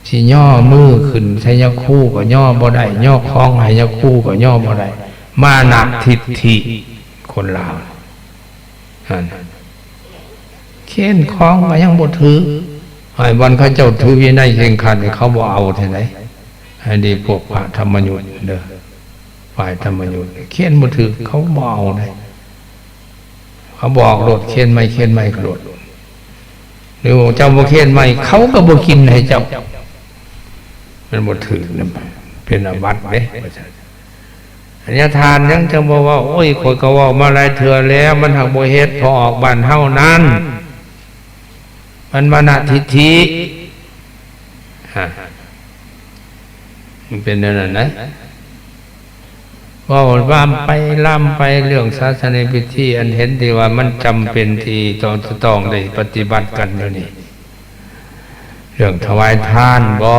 ຊິຍໍມືຂຶ້ນໃສ່ຍາຄູກໍຍໍບໍ່ໄດ້ ຍໍຂອງໃຫ້ຍາຄູກໍຍໍບໍ່ໄດ້ ມານະທິດຖິ ຄົນລາວຫັ້ນ ເຄນຂອງກໍຍັງບໍ່ຖືກ. ໃຫ້ບ່ອນເຂົາເຈົ້າຖືວິໄນເຄັ່ງຄັດນີ້ ເຂົາບໍ່ເອົາແທ້ໃດ໋. ອັນນີ້ພວກພະທຳມະຍຸດເດີ້ ຝ່າຍທຳມະຍຸດ ເຄນບໍ່ຖືກ ເຂົາບໍ່ເອົາເດ້. ເຂົາບອກໂລດ ເຄນໃໝ່ ເຄນໃໝ່ໂລດ ຫຼືວ່າເຈົ້າບໍ່ເຄນໃໝ່ ເຂົາກໍບໍ່ກິນໃຫ້ເຈົ້າ ມັນບໍ່ຖືກນະ ເປັນອາບັດເດ້ ວ່າຊັ້ນ. ອັນຍາທານຍັງຈະບໍ່ເວົ້າ ໂອ້ຍ ຂ້ອຍກໍເວົ້າມາຫຼາຍເທື່ອແລ້ວ ມັນຫາກບໍ່ເຮັດ ພໍອອກບ້ານເຮົານັ້ນ ມັນມານະທິດຖິ ຮະ ມັນເປັນແນວນັ້ນນະ. ເວົ້າລາມໄປລາມໄປເລື່ອງສາສະນະພິທີ ອັນເຫັນທີ່ວ່າມັນຈຳເປັນທີ່ຕ້ອງ ຈະຕ້ອງໄດ້ປະຕິບັດກັນຢູ່ນີ້ ເລື່ອງຖວາຍທານບໍ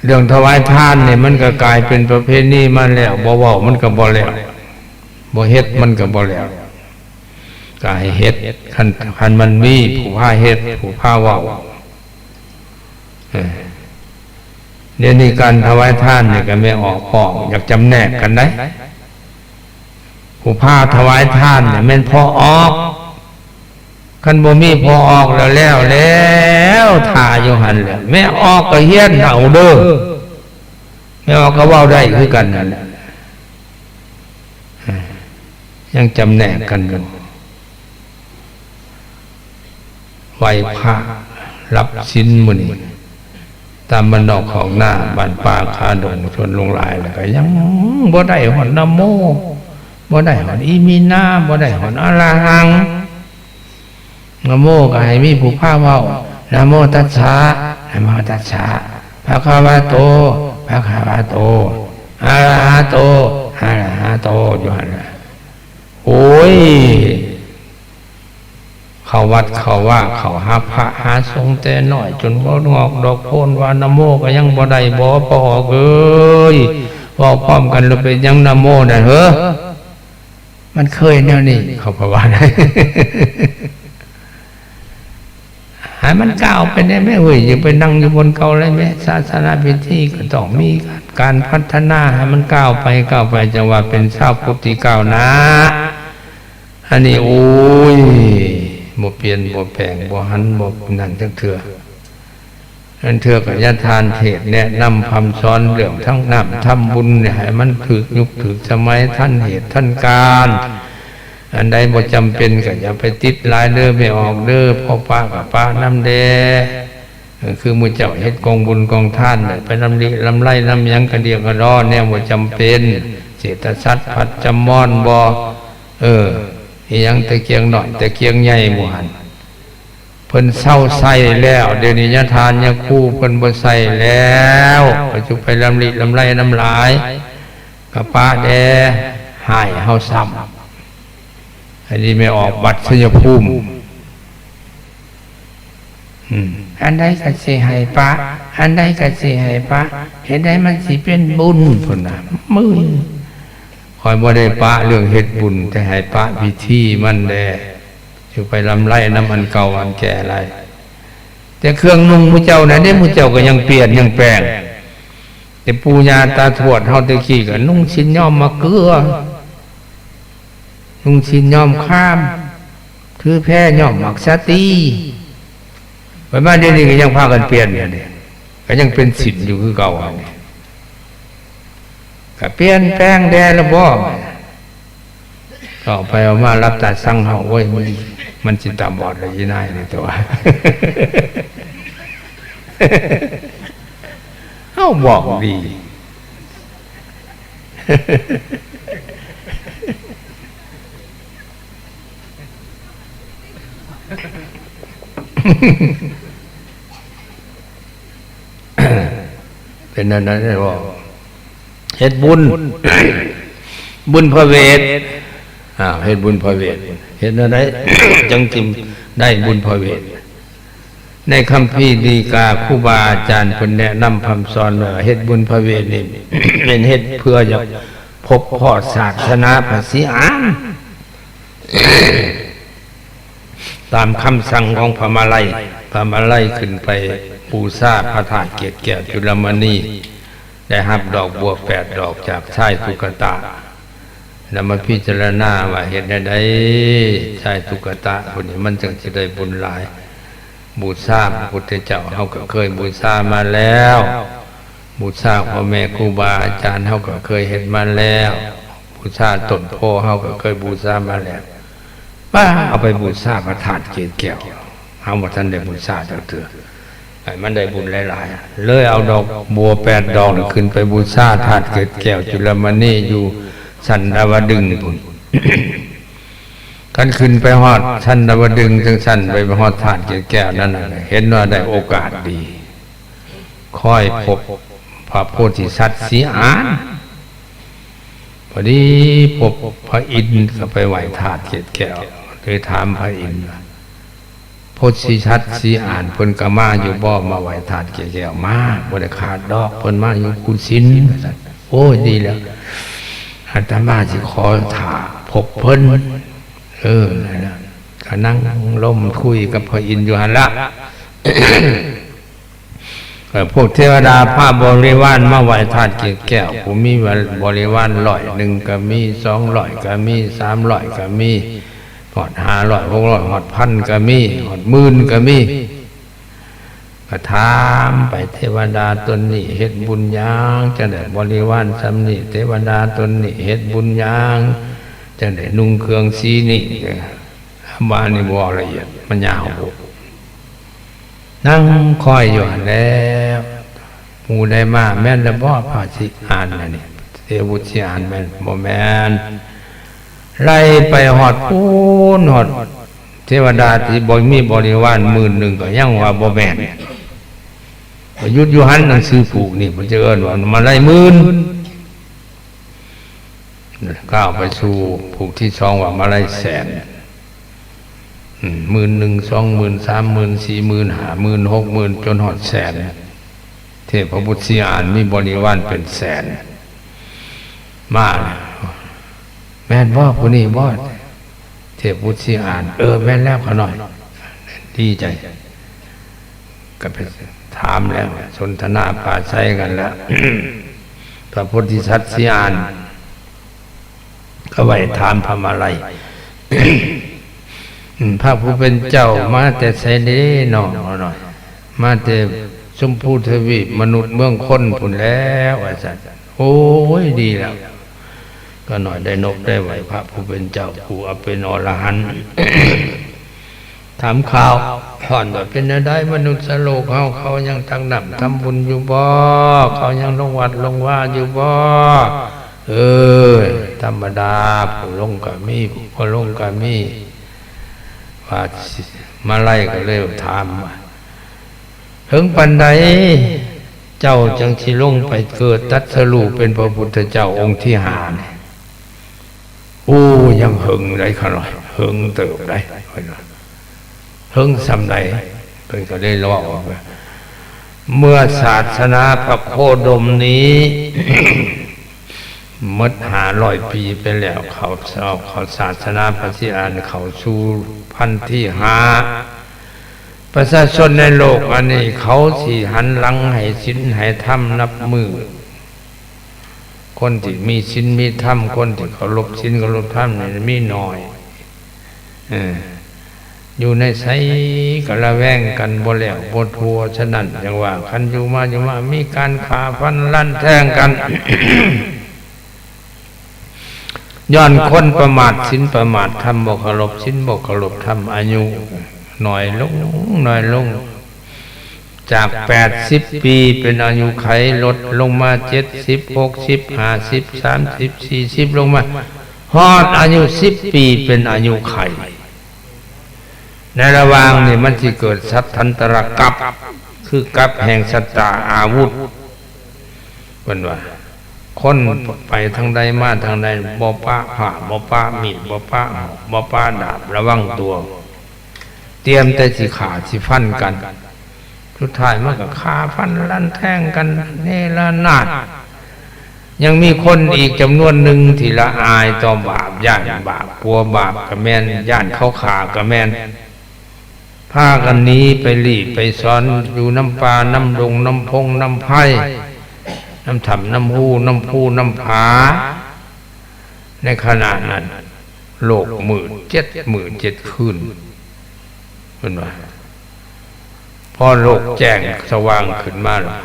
ເລື່ອງຖວາຍທານນີ້ ມັນກໍກາຍເປັນປະເພນີມາແລ້ວ ບໍ່ເວົ້າມັນກໍບໍ່ແລ້ວ ບໍ່ເຮັດມັນກໍບໍ່ແລ້ວ ກໍໃຫ້ເຮັດ ຄັນ ຄັນມັນມີຜູ້ພາເຮັດ ຜູ້ພາເວົ້າ. ເອີ ດຽວນີ້ການຖວາຍທານນີ້ກໍແມ່ນອອກ ອອກ ຢາກຈຳແນກກັນໄດ໋. ຜູ້ພາຖວາຍທານນີ້ແມ່ນພໍ່ອອກ ຄັນບໍ່ມີພໍ່ອອກແລ້ວ ແລ້ວ ແລ້ວ ຖ້າຢູ່ຫັ້ນແຫຼະ ແມ່ອອກກໍຮຽນເອົາເດີ້ ແມ່ອອກກໍເວົ້າໄດ້ຄືກັນນັ້ນແຫຼະ. ຍັງຈຳແນກກັນຢູ່ ໄຫວ້ພະ ຮັບສິນມື້ນີ້ ຕາມບ້ານນອກຂອກນາ ບ້ານປ່າຄາດົງ ຊົນລຸງຫຼາຍ ແລ້ວກໍຍັງບໍ່ໄດ້ຮອດນະໂມ ບໍ່ໄດ້ຮອດອີມິນາ ບໍ່ໄດ້ຮອດອະລະຫັງ. ນະໂມກໍໃຫ້ມີຜູ້ພາເວົ້າ ນະໂມຕັດສະ ນະໂມຕັດສະ ພະຄະວະໂຕ ພະຄະວະໂຕ ອະລະຫະໂຕ ອະລະຫະໂຕ ຢູ່ຫັ້ນລະ. ໂອ້ຍ ເຂົ້າວັດເຂົ້າວາ ເຂົ້າຫາພະຫາສົງແຕ່ນ້ອຍ ຈົນຫົວງອກດອກໂພນ ວ່ານະໂມກໍຍັງບໍ່ໄດ້ບໍ ພໍ່ອອກເອີຍ. ເວົ້າພ້ອມກັນ ແລ້ວເປັນຫຍັງນະໂມນັ້ນເຫີ? ມັນເຄີຍແນວນີ້ ເຂົາກໍວ່າໄດ້ ໃຫ້ມັນກ້າວໄປແດ່ແມ່ເອີຍ ຢ່າໄປນັ່ງຢູ່ບ່ອນເກົ່າເລີຍແມ່. ສາສະນະພິທີກໍຕ້ອງມີການພັດທະນາ ໃຫ້ມັນກ້າວໄປ ກ້າວໄປ ຈັ່ງວ່າເປັນຊາວພຸດທີ່ກ້າວໜ້າ. ອັນນີ້ ໂອ້ຍ ບໍ່ປ່ຽນ ບໍ່ແປງ ບໍ່ຫັນ ບໍ່ນັ້ນຈັກເທື່ອ. ອັນເທື່ອກໍຢ່າທ່ານເທດແນະນຳພຳສອນເລື່ອງທັງນ້ຳທຳບຸນນີ້ ໃຫ້ມັນຖືກຍຸກຖືກສະໄໝ ທັນເຫດທັນການ. ອັນໃດບໍ່ຈຳເປັນກໍຢ່າໄປຕິດຫຼາຍເດີ້ ແມ່ອອກເດີ້ ພໍປະກໍປະນຳແດ່. ເອີ ຄືໝູ່ເຈົ້າເຮັດກອງບຸນກອງທານ ໄດ້ໄປລຳລິລຳໄລນຳຫຍັງກະດຽກກະດໍ ແນວບໍ່ຈຳເປັນ ເສດຖະສັດພັດຈຳມອນບໍ ເອີ ອີ່ຫຍັງຕະກຽງນ້ອຍຕະກຽງໃຫຍ່ໝູ່ຫັ້ນ. ພິ່ນເຊົາໃຊ້ແລ້ວ, ດຽວນີ້ຍາທ່ານຍາຄູເພິ່ນບໍ່ໃຊ້ແລ້ວ, ກໍຈະໄປລຳລິລຳໄລນຳຫຼາຍ, ກະປະແດ່, ຮ້າຍເຮົາຊ້ຳ. ອັນນີ້ແມ່ອອກບັດໄຊຍະພູມ. ອືມ ອັນໃດກໍຊິໃຫ້ປະ, ອັນໃດກໍຊິໃຫ້ປະ, ເຮັດໃດມັນຊິເປັນບຸນພຸ້ນນະ. ມື້ ຂ້ອຍບໍ່ໄດ້ປະເລື່ອງເຮັດບຸນ, ແຕ່ໃຫ້ປະວິທີມັນແດ່. ຊິໄປລຳໄລນຳອັນເກົ່າອັນແກ່ຫຼາຍ. ແຕ່ເຄື່ອງນຸ່ງໝູ່ເຈົ້ານັ້ນເດ້, ໝູ່ເຈົ້າກໍຍັງປ່ຽນຍັງແປງ. ແຕ່ປູ່ຍ່າຕາທວດເຮົາແຕ່ກີ້ກໍນຸ່ງສິ້ນຍ້ອມໝາກເກືອ, ນຸ່ງສິ້ນຍ້ອມຄາມ, ຖືແພຍ້ອມໝາກສາຕີ. ໄປມາດຽວນີ້ກໍຍັງພາກັນປ່ຽນຢູ່ເດ້, ກໍຍັງເປັນສິ້ນຢູ່ຄືເກົ່າຫັ້ນເດ້. ກະປ່ຽນແປງແດ່ລະບໍ? ເອົາໄປເອົາມາຫຼັບຕາສັງເຮົາ, ໂອ້ຍ ມັນ ມັນຊິຕາບອດລະອີນາຍນີ້ຕົວະ. ເຮົາບອກດີ. ເປັນອັນນັ້ນເດ້ບໍ່? ເຮັດບຸນ ບຸນພະເວດ. ອ້າວ ເຮັດບຸນພະເວດ ເຮັດແນວໃດ ຈັ່ງຈຶ່ງໄດ້ບຸນພະເວດ? ໃນຄຳພີດີກາ ຄູບາອາຈານເພິ່ນແນະນຳພຳສອນວ່າ ເຮັດບຸນພະເວດນີ້ ແມ່ນເຮັດເພື່ອຢາກພົບພໍ້ສາສະໜາພະສີອານ. ຕາມຄຳສັ່ງຂອງພະມາໄລ, ພະມາໄລຂຶ້ນໄປບູຊາພະທາດເກດແກ້ວຈຸລະມະນີ, ໄດ້ຮັບດອກບົວແປດດອກຈາກຊາຍຕຸກກະຕະ, ແລ້ວມາພິຈາລະນາວ່າເຮັດແນວໃດຊາຍຕຸກກະຕະຜູ້ນີ້ມັນຈັ່ງຊິໄດ້ບຸນຫຼາຍ. ບູຊາພະພຸດທະເຈົ້າເຮົາກໍເຄີຍບູຊາມາແລ້ວ, ບູຊາພໍ່ແມ່ຄູບາອາຈານເຮົາກໍເຄີຍເຮັດມາແລ້ວ, ບູຊາຕົ້ນໂພເຮົາກໍເຄີຍບູຊາມາແລ້ວ. ປ້າ ເອົາໄປບູຊາພະທາດເກດແກ້ວ, ເຮົາບໍ່ທັນໄດ້ບູຊາຈັກເທື່ອ, ໃຫ້ມັນໄດ້ບຸນຫຼາຍໆ. ເລີຍເອົາດອກບົວແປດດອກນີ້ຂຶ້ນໄປບູຊາທາດເກດແກ້ວຈຸລະມະນີຢູ່ຊັ້ນດາວະດຶງພຸ້ນ. ຄັນຂຶ້ນໄປຮອດຊັ້ນດາວະດຶງຈັ່ງຊັ້ນ ໄປຮອດທາດເກດແກ້ວນັ້ນນະ ເຫັນວ່າໄດ້ໂອກາດດີ, ຄ່ອຍພົບພະໂພທິສັດສີອານ. ພໍດີພົບພະອິນກໍໄປໄຫວ້ທາດເກດແກ້ວ, ເລີຍຖາມພະອິນວ່າ ໂພທິສັດສີອານເພິ່ນກໍມາຢູ່ບໍ່? ມາໄຫວ້ທາດເກດແກ້ວ. ມາ, ບໍ່ໄດ້ຂາດດອກ, ເພິ່ນມາຢູ່ຄູ່ສິນ ວ່າຊັ້ນ. ໂອ້ຍ ດີແລ້ວ, ອາດຕະມາຊິຂໍຖ້າພົບເພິ່ນ. ເອີ ນັ້ນລະ, ກໍນັ່ງລົມຄຸຍກັບພະອິນຢູ່ຫັ້ນລະ. ເອີ ພວກເທວະດາພາບໍລິວານມາໄຫວ້ທາດເກດແກ້ວ, ຜູ້ມີບໍລິວານຮ້ອຍໜຶ່ງກໍມີ, ສອງຮ້ອຍກໍມີ, ສາມຮ້ອຍກໍມີ, ຮອດຫ້າຮ້ອຍ ຫົກຮ້ອຍ ຮອດພັນກໍມີ, ຮອດໝື່ນກໍມີ. ກໍຖາມໄປ, ເທວະດາຕົນນີ້ເຮັດບຸນຫຍັງ ຈັ່ງໄດ້ບໍລິວານສ່ຳນີ້? ເທວະດາຕົນນີ້ເຮັດບຸນຫຍັງ ຈັ່ງໄດ້ນຸ່ງເຄື່ອງສີນີ້? ບາດນີ້ເວົ້າລະອຽດ, ມັນຍາວໂພດ. ນັ່ງຄອຍຢູ່ຫັ້ນແຫຼະ, ໝູ່ໃດມາ? ແມ່ນລະບໍ ພະສີອານອັນນີ້? ເທວະບຸດສີອານແມ່ນ? ບໍ່ແມ່ນ. ໄລ່ໄປຮອດພຸ້ນ, ຮອດເທວະດາທີ່ບໍ່ມີບໍລິວານໝື່ນໜຶ່ງ ກໍຍັງວ່າບໍ່ແມ່ນ. ກໍຢຸດຢູ່ຫັ້ນ, ໜັງສືຜູກນີ້ ເພິ່ນຈະເອີ້ນວ່າມາໄລໝື່ນ. ກ້າວໄປສູ່ຜູກທີສອງວ່າມາໄລແສນ. ອືມ ໝື່ນໜຶ່ງ, ສອງໝື່ນ, ສາມໝື່ນ, ສີ່ໝື່ນ, ຫ້າໝື່ນ, ຫົກໝື່ນ, ຈົນຮອດແສນ. ເທບພະບຸດສີອານມີບໍລິວານເປັນແສນ. ມາແລ້ວ, ແມ່ນບໍ່ຜູ້ນີ້ບໍ່? ເທບບຸດສີອານ. ເອີ ແມ່ນແລ້ວ ຂ້ານ້ອຍ. ດີໃຈ. ກໍໄປຖາມແລ້ວ, ສົນທະນາປາໄສກັນແລ້ວ. ພະໂພທິສັດສີອານ ກໍໄຫວ້ຖາມພະມາໄລ, ພະຜູ້ເປັນເຈົ້າມາແຕ່ໃສເດເນາະ? ມາແຕ່ຊົມພູທະວີບ, ມະນຸດເມືອງຄົນພຸ້ນແຫຼະ ວ່າຊັ້ນ. ໂອ້ຍ ດີແລ້ວ, ຂ້ານ້ອຍໄດ້ນົບໄດ້ໄຫວ້ພະຜູ້ເປັນເຈົ້າ ຜູ້ເປັນອໍລະຫັນ. ຖາມຂ່າວ ທ່ານວ່າເປັນແນວໃດ ມະນຸດສະໂລກເຮົາ, ເຂົາຍັງຕັກນ້ຳທຳບຸນຢູ່ບໍ່? ເຂົາຍັງລົງວັດລົງວາຢູ່ບໍ່? ເອີຍ ທຳມະດາ, ຜູ້ລົງກໍມີ, ຜູ້ບໍ່ລົງກໍມີ. ວ່າຊິ ມະໄລກໍເລີຍຖາມວ່າ ເຖິງປານໃດເຈົ້າຈຶ່ງຊິລົງໄປເກີດຕັດສະຮູ້ເປັນພະພຸດທະເຈົ້າອົງທີຫ້ານີ້? ໂອ້ ຍັງເຫິງໄດ໋ ຂ້ານ້ອຍ ເຫິງເຕີບໄດ໋ ເພິ່ນວ່າ ເຫິງສ່ຳໃດ? ເພິ່ນກໍເລີຍເວົ້າວ່າ ເມື່ອສາສະໜາພະໂຄດົມນີ້ ໝົດຫ້າຮ້ອຍປີໄປແລ້ວ ເຂົ້າ ເຂົ້າສາສະໜາພະສີອານ ເຂົ້າສູ່ພັນທີຫ້າ ປະຊາຊົນໃນໂລກອັນນີ້ ເຂົາຊິຫັນຫຼັງໃຫ້ສິນໃຫ້ທຳນັບມື້. ຄົນທີ່ມີສິນມີທຳ ຄົນທີ່ເຄົາລົບສິນເຄົາລົບທຳນີ້ມີໜ້ອຍ. ເອີ ຢູ່ໃນໃສກໍລະແວງກັນບໍ່ແລ້ວບໍ່ທົ່ວ. ສະນັ້ນຈັ່ງວ່າ ຄັນຢູ່ມາຢູ່ມາມີການຂ້າຟັນລັນແທງກັນ ຍ້ອນຄົນປະໝາດສິນປະໝາດທຳ ບໍ່ເຄົາລົບສິນບໍ່ເຄົາລົບທຳ ອາຍຸໜ້ອຍລົງ ໜ້ອຍລົງ. ຈາກແປດສິບປີເປັນອາຍຸໄຂ ລົດລົງມາເຈັດສິບ ຫົກສິບ ຫ້າສິບ ສາມສິບ ສີ່ສິບ ລົງມາຮອດອາຍຸສິບປີເປັນອາຍຸໄຂ. ໃນລະຫວ່າງນີ້ມັນຊິເກີດສັດທັນຕະລະກັບ ຄືກັບແຫ່ງຊະຕາອາວຸດ. ເພິ່ນວ່າ ຄົນໄປທາງໃດມາທາງໃດ ບໍ່ປະຜ້າ ບໍ່ປະມີດ ບໍ່ປະຫອກ ບໍ່ປະດາບ ລະວັງຕົວ ຕຽມແຕ່ຊິຂ້າຊິຟັນກັນ. ສຸດທ້າຍມັນກໍຂ້າຟັນລັນແທງກັນເນລະນາດ. ຍັງມີຄົນອີກຈຳນວນໜຶ່ງທີ່ລະອາຍຕໍ່ບາບ ຢ້ານບາບ ກົວບາບກໍແມ່ນ ຢ້ານເຂົາຂ້າກໍແມ່ນ ພາກັນໜີໄປຫຼີ້ໄປສອນ ຢູ່ນຳປ່ານຳດົງ ນຳພົງນຳໄພ ນຳຖ້ຳນຳຮູ ນຳພູນຳຜາ. ໃນຂະນະນັ້ນ ໂລກມືດເຈັດມື້ເຈັດຄືນ ເພິ່ນວ່າ. ພໍໂລກແຈ້ງສະຫວ່າງຂຶ້ນມາແລ້ວ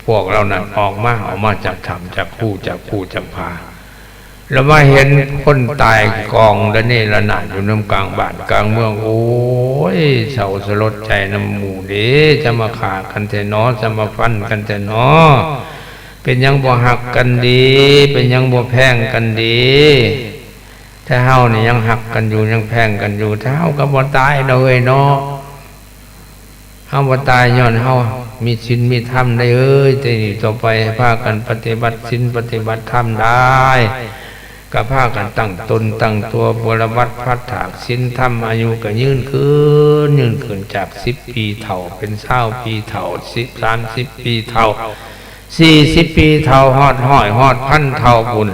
ພວກເຫຼົ່ານັ້ນອອກມາ ອອກມາຈາກຖ້ຳ ຈາກຮູ ຈາກພູ ຈາກຜາ ແລ້ວມາເຫັນຄົນຕາຍກອງລະເນລະນາດຢູ່ນຳກາງບ້ານກາງເມືອງ. ໂອ້ຍ ເສົ້າສະຫຼົດໃຈນຳໝູ່ເດ້ ຈະມາຂ້າກັນແທ້ໜໍ ຈະມາຟັນກັນແທ້ໜໍ ເປັນຫຍັງບໍ່ຮັກກັນດີ ເປັນຫຍັງບໍ່ແພງກັນດີ? ແຕ່ເຮົານີ້ຍັງຮັກກັນຢູ່ ຍັງແພງກັນຢູ່ ແຕ່ເຮົາກໍບໍ່ຕາຍດອກເອີຍເນາະ. ເຮົາບໍ່ຕາຍຍ້ອນເຮົາມີສິນມີທຳໄດ໋ເອີຍ. ແຕ່ນີ້ຕໍ່ໄປໃຫ້ພາກັນປະຕິບັດສິນປະຕິບັດທຳໄດ້ ກໍພາກັນຕັ້ງຕົນຕັ້ງຕົວ ບົວລະບັດພັດຖາກສິນທຳ ອາຍຸກໍຍືນຂຶ້ນ ຍືນຂຶ້ນ ຈາກສິບປີເຖົ້າເປັນຊາວປີເຖົ້າ ສິບ ສາມສິບປີເຖົ້າ ສີ່ສິບປີເຖົ້າ ຮອດຮ້ອຍຮອດພັນເຖົ້າພຸ້ນ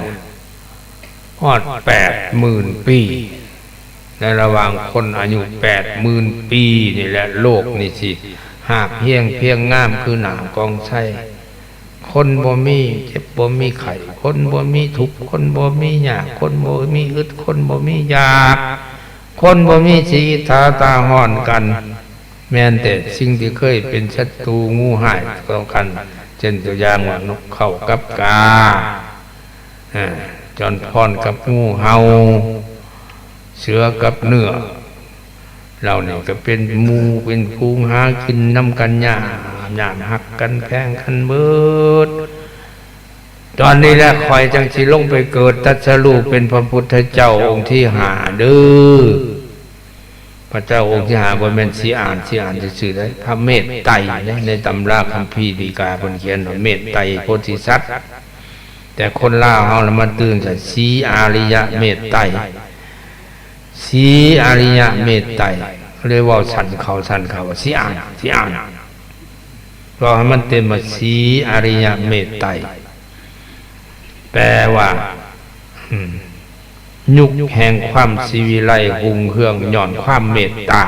ຮອດແປດໝື່ນປີ. ໃນລະຫວ່າງຄົນອາຍຸແປດໝື່ນປີນີ້ແຫຼະ ໂລກນີ້ຊິຮາກຮຽງພຽງງາມຄືໜ້າກອງໄຊ. ຄົນບໍ່ມີເຈັບບໍ່ມີໄຂ້ ຄົນບໍ່ມີທຸກ ຄົນບໍ່ມີຍາກ ຄົນບໍ່ມີອຶດ ຄົນບໍ່ມີຢາກ ຄົນບໍ່ມີຊິອິດສາຕາຮ້ອນກັນ. ແມ່ນແຕ່ສິ່ງທີ່ເຄີຍເປັນສັດຕູງູຮ້າຍຕໍ່ກັນ ເຊັ່ນຕົວຢ່າງວ່ານົກເຂົາກັບກາ ອາ ຈອນພອນກັບງູເຫົ່າ ເສືອກັບເໜືອກ ເຫຼົ່ານີ້ກໍເປັນໝູ່ເປັນຝູງ ຫາກິນນຳກັນຍາມ ຍາມຮັກກັນແພງກັນເບີດ. ຕອນນີ້ແຫຼະຂ້ອຍຈັ່ງຊິລົງໄປເກີດຕັດສະຮູ້ເປັນພະພຸດທະເຈົ້າອົງທີຫ້າເດີ້. ພະເຈົ້າອົງທີຫ້າບໍ່ແມ່ນຊິອ່ານ ຊິອ່ານຊື່ໆເດ້ ພະເມດໄຕເດ້. ໃນຕຳລາຄຳພີດີກາເພິ່ນຂຽນວ່າເມດໄຕໂພທິສັດ ແຕ່ຄົນລາວເຮົາລະມາຕື່ນໃສ່ສີອາລິຍະເມດໄຕ ສີອາລິຍະເມດໄຕ ເລີຍເວົ້າສັ້ນເຂົ້າສັ້ນເຂົ້າ ຊິອ່ານ ຊິອ່ານ ເວົ້າໃຫ້ມັນເຕັມວ່າສີອາລິຍະເມດໄຕ ແປວ່າ ອືມ ຍຸກແຫ່ງຄວາມສີວິໄລຮຸ່ງເຮືອງຍ້ອນຄວາມເມດຕາ.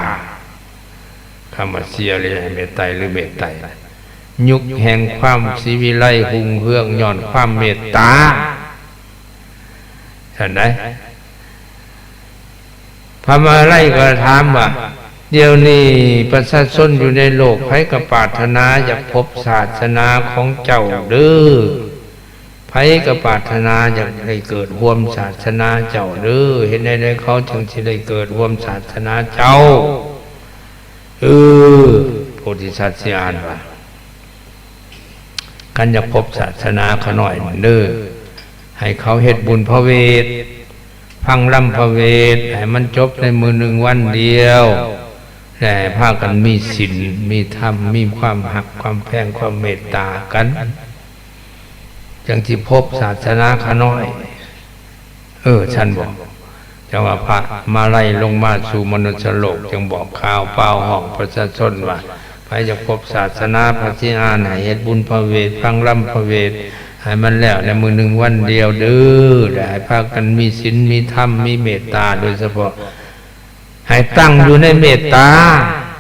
ຄຳວ່າສີອາລິຍະເມດໄຕ ຫຼື ເມດໄຕ ຍຸກແຫ່ງຄວາມສີວິໄລຮຸ່ງເຮືອງຍ້ອນຄວາມເມດຕາ ຊັ້ນໃດ. ພະມະໄລກໍຖາມວ່າ ດຽວນີ້ປະຊາຊົນຢູ່ໃນໂລກ ໃຜກໍປາດຖະໜາຢາກພົບສາສະໜາຂອງເຈົ້າເດີ້. ໃຜກໍປາດຖະໜາຢາກໄດ້ເກີດຮ່ວມສາສະໜາເຈົ້າເດີ້. ເຮັດແນວໃດເຂົາຈຶ່ງຊິໄດ້ເກີດຮ່ວມສາສະໜາເຈົ້າ? ເອີ ໂພທິສັດຊິອ່ານວ່າ ຄັນຢາກພົບສາສະໜາຂ້ານ້ອຍນັ້ນເດີ້ ໃຫ້ເຂົາເຮັດບຸນພະເວດ ຟັງລຳພະເວດໃຫ້ມັນຈົບໃນມື້ໜຶ່ງວັນດຽວ ແຕ່ພາກັນມີສິນ ມີທຳ ມີຄວາມຮັກ ຄວາມແພງ ຄວາມເມດຕາກັນ ຈັ່ງຊິພົບສາສະໜາຂ້ານ້ອຍ. ເອີ ຊັ້ນບໍ? ຈັ່ງວ່າພະມາໄລລົງມາສູ່ມະນຸດສະໂລກ ຈຶ່ງບອກຂ່າວປ່າວຮ້ອງປະຊາຊົນວ່າ ໃຜຢາກພົບສາສະໜາພະສີອານ ໃຫ້ເຮັດບຸນພະເວດ ຟັງລຳພະເວດ ໃຫ້ມັນແລ້ວໃນມື້ໜຶ່ງວັນດຽວເດີ້ ແລະ ໃຫ້ພາກັນມີສິນ ມີທຳ ມີເມດຕາ ໂດຍສະເພາະ ໃຫ້ຕັ້ງຢູ່ໃນເມດຕາ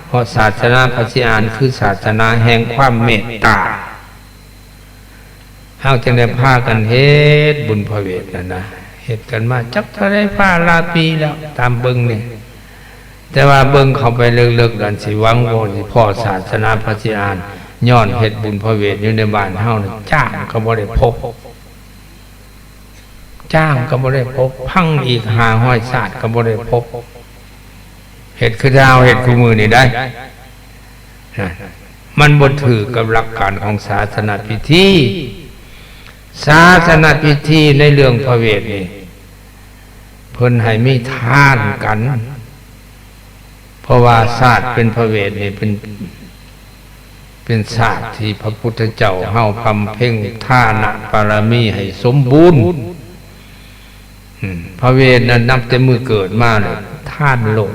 ເພາະສາສະໜາພະສີອານຄືສາສະໜາແຫ່ງຄວາມເມດຕາ. ເຮົາຈຶ່ງໄດ້ພາກັນເຮັດບຸນພະເວດນັ້ນນະ ເຮັດກັນມາຈັກເທົ່າໃດຟ້າຫຼາຍປີແລ້ວ ຕາມເບິ່ງນີ້. ແຕ່ວ່າເບິ່ງເຂົ້າໄປເລິກໆ ອັນຊິຫວັງວ່າຊິພໍ້ສາສະໜາພະສີອານ ຍ້ອນເຮັດບຸນພະເວດຢູ່ໃນບ້ານເຮົານີ້ ຈ້າງກໍບໍ່ໄດ້ພົບ. ຈ້າງກໍບໍ່ໄດ້ພົບ ຟັງອີກຫ້າຮ້ອຍຊາດກໍບໍ່ໄດ້ພົບ ເຮັດຄືດາວເຮັດຄູ່ມື້ນີ້ໄດ໋ ນະ ມັນບໍ່ຖືກກັບຫຼັກການຂອງສາສະນະພິທີ. ສາສະນະພິທີໃນເລື່ອງພະເວດນີ້ ເພິ່ນໃຫ້ມີທານກັນ ເພາະວ່າຊາດເປັນພະເວດນີ້ເປັນ ເປັນຊາດທີ່ພະພຸດທະເຈົ້າເຮົາບຳເພັງທານະບາລະມີໃຫ້ສົມບູນ. ອືມ ພະເວດນັ້ນນັບແຕ່ມື້ເກີດມາເລີຍ ທານໂລດ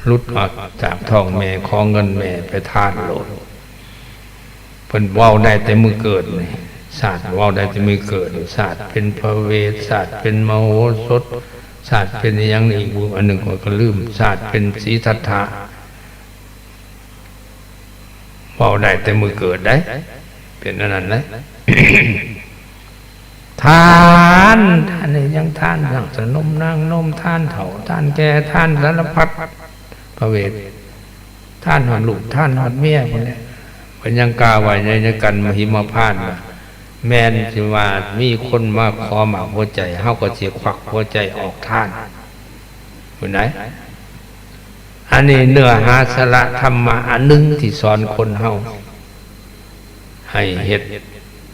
ຫຼຸດອອກຈາກທ້ອງແມ່ ຂໍເງິນແມ່ໄປທານໂລດ. ເພິ່ນເວົ້າໄດ້ແຕ່ມື້ເກີດນີ້ ຊາດເວົ້າໄດ້ແຕ່ມື້ເກີດ ຊາດເປັນພະເວດ ຊາດເປັນມະໂຫສົດ ຊາດເປັນອີ່ຫຍັງອີກ ອັນໜຶ່ງຂ້ອຍກໍລືມ ຊາດເປັນສີທັດຖະ ເວົ້າໄດ້ແຕ່ມື້ເກີດໄດ໋ ເປັນອັນນັ້ນໄດ໋. ທານ ທານນີ້ຍັງທານນາງສະໜົມນາງນົມ ທານເຖົ້າ ທານແກ່ ທານສາລະພັດ ພະເວດ ທານຮອດລູກ ທານຮອດເມຍພຸ້ນແຫຼະ. ເພິ່ນຍັງກ່າວໄວ້ໃນ ໃນກັນມະຫິມມະພານວ່າ ແມ່ນຊິວ່າມີຄົນມາຂໍໝາກຫົວໃຈ ເຮົາກໍຊິຄວັກຫົວໃຈອອກທານ ພຸ້ນໃດ໋. ອັນນີ້ເນື້ອຫາສາລະທຳມະອັນໜຶ່ງທີ່ສອນຄົນເຮົາໃຫ້ເຮັດ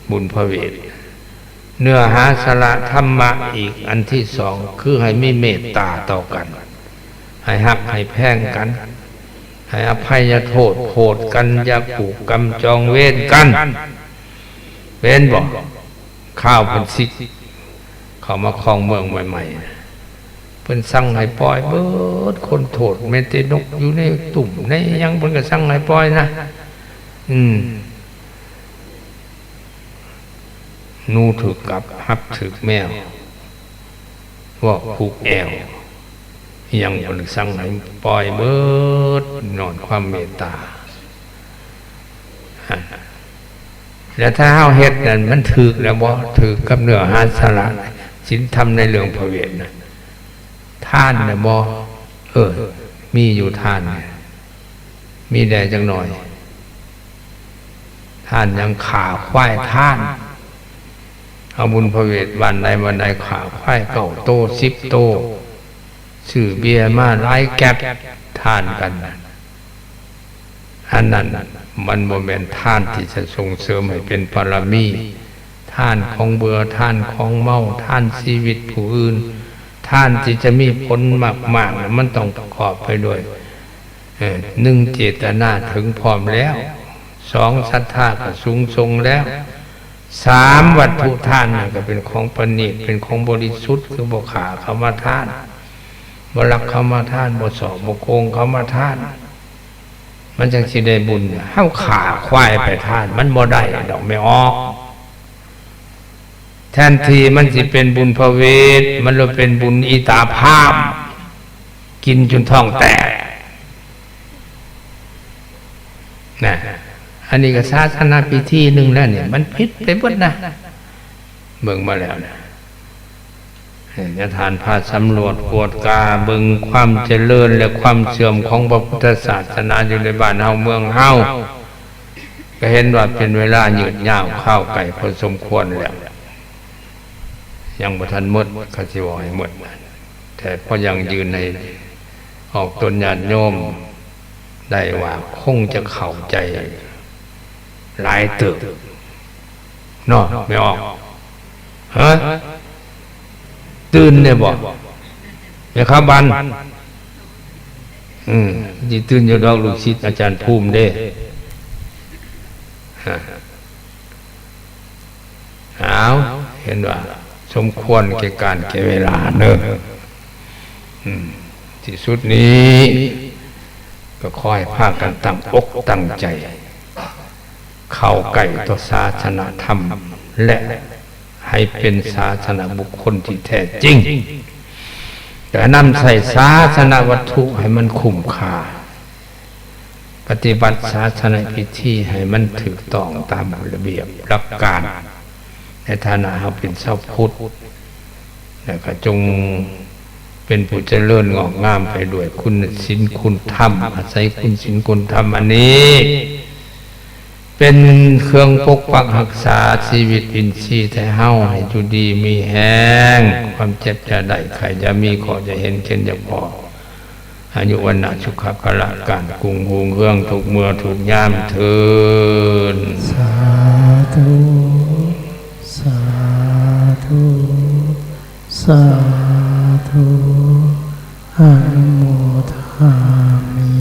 ບຸນພະເວດ. ເນື້ອຫາສາລະທຳມະອີກອັນທີສອງ ຄືໃຫ້ມີເມດຕາຕໍ່ກັນ ໃຫ້ຮັກໃຫ້ແພງກັນ ໃຫ້ອະໄພຍະໂທດໂພດກັນ ຢ່າຜູກກຳຈອງເວນກັນ. ເປັນບໍ່? ຄາວເພິ່ນສິກເຂົ້າມາຄອງເມືອງໃໝ່ໆ ເພິ່ນສັ່ງໃຫ້ປ່ອຍເບິດຄົນໂທດ ແມ່ນແຕ່ນົກຢູ່ໃນຕຸ່ມໃນຫຍັງ ເພິ່ນກໍສັ່ງໃຫ້ປ່ອຍນະ. ອືມ ໜູຖືກກັບ ຫັບຖືກແມວ ວອກຜູກແອວ ອີ່ຫຍັງ ເພິ່ນສັ່ງໃຫ້ປ່ອຍເບິດ ຍ້ອນຄວາມເມດຕາ. ແລ້ວຖ້າເຮົາເຮັດນັ້ນ ມັນຖືກແລ້ວບໍ່? ຖືກກັບເນື້ອຫາສາລະສິນທຳໃນເລື່ອງພະເວດນະ. ທານນະບໍ່? ເອີ ມີຢູ່ທານ ມີແດ່ຈັກໜ້ອຍ. ທານຫຍັງ? ຂ້າຄວາຍທານ. ເອົາບຸນພະເວດ ບ້ານໃດບ້ານໃດ ຂ້າຄວາຍເກົ້າໂຕ ສິບໂຕ ຊື້ເບຍມາຫຼາຍແກັດ ທານກັນ. ອັນນັ້ນມັນບໍ່ແມ່ນທານທີ່ຈະສົ່ງເສີມໃຫ້ເປັນບາລະມີ. ທານຂອງເບື່ອ ທານຂອງເມົາ ທານຊີວິດຜູ້ອື່ນ ທານທີ່ຈະມີຜົນມາກໆ ມັນຕ້ອງປະກອບໄປດ້ວຍ ເອີ ໜຶ່ງ ເຈດຕະນາເຖິງພ້ອມແລ້ວ, ສອງ ສັດທາກໍສູງສົ່ງແລ້ວ, ສາມ ວັດຖຸທານນັ້ນກໍເປັນຂອງປະນີດ ເປັນຂອງບໍລິສຸດ ຄືບໍ່ຂ້າເຂົາມາທານ ບໍ່ລັກເຂົາມາທານ ບໍ່ສໍ້ບໍ່ໂກງເຂົາມາທານ ມັນຈັ່ງຊິໄດ້ບຸນ. ເຮົາຂ້າຄວາຍໄປທານ ມັນບໍ່ໄດ້ດອກແມ່ອອກ. ແທນທີ່ມັນຊິເປັນບຸນພະເວດ ມັນເລີຍເປັນບຸນອີຕາພາມ ກິນຈົນທ້ອງແຕກນະ. ອັນນີ້ກໍສາສະນະພິທີໜຶ່ງແລ້ວນີ້ ມັນຜິດໄປເບິດນະ ເບິ່ງມາແລ້ວນະ. ໃຫ້ຍາທ່ານພາສຳຫຼວດກວດກາເບິ່ງຄວາມຈະເລີນ ແລະ ຄວາມເສື່ອມຂອງພະພຸດທະສາສະໜາຢູ່ໃນບ້ານເຮົາເມືອງເຮົາ ກໍເຫັນວ່າເປັນເວລາຍືດຍາວຄາວໄກພໍສົມຄວນແລ້ວ ຍັງບໍ່ທັນໝົດ ຂ້າຊິເວົ້າໃຫ້ໝົດ ແຕ່ພໍຢັ້ງຢືນໃຫ້ອອກຕົນຍາດໂຍມໄດ້ວ່າຄົງຈະເຂົ້າໃຈຫຼາຍເຕີບເນາະ ແມ່ອອກ. ຮະ? ຕື່ນແດ່ບໍ່ ແມ່ຂາວບັນ? ອືມ ຊິຕື່ນຢູ່ດອກ ລູກສິດອາຈານພູມເດ້. ອ້າວ ເຫັນວ່າສົມຄວນແກ່ການແກ່ເວລາເນີ. ອືມ ທີ່ສຸດນີ້ກໍຂໍໃຫ້ພາກັນຕັ້ງອົກຕັ້ງໃຈ ເຂົ້າໃກ້ຕໍ່ສາສະໜະທຳ ແລະ ໃຫ້ເປັນສາສະໜະບຸກຄົນທີ່ແທ້ຈິງ. ກະນຳໃຊ້ສາສະໜະວັດຖຸໃຫ້ມັນຄຸ້ມຄ່າ, ປະຕິບັດສາສະນະພິທີໃຫ້ມັນຖືກຕ້ອງຕາມລະບຽບຫຼັກການ ໃນຖານະເຮົາເປັນຊາວພຸດ. ແລ້ວກໍຈົ່ງເປັນຜູ້ຈະເລີນງອກງາມໄປດ້ວຍຄຸນສິນຄຸນທຳ, ອາໄສຄຸນສິນຄຸນທຳອັນນີ້ ເປັນເຄື່ອງປົກປັກຮັກສາຊີວິດອິນຊີໄທເຮົາ ໃຫ້ຢູ່ດີມີແຮງ, ຄວາມເຈັບຢ່າໄດ້, ໄຂ້ຢ່າມີ, ເຄາະຢ່າເຫັນ, ເຂັນຢ່າພໍ, ອາຍຸວັນນະສຸຂະພະລະ ການກຸງຮຸ່ງເຮືອງທຸກເມື່ອທຸກຍາມເທີ້ນ. ສາທຸ ສາທຸ ສາທຸ ອະນຸໂມທາມິ.